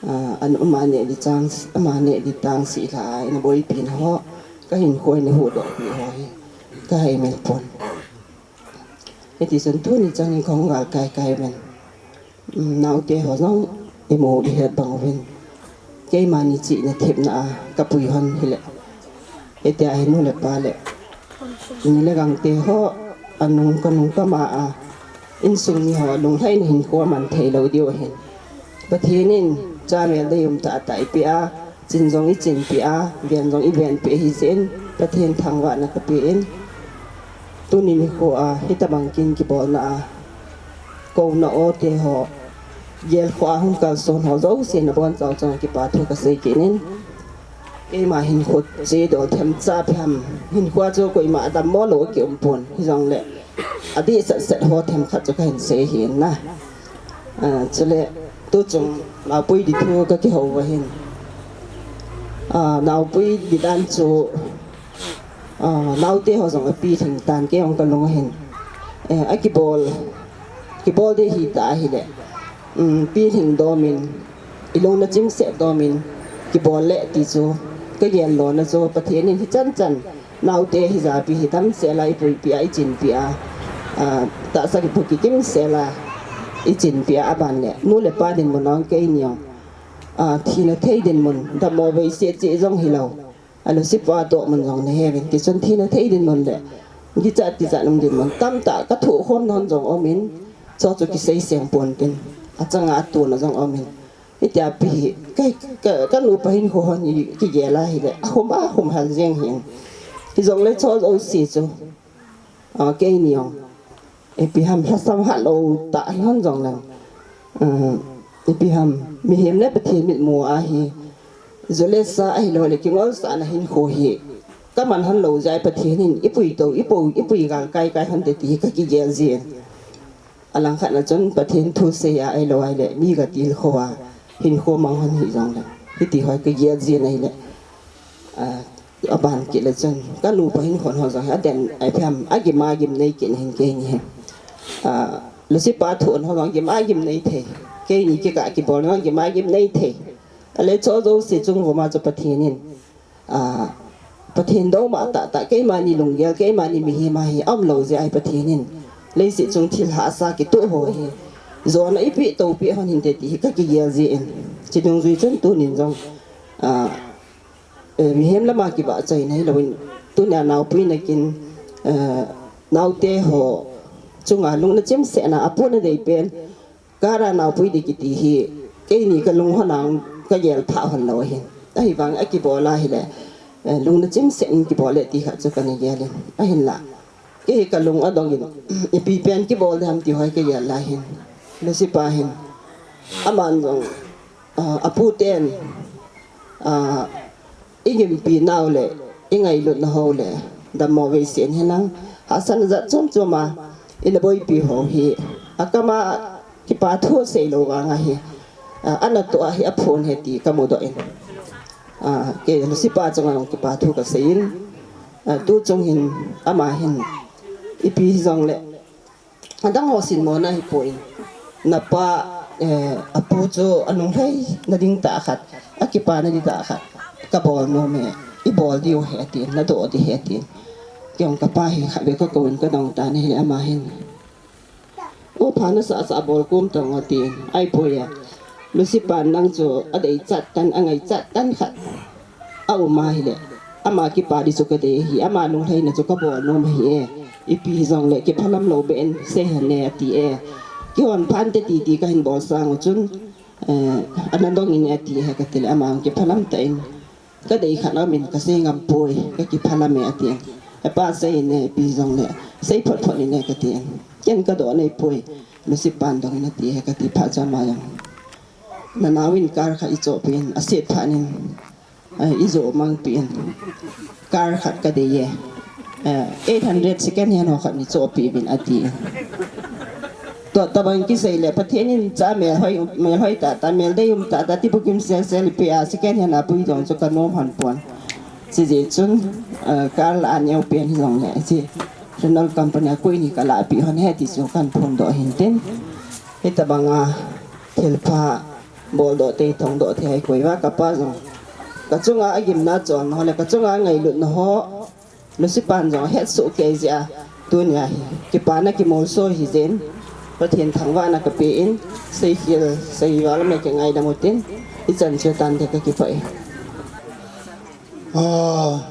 Ah, an ama neh di chang, ama neh di tang sih lha a eina boipi na ho, ka hinkho eina huhdoh pi ho hi ka heimil pon. Hiti chun tuni chang in ka hung galkai kai uvin. Um, naote ho jong imu ihet bang uvin. Keima ni chihna thepna a ka pui hon hile. Hitia hi nu le pa le, ni le gangte ho, anung ka nung kama a, insung mi ho, lunglhaina hinkho aman thei lou diu ahin. Pathen in, chamel deium tah a taipeh a, chin jong ichinpeh a, ven jong ivenpeh ahi jeh in, Pathen thangvahna kape in. Tuni nikho a, hitabang kin kibolna a, kouna o te ho, gel kho a hung kalson ho jouse nabonchau chunga kipa thu kasei kit in. Keima hinkho che dol themcha phem, hinkho a chu koima adammo lou kium pon, hijongle adih set set ho themkhat chu kahin sei ahi na. Ah, chule tuchung naopui di thu kakihou uva hin. Ah, naopui di dan chu Ah, naote ho jong apilhing tan, kei jong kalung ahin. Eh, akibol, kibol ding hita ahile. Um, pilhing domin, ilungna chimset domin, kibol le ti chu, kagel lona chu, Pathen in hichan chan, naote hijapi hi damsel a, ipuipi a, ichinpi a, ah, tahsa kipu kikim sel a, ichinpi a, aban le, nu le pa dinmun a keini jong, ah, thina thei dinmun, dammo veise cheh jong hilou. Alusipa toh mun jong naheuvin, tichun thina thei dinmun le, kichat tijat um dinmun tamtah kathoh khom non jong umin, chuchu kisei seng pon tin, achanga atuna jong umin. Hitia pi hi, ka, ka, ka nupa hinkho hon hi kigel a hile, ahum, ahum hal jeng hin. Hijongle chu jouse chu, ah, keini jong, ipi ham lhasam ha lou tah hi hon jong lang. Ah, ipi ham, mihem le Pathen mitmu a hi, ju le sa ahilou le kingolsahna hinkho hi, ka man hon lou jeh a Pathen in, ipui to, ipo, ipui gal kai kai hon te ti hi ka kigel jin. Alangkhat na chun Pathen thu sei a ahilou ahile, mi ga tilkhou a, hinkho mang hon hi jong le. Hiti ho ka gel jin ahile. Ah, aban kit le chun, ka nupa hinkho ho jong hi, aden, ipi ham, agim agim nei kit na hin keini hi. Ah, Lucifer thu ho jong agim agim nei thei. Keini kikah kibol jong agim agim nei thei. Ale chu jouse chung voma chu Pathen in. Ah, Pathen dou ma tah tah, keimani lunggel, keimani mihem a hi aum lou jeh a hi Pathen in. Leiset chung thil hahsa kitoh ho hi. Jona ipi topi hon hinte ti hi ka kigel jin. Chi dungjui chun tunin jong, ah, eh, mihem lama kivahchoina hilou in. Tunia naopui nakin, eh, naote ho chunga lungna chimsetna apu na dei pen. Car a naopui ding kiti hi, keini ka lung hon ang ka gel pha hon lou ahin. Ahivang a kibol a hile, eh, lungna chimset in kibol le ti khat chu kana gel in. Ahinla, kei hi ka lung adong in, ipi pen kibol ding ham ti ho hi ka gel lai hin. Lucifer hin, aman jong, ah, apu ten, ah, i gimpi nau le, i ngailutna ho le, dammo vei sen hilang, hahsatna jat chom chom a, i na boipi ho hi, akam a kipa thu sei lou vang ahi, a, ana toh a hi aphon ahi ti ka mudoh in. A, kei Lucifer chunga jong kipa thu ka sei in, a, tu chung hin, ama hin, ipi hijong le, adang ho sin mo na hi poi. Napa, eh, apu chu anung lhai na ding tah khat, akipa na ding tah khat. Ka bol nom e, i bol diu ahi atin, na doh ding ahi atin. Kei jong ka pa hi khat vei ka kou in ka dong tan ahile ama hin. O pha na sah sah bol kum tang atin, ai poi a. Lucifer nang chu adei chat tan, angai chat tan khat. A um ahile, ama kipa ding chu ka dei ahi, ama lunglhaina chu ka bol nom ahi e. Ipi hijong le, kiphalam lou beh in sei hen e, ati e. Kihon phan te ti ti ka hin bol sang u chun, eh, ana dong in e, ati e, ka ti le, ama kiphalam tah in. Ka dei khat a um in ka sei ngam poi, ka kiphalam e, ati e. E pa sei in e, ipi hijong le, sei phot phot in e, ka ti e. Ken ka doh nei poi, Lucifer dong in ati e, ka ti phat chu ama jong. Na nau in car khat i chohpeh in, a set phat in. Ai, i jo mangpi in. Car khat ka dei e. Eh, eight hundred second hand ho khat nei chohpeh uvin ati. Tua tabang kisei le, Pathen in cha melhoi, melhoi tah tah, mel dei um tah tah, ti bukim sel sel pe a, second hand a pui dong chu ka nom hon pon. Chijeh chun, eh, car la a neo pen hijong le, chi Renault company a koi ni ka lahpeh hon e ti chu kan phondoh hin tin. Hitabang a thilpha boldoh thei, thongdoh thei ahi koi va ka pa jong. Ka chunga agimna cholna ho le, ka chunga ngailutna ho. Lucifer jong ahet soh kei jeh a, tunia hi. Kipana kimolso hijeh in, Pathen thangvahna ka pe in, seikhel, seival me kingaidam u tin, ichan chu tante ka kipah e. Ah,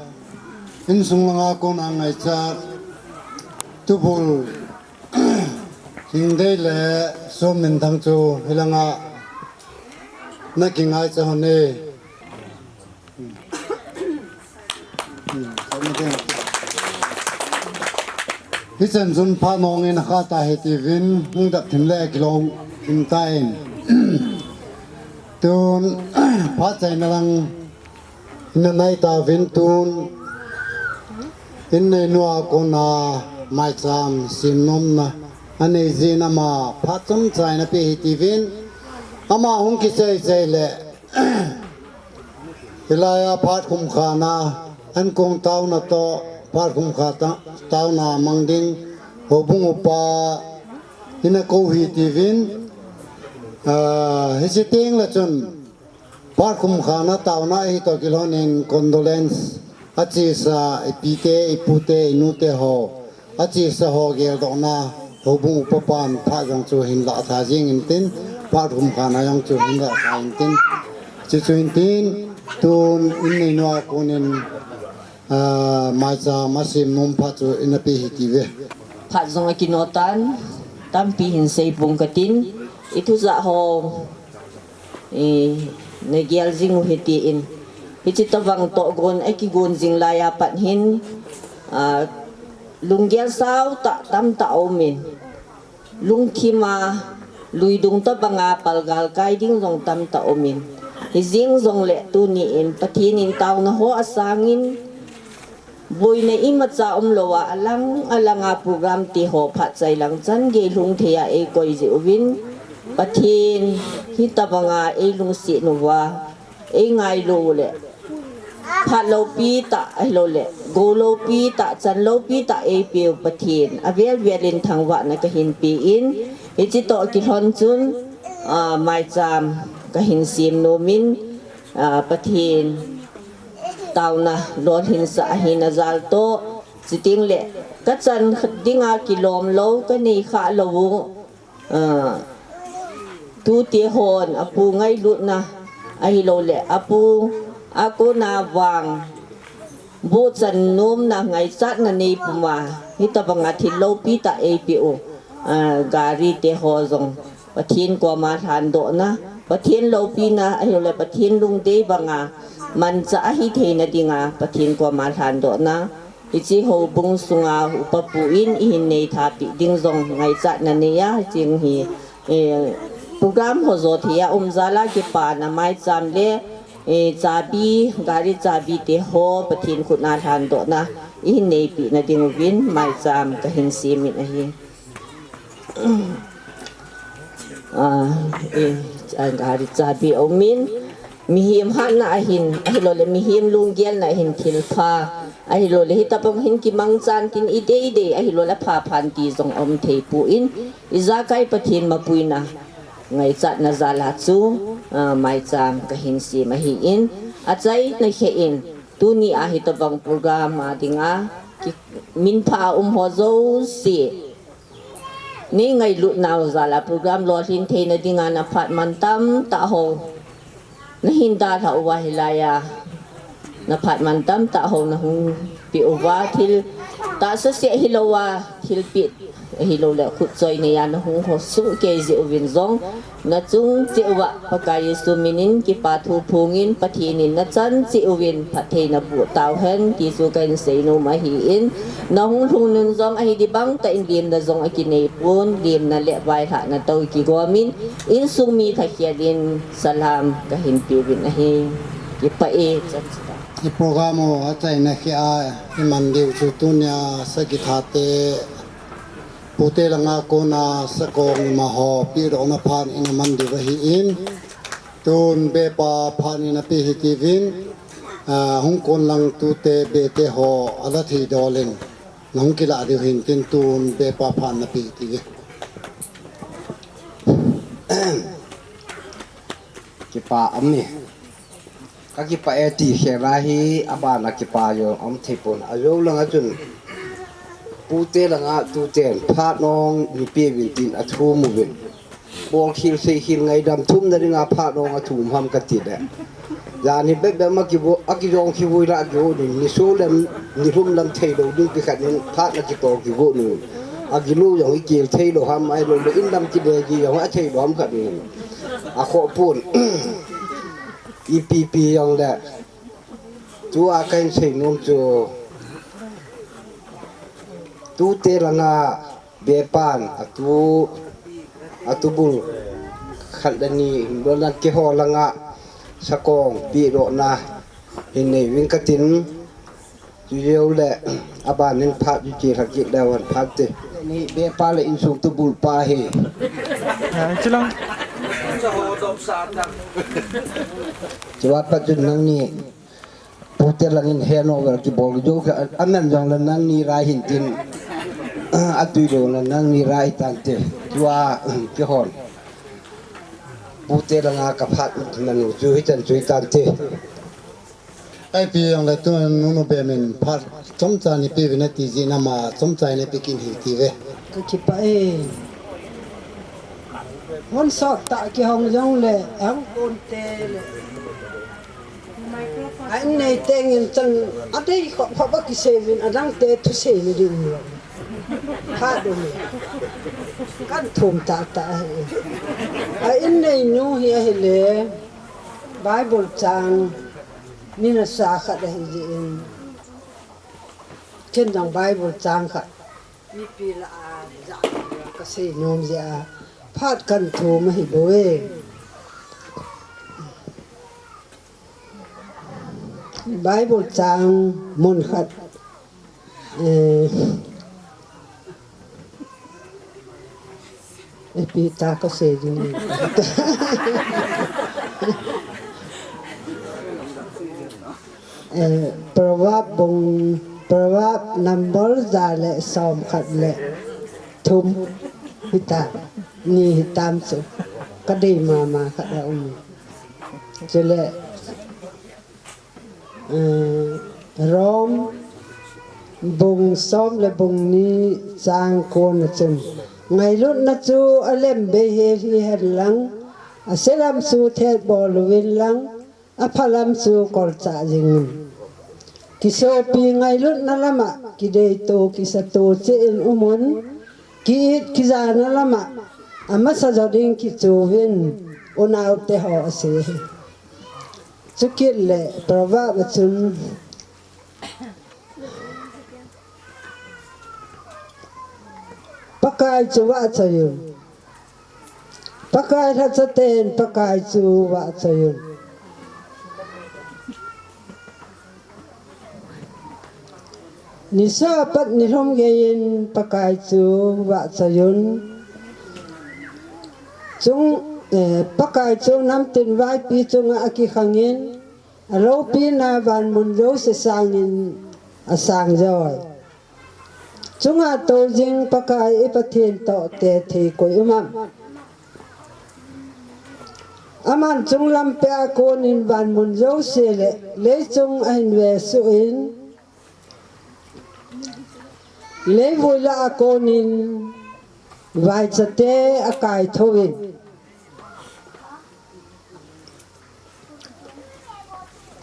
insung langa kona ngaichat, tubul, Hingdei le Somminthang chu hilanga na kingaicha hon e. Hichan chun phat nong in akha ta hi tiuvin, hung dap thim le kilou thim tan. Tun, phat chaina lang, ina nai tauvin tun, in neinu a kona maicham semnomna anei jin ama phat chomcha in ape hi tiuvin, ama hung kichai chai le, hilai a phat khum khana, ankong taona toh, phat khum kha ta-, taona mang ding, houbung upa, ina kou hi tiuvin, ah, hiche teng le chun, phat khum khana taona hi toh kilhon in condolence, achesa, ipi te, ipu te, inu te ho, achesa ho geldohna, houbung upa pan phat jong chu hin lah tha jing in tin, phat khum khana jong chu hin lah tha in tin. Chuchu hin tin, tun in neinu a kon in, ah, maicham asemnom phat chu ina pe hi tiuve. Phat jong akino tan, tampi hin sei pung katin, i thu ja ho. eh, nagel jing u hite in. Hiche tobang tohgon akigon jing laiya pat hin, ah, lunggel sao tah tamtah aumin. Lungthima luidung tobanga palgal kai ding jong tamtah aumin. Hijeng jongle tuni in Pathen in taona ho asangin, boina imacha umlouva alang alanga program teho phat chai lang chan gei lhung theiya eikoi jeh uvin, Pathen hitobanga eilungset uva, eingailou uleh, phat loupi tah ahilouleh, gou loupi tah, chan loupi tah eipeu Pathen avel velin thangvahna kahin pe in, hiche toh kilhon chun, ah, maicham kahin sem nomin, ah, Pathen taona lolhinsah ahina jal toh, chuteng le kachan dinga kilom lou, kanei khah lou u, ah, tute hon apu ngailutna ahilouleh, apu a kona vang bochan nomna ngaichatna neipuma, hitobanga thil loupi tah eipeu, ah, gari teho jong Pathen koma lhandohna, Pathen loupina ahilouleh Pathen lungdei banga manchah ahi theina dinga Pathen koma lhandohna, hiche houbung sunga upa pu in ihin nei thapeh ding jong ngaichatna neiya, hiche hi, eh, program ho jo theiya um jal a kipana maicham le, eh, chabi, gari chabi teho Pathen khut a lhandohna ihin neipeh na ding uvin maicham kahin semin ahi. Ah, eh, gari chabi aumin, mihem hatna ahin, ahilouleh mihem lunggelna ahin thilpha, ahilouleh hitobang hin kimangchan tin idei dei, ahilouleh apha phan ti jong aum thei poi, ijakai Pathen mapuina ngaichatna jal a chu, ah, maicham kahin sem ahin, achaina kheh in, tuni a hitobang program a dinga, ki, minpha a um ho jouse nei ngailutnau jal a program lolhin theina dinga naphat mantam tah ho nahin dalhah uva, hilaiya naphat mantam tah ho nahung peh uva, thil tahsa seh hilouva, thilpeh ahilouleh khutchoi neiya nahung ho sohkei jeh uvin jong, nachung cheh uva Pakai Jesu minin kipa thu phongin, Pathen in nachan cheh uvin phatthei naboh tauhen ti chu kahin seinom ahin, nahung lhung nun jong ahi dibang tah in lemna jong akinei pon, lemna le vailhahna toh kigomin, insung mi thakhel in salam kahin peuvin ahi. Kipah e, chan chita. I program u achaina kheh a iman diu chu tunia sagi thate pute langa kona sakong ima ho pehdohna phat in iman diu ahin, tun bepa phat in apeh hitiuvin, ah, hung kon lang tute bete ho ala thei dol in nahung kilah diu hin tin tun bepa phat in apeh hitiuve. Kipa aum e. Kakipah e ti khel a hi abana kipa jong aum thei pon. Ajou langa chun pute langa tuten phat nong neipeuvin tin athum uvin. Bolkhel seikhel ngaidam thumna dinga phat nong athum ham kati le, jan hi bep bep ma kivo, akijong kivui la kivo nin, niso lem, nilhum lam theilou ding kikhat nin phat na kitol kivo nin. Agilu jong ikel theilou ham, ahilouleh in lam kile ji jong atheilou ham khat nin. Akhoh pon. Ipi pi jongle, tua kahin seinom chu, tute langa bepan atu, atubul khat le ni, dolan keiho langa sakong pehdohna hin neiuvin katin, chujou le aban in phat chu chelha kit leu hen phat te. Ni bepa le insung tubul pa hi. Ah, chilang. Chua pat chun nangni pute langin handover kibol jou kha, aman jongle nangni rai hin tin, atui jongle nangni rai tante. Chua, kihon. Pute langa kaphat nanu chu hichan chu hitante. Ipi jongle tun nunu bemin phat chomcha neipeuvin ati jeh in ama chomcha neipe kit in hitiuve. Kakipah e. Hon sot tah kihong jongle, hung konte le. A in nei tengin chan adei khop khop akiseiyun, adangte thusei na ding lo. Phat um e. Kan thum tah tah ahi. A in neinu hi ahile Bible chang ni nasa khat ahi jeh in. Ken jong Bible chang khat mipi lah a ja ka sei nom jeh a phat kan thum ahi bou e. Bible chang mun khat, eh, ipi ta ka sei ding. Eh, Proverb bung, Proverb number ja le som khat le thum hita, ni hitam chu. Ka dei mama khat a um. Chule, eh, Rom bung som le bung ni chang ko na chun, ngailutna chu a lem bei hel hihen lang, a selam chu thet bol uvin lang, a phalam chu kolchah jing un. Kisopi ngailutna lama kideito kisato cheh in um un, ki-it kijana lama amasa jo ding kichu uvin, unaote ho, asei. Chukit le Proverb a chun Pakai chu vahchoi un. Pakai lhachaten Pakai chu vahchoi un. Nisa pat nilhum geiyin Pakai chu vahchoi un. Chung, eh, Pakai chu namtin vaipi chunga akikhangin, a loupina vanmun jouse sangin asang joi. Chunga tou jing Pakai i Pathen toh tethei koi um am? Aman chunglam peh a konin vanmun jouse le leichung ahin vesuh in, leivui lah a konin vaichate akaithou in,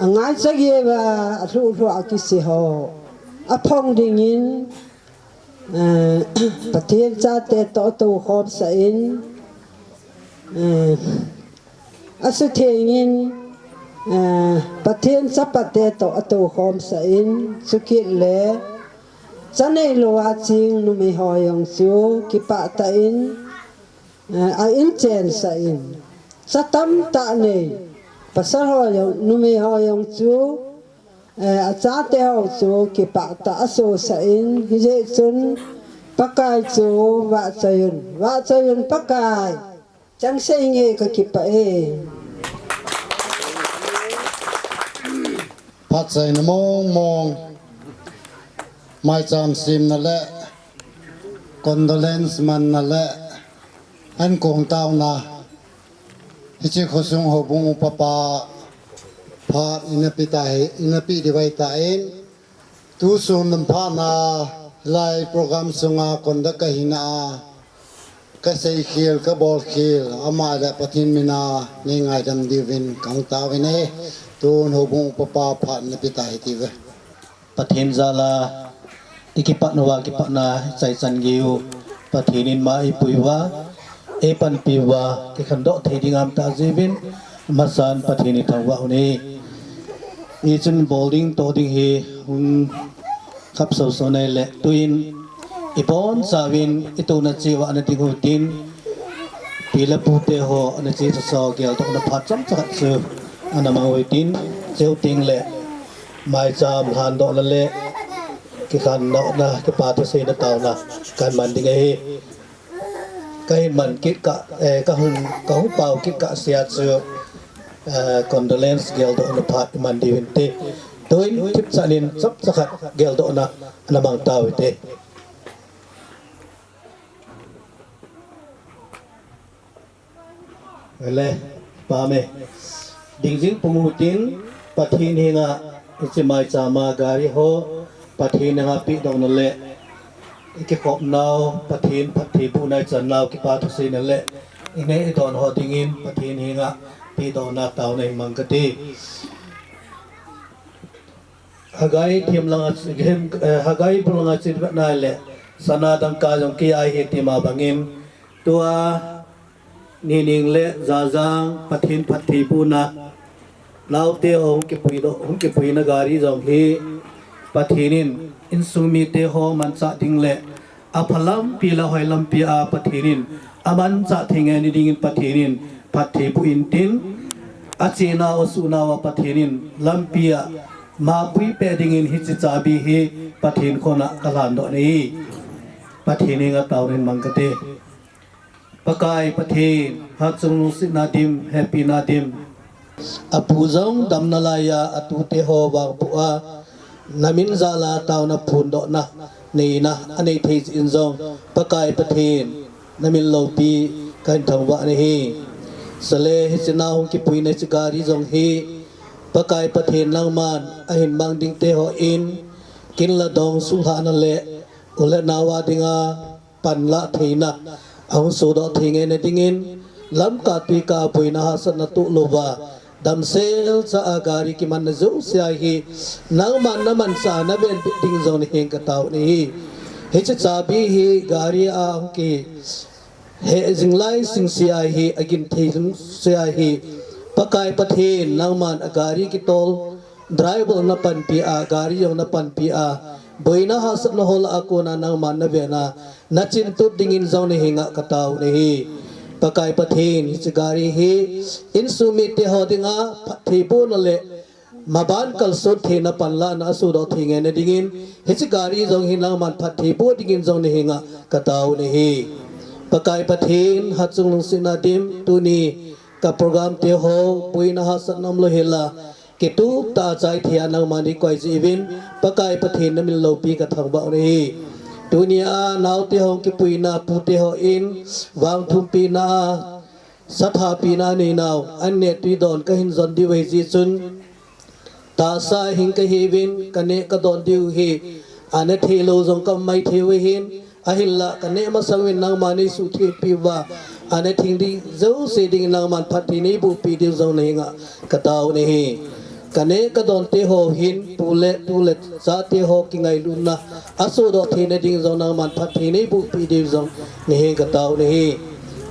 angaicha geiya alhuh lhuh a kise ho aphong dingin, eh, Pathen chate toh atoukhom sah in, eh, asuthengin, eh, Pathen chapate toh atoukhom sah in, chukit le cha neilou a ching numei ho jong chu kipah tah in, eh, a inchen sah in, cha tamtah nei pasal ho jong, numei ho jong chu, eh, achate ho chu kipah tah a asosah in, hijeh chun Pakai chu vahchoi un, vahchoi un Pakai. Changseh inge, kakipah e. Phatchaina mong mong, maicham semna le condolence manna le ankong taona, hiche khosung houbung upa pa phat ina pe tai, ina pe diu ahitan, tusun lam phatna lai program sunga conduct kahina a kaseikhel, kabolkhel, ama le Pathen mina neingaidam diuvin kahung taovin ahi. Tun houbung upa pa phat ina pe tai hitiuve. Pathen jal a ikipatnauva kipatna ichaichan geiyu Pathen in ma eipui uva, eipanpi uva, kikhandoh thei ding aum tah jeh uvin, amasan Pathen ithangvah u ahi. Hichun bol ding toh ding hi hung khapsou sou nai le, tuin ibonchauvin itouna cheh uva ana ding uhitin, pi le pute ho ana che chasa geldohna phat chomcha khat chu ana mang uhitin, chuteng le maicham lhandohna le kikhandohna, kipa thuseina taona kahin man ding ahi. Kahin man kit kah, eh, kahung, kahung pao kit kah sea chu, eh, condolence geldohna phat iman diu hinte. Tuin thipchan in chomcha khat geldohna ana mang tau hite. Le, pame. Ding jing pum uhitin, Pathen henga hiche maicham a gari ho Pathen henga pehdohna le ikikhopnau, Pathen phattheibohna ichannau, kipa thuseina le ineh idon ho dingin Pathen henga pehdohna taona imang kate. Haggai thim langa, thim, eh, Haggai bung langa chun ivet nai le, Sana dangka jong kei ahi tima bangin, tua Nining le Jajang Pathen phattheibohna, naote ho hung kipui doh, hung kipuina gari jong hi Pathen in insung mite ho manchah ding le apha lampi le ahoi lampi a Pathen in amanchah thei ngai nadingin Pathen in phattheiboh intin, achenau asuhnau a Pathen in lampi a mapui peh dingin hiche chabi hi Pathen khut a kalhan doh nahi. Pathen henga taona mang kate. Pakai Pathen, hatchungnung sihna dim, hepina dim. Apu jong damna laiya atute ho vangboh a, namin jal a taona phondohna neina anei thei jeh in jong, Pakai Pathen, namin loupi kahin thangvah nahi. Chule hiche na hung kipuina hiche gari jong hi, Pakai Pathen nangman ahin mang dingte ho in, kin le dong suhlhahna le u le nao a dinga panlah theina ahung sodoh thei ngai nadingin, lamkai tuikai boina hahsatna toh louva, damsel cha a gari kimanna jouse a hi, nangman namanchah a navenbit ding jong nahenga katao nahi. Hiche chabi hi gari a hung kiheh jing lai singse a hi, agin thei singse a hi, Pakai Pathen nangman a gari kitol driver napanpi a, gari jong napanpi a, boina hahsatna ho lah a kona nangman naven a, nachintut dingin jong nahenga katao nahi. Pakai Pathen, hiche gari hi insung mite ho dinga phattheibohna le maban kalson theina panlahna asodoh thei ngai nadingin, hiche gari jong hi nangman phattheiboh dingin jong nahenga katao nahi. Pakai Pathen, hatchungnung sihna dim, tuni ka program te ho boina hahsatna umlou hel a, kitup tah a chai thei a nangman eikoi jeh uvin, Pakai Pathen namin loupi kathangvah u nahi. Tuni a naote ho hung kipuina pute ho in vangthumpina a, sathapina neinau, an neh tui don kahin jon diu ahi jeh chun, tahsa hing kahiuvin, kaneh kadon diu hi ana theilou jong kaum maithei u ahin, ahinlah kaneh masang uvin nangman neisuhthengpi uva, ana theng ding jouse dingin nangman phatthei neibohpi diu jong nahenga katao nahi. Kaneh kadon te ho hin pu le tu le chate ho kingailutna asodoh theina ding jong nangman phatthei neibohpi diu jong nahenga katao nahi.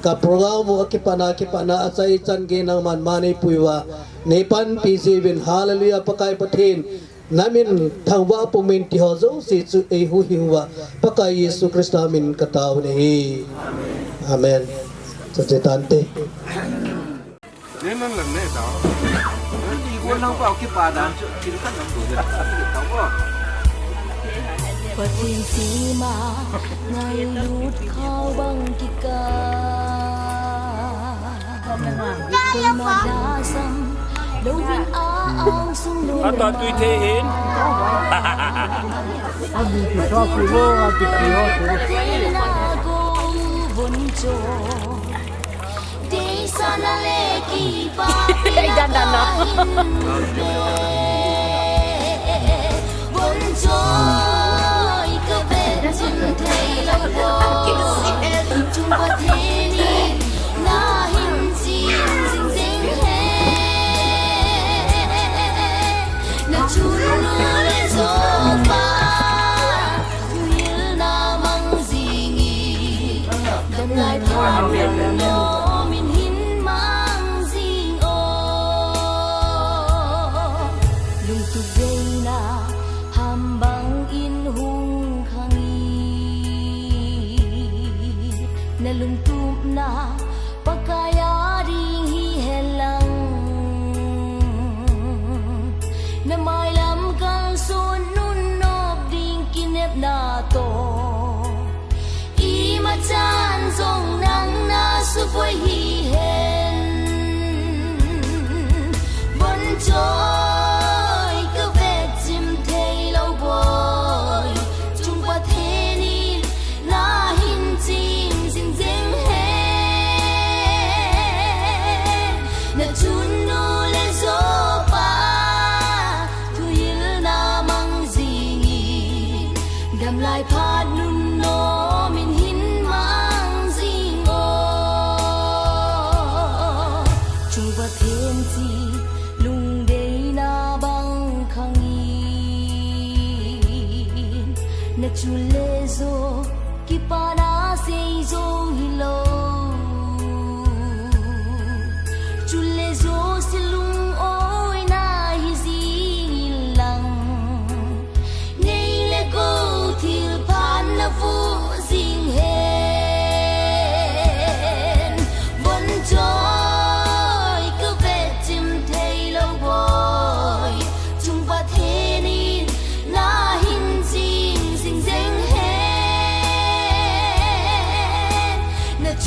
Ka program u akipatna, kipatna a achaichan gei nangman ma neipui uva, neipanpi jeh uvin, hallelujah, Pakai Pathen, namin thangvah pumin ti ho jouse chu eihuhhing uva, Pakai Jesu Christa min katao nahi. Amen. Chache tante. Pathen sima ngailut khao bang kikah. Koi ma dasam, louvin a angsung lou. Ata tui thei hin. Pathen na go von cho. Deisahna le kipana kahin pe. Von choi ka vet chim thei lou bou. Chung Pathen in na hin chim jing jing hen. Na chunnu le chapa thuhilna mang jing in. Damlai phat nunnom in hin mang jing o. Lungtup deina ham bang in hung khang in. Na lungtupna Pakai a ding hi hen lang. Na mailam kalson nunnop ding kinepna toh. Imachan jong nang na suboi hi hen. Von choi ka vet chim thei lou boi. Chung Pathen in na hin chim jing jing hen. Na chunnu le chapa thuhilna mang jing in. Damlai phat nunnom in hin mang jing o. Chung Pathen chi lungdeina bang khang in. Na chule jo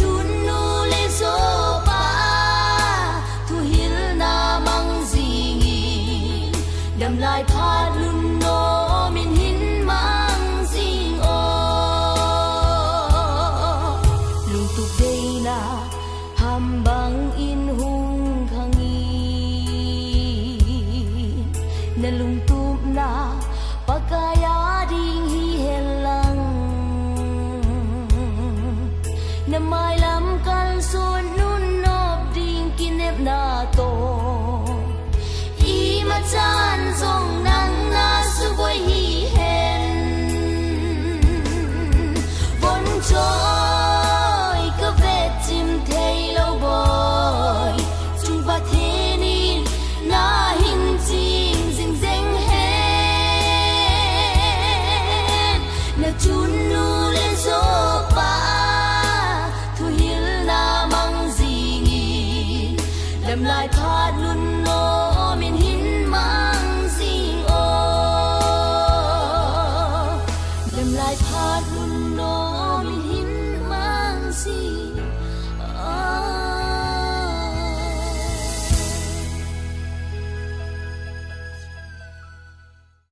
Chun nu le jopa thuhilna mang jingin, damlai phat lungnom in hin mang jing o. Lungtup deina ham bang in hung khang in, na lungtupna Pakai a ding hihen lang, na mailam kalson nunnop ding kinepna toh, imachan jong nang na suboi hihen. Von choi ka vetchim theilou boi chung Pathen in na hin ching jing jeng hen. Na chun nu le jopa thuhilna mang jingin, damlai phat lungnom in hin mang jing o. Damlai phat lungnom in hin mang jing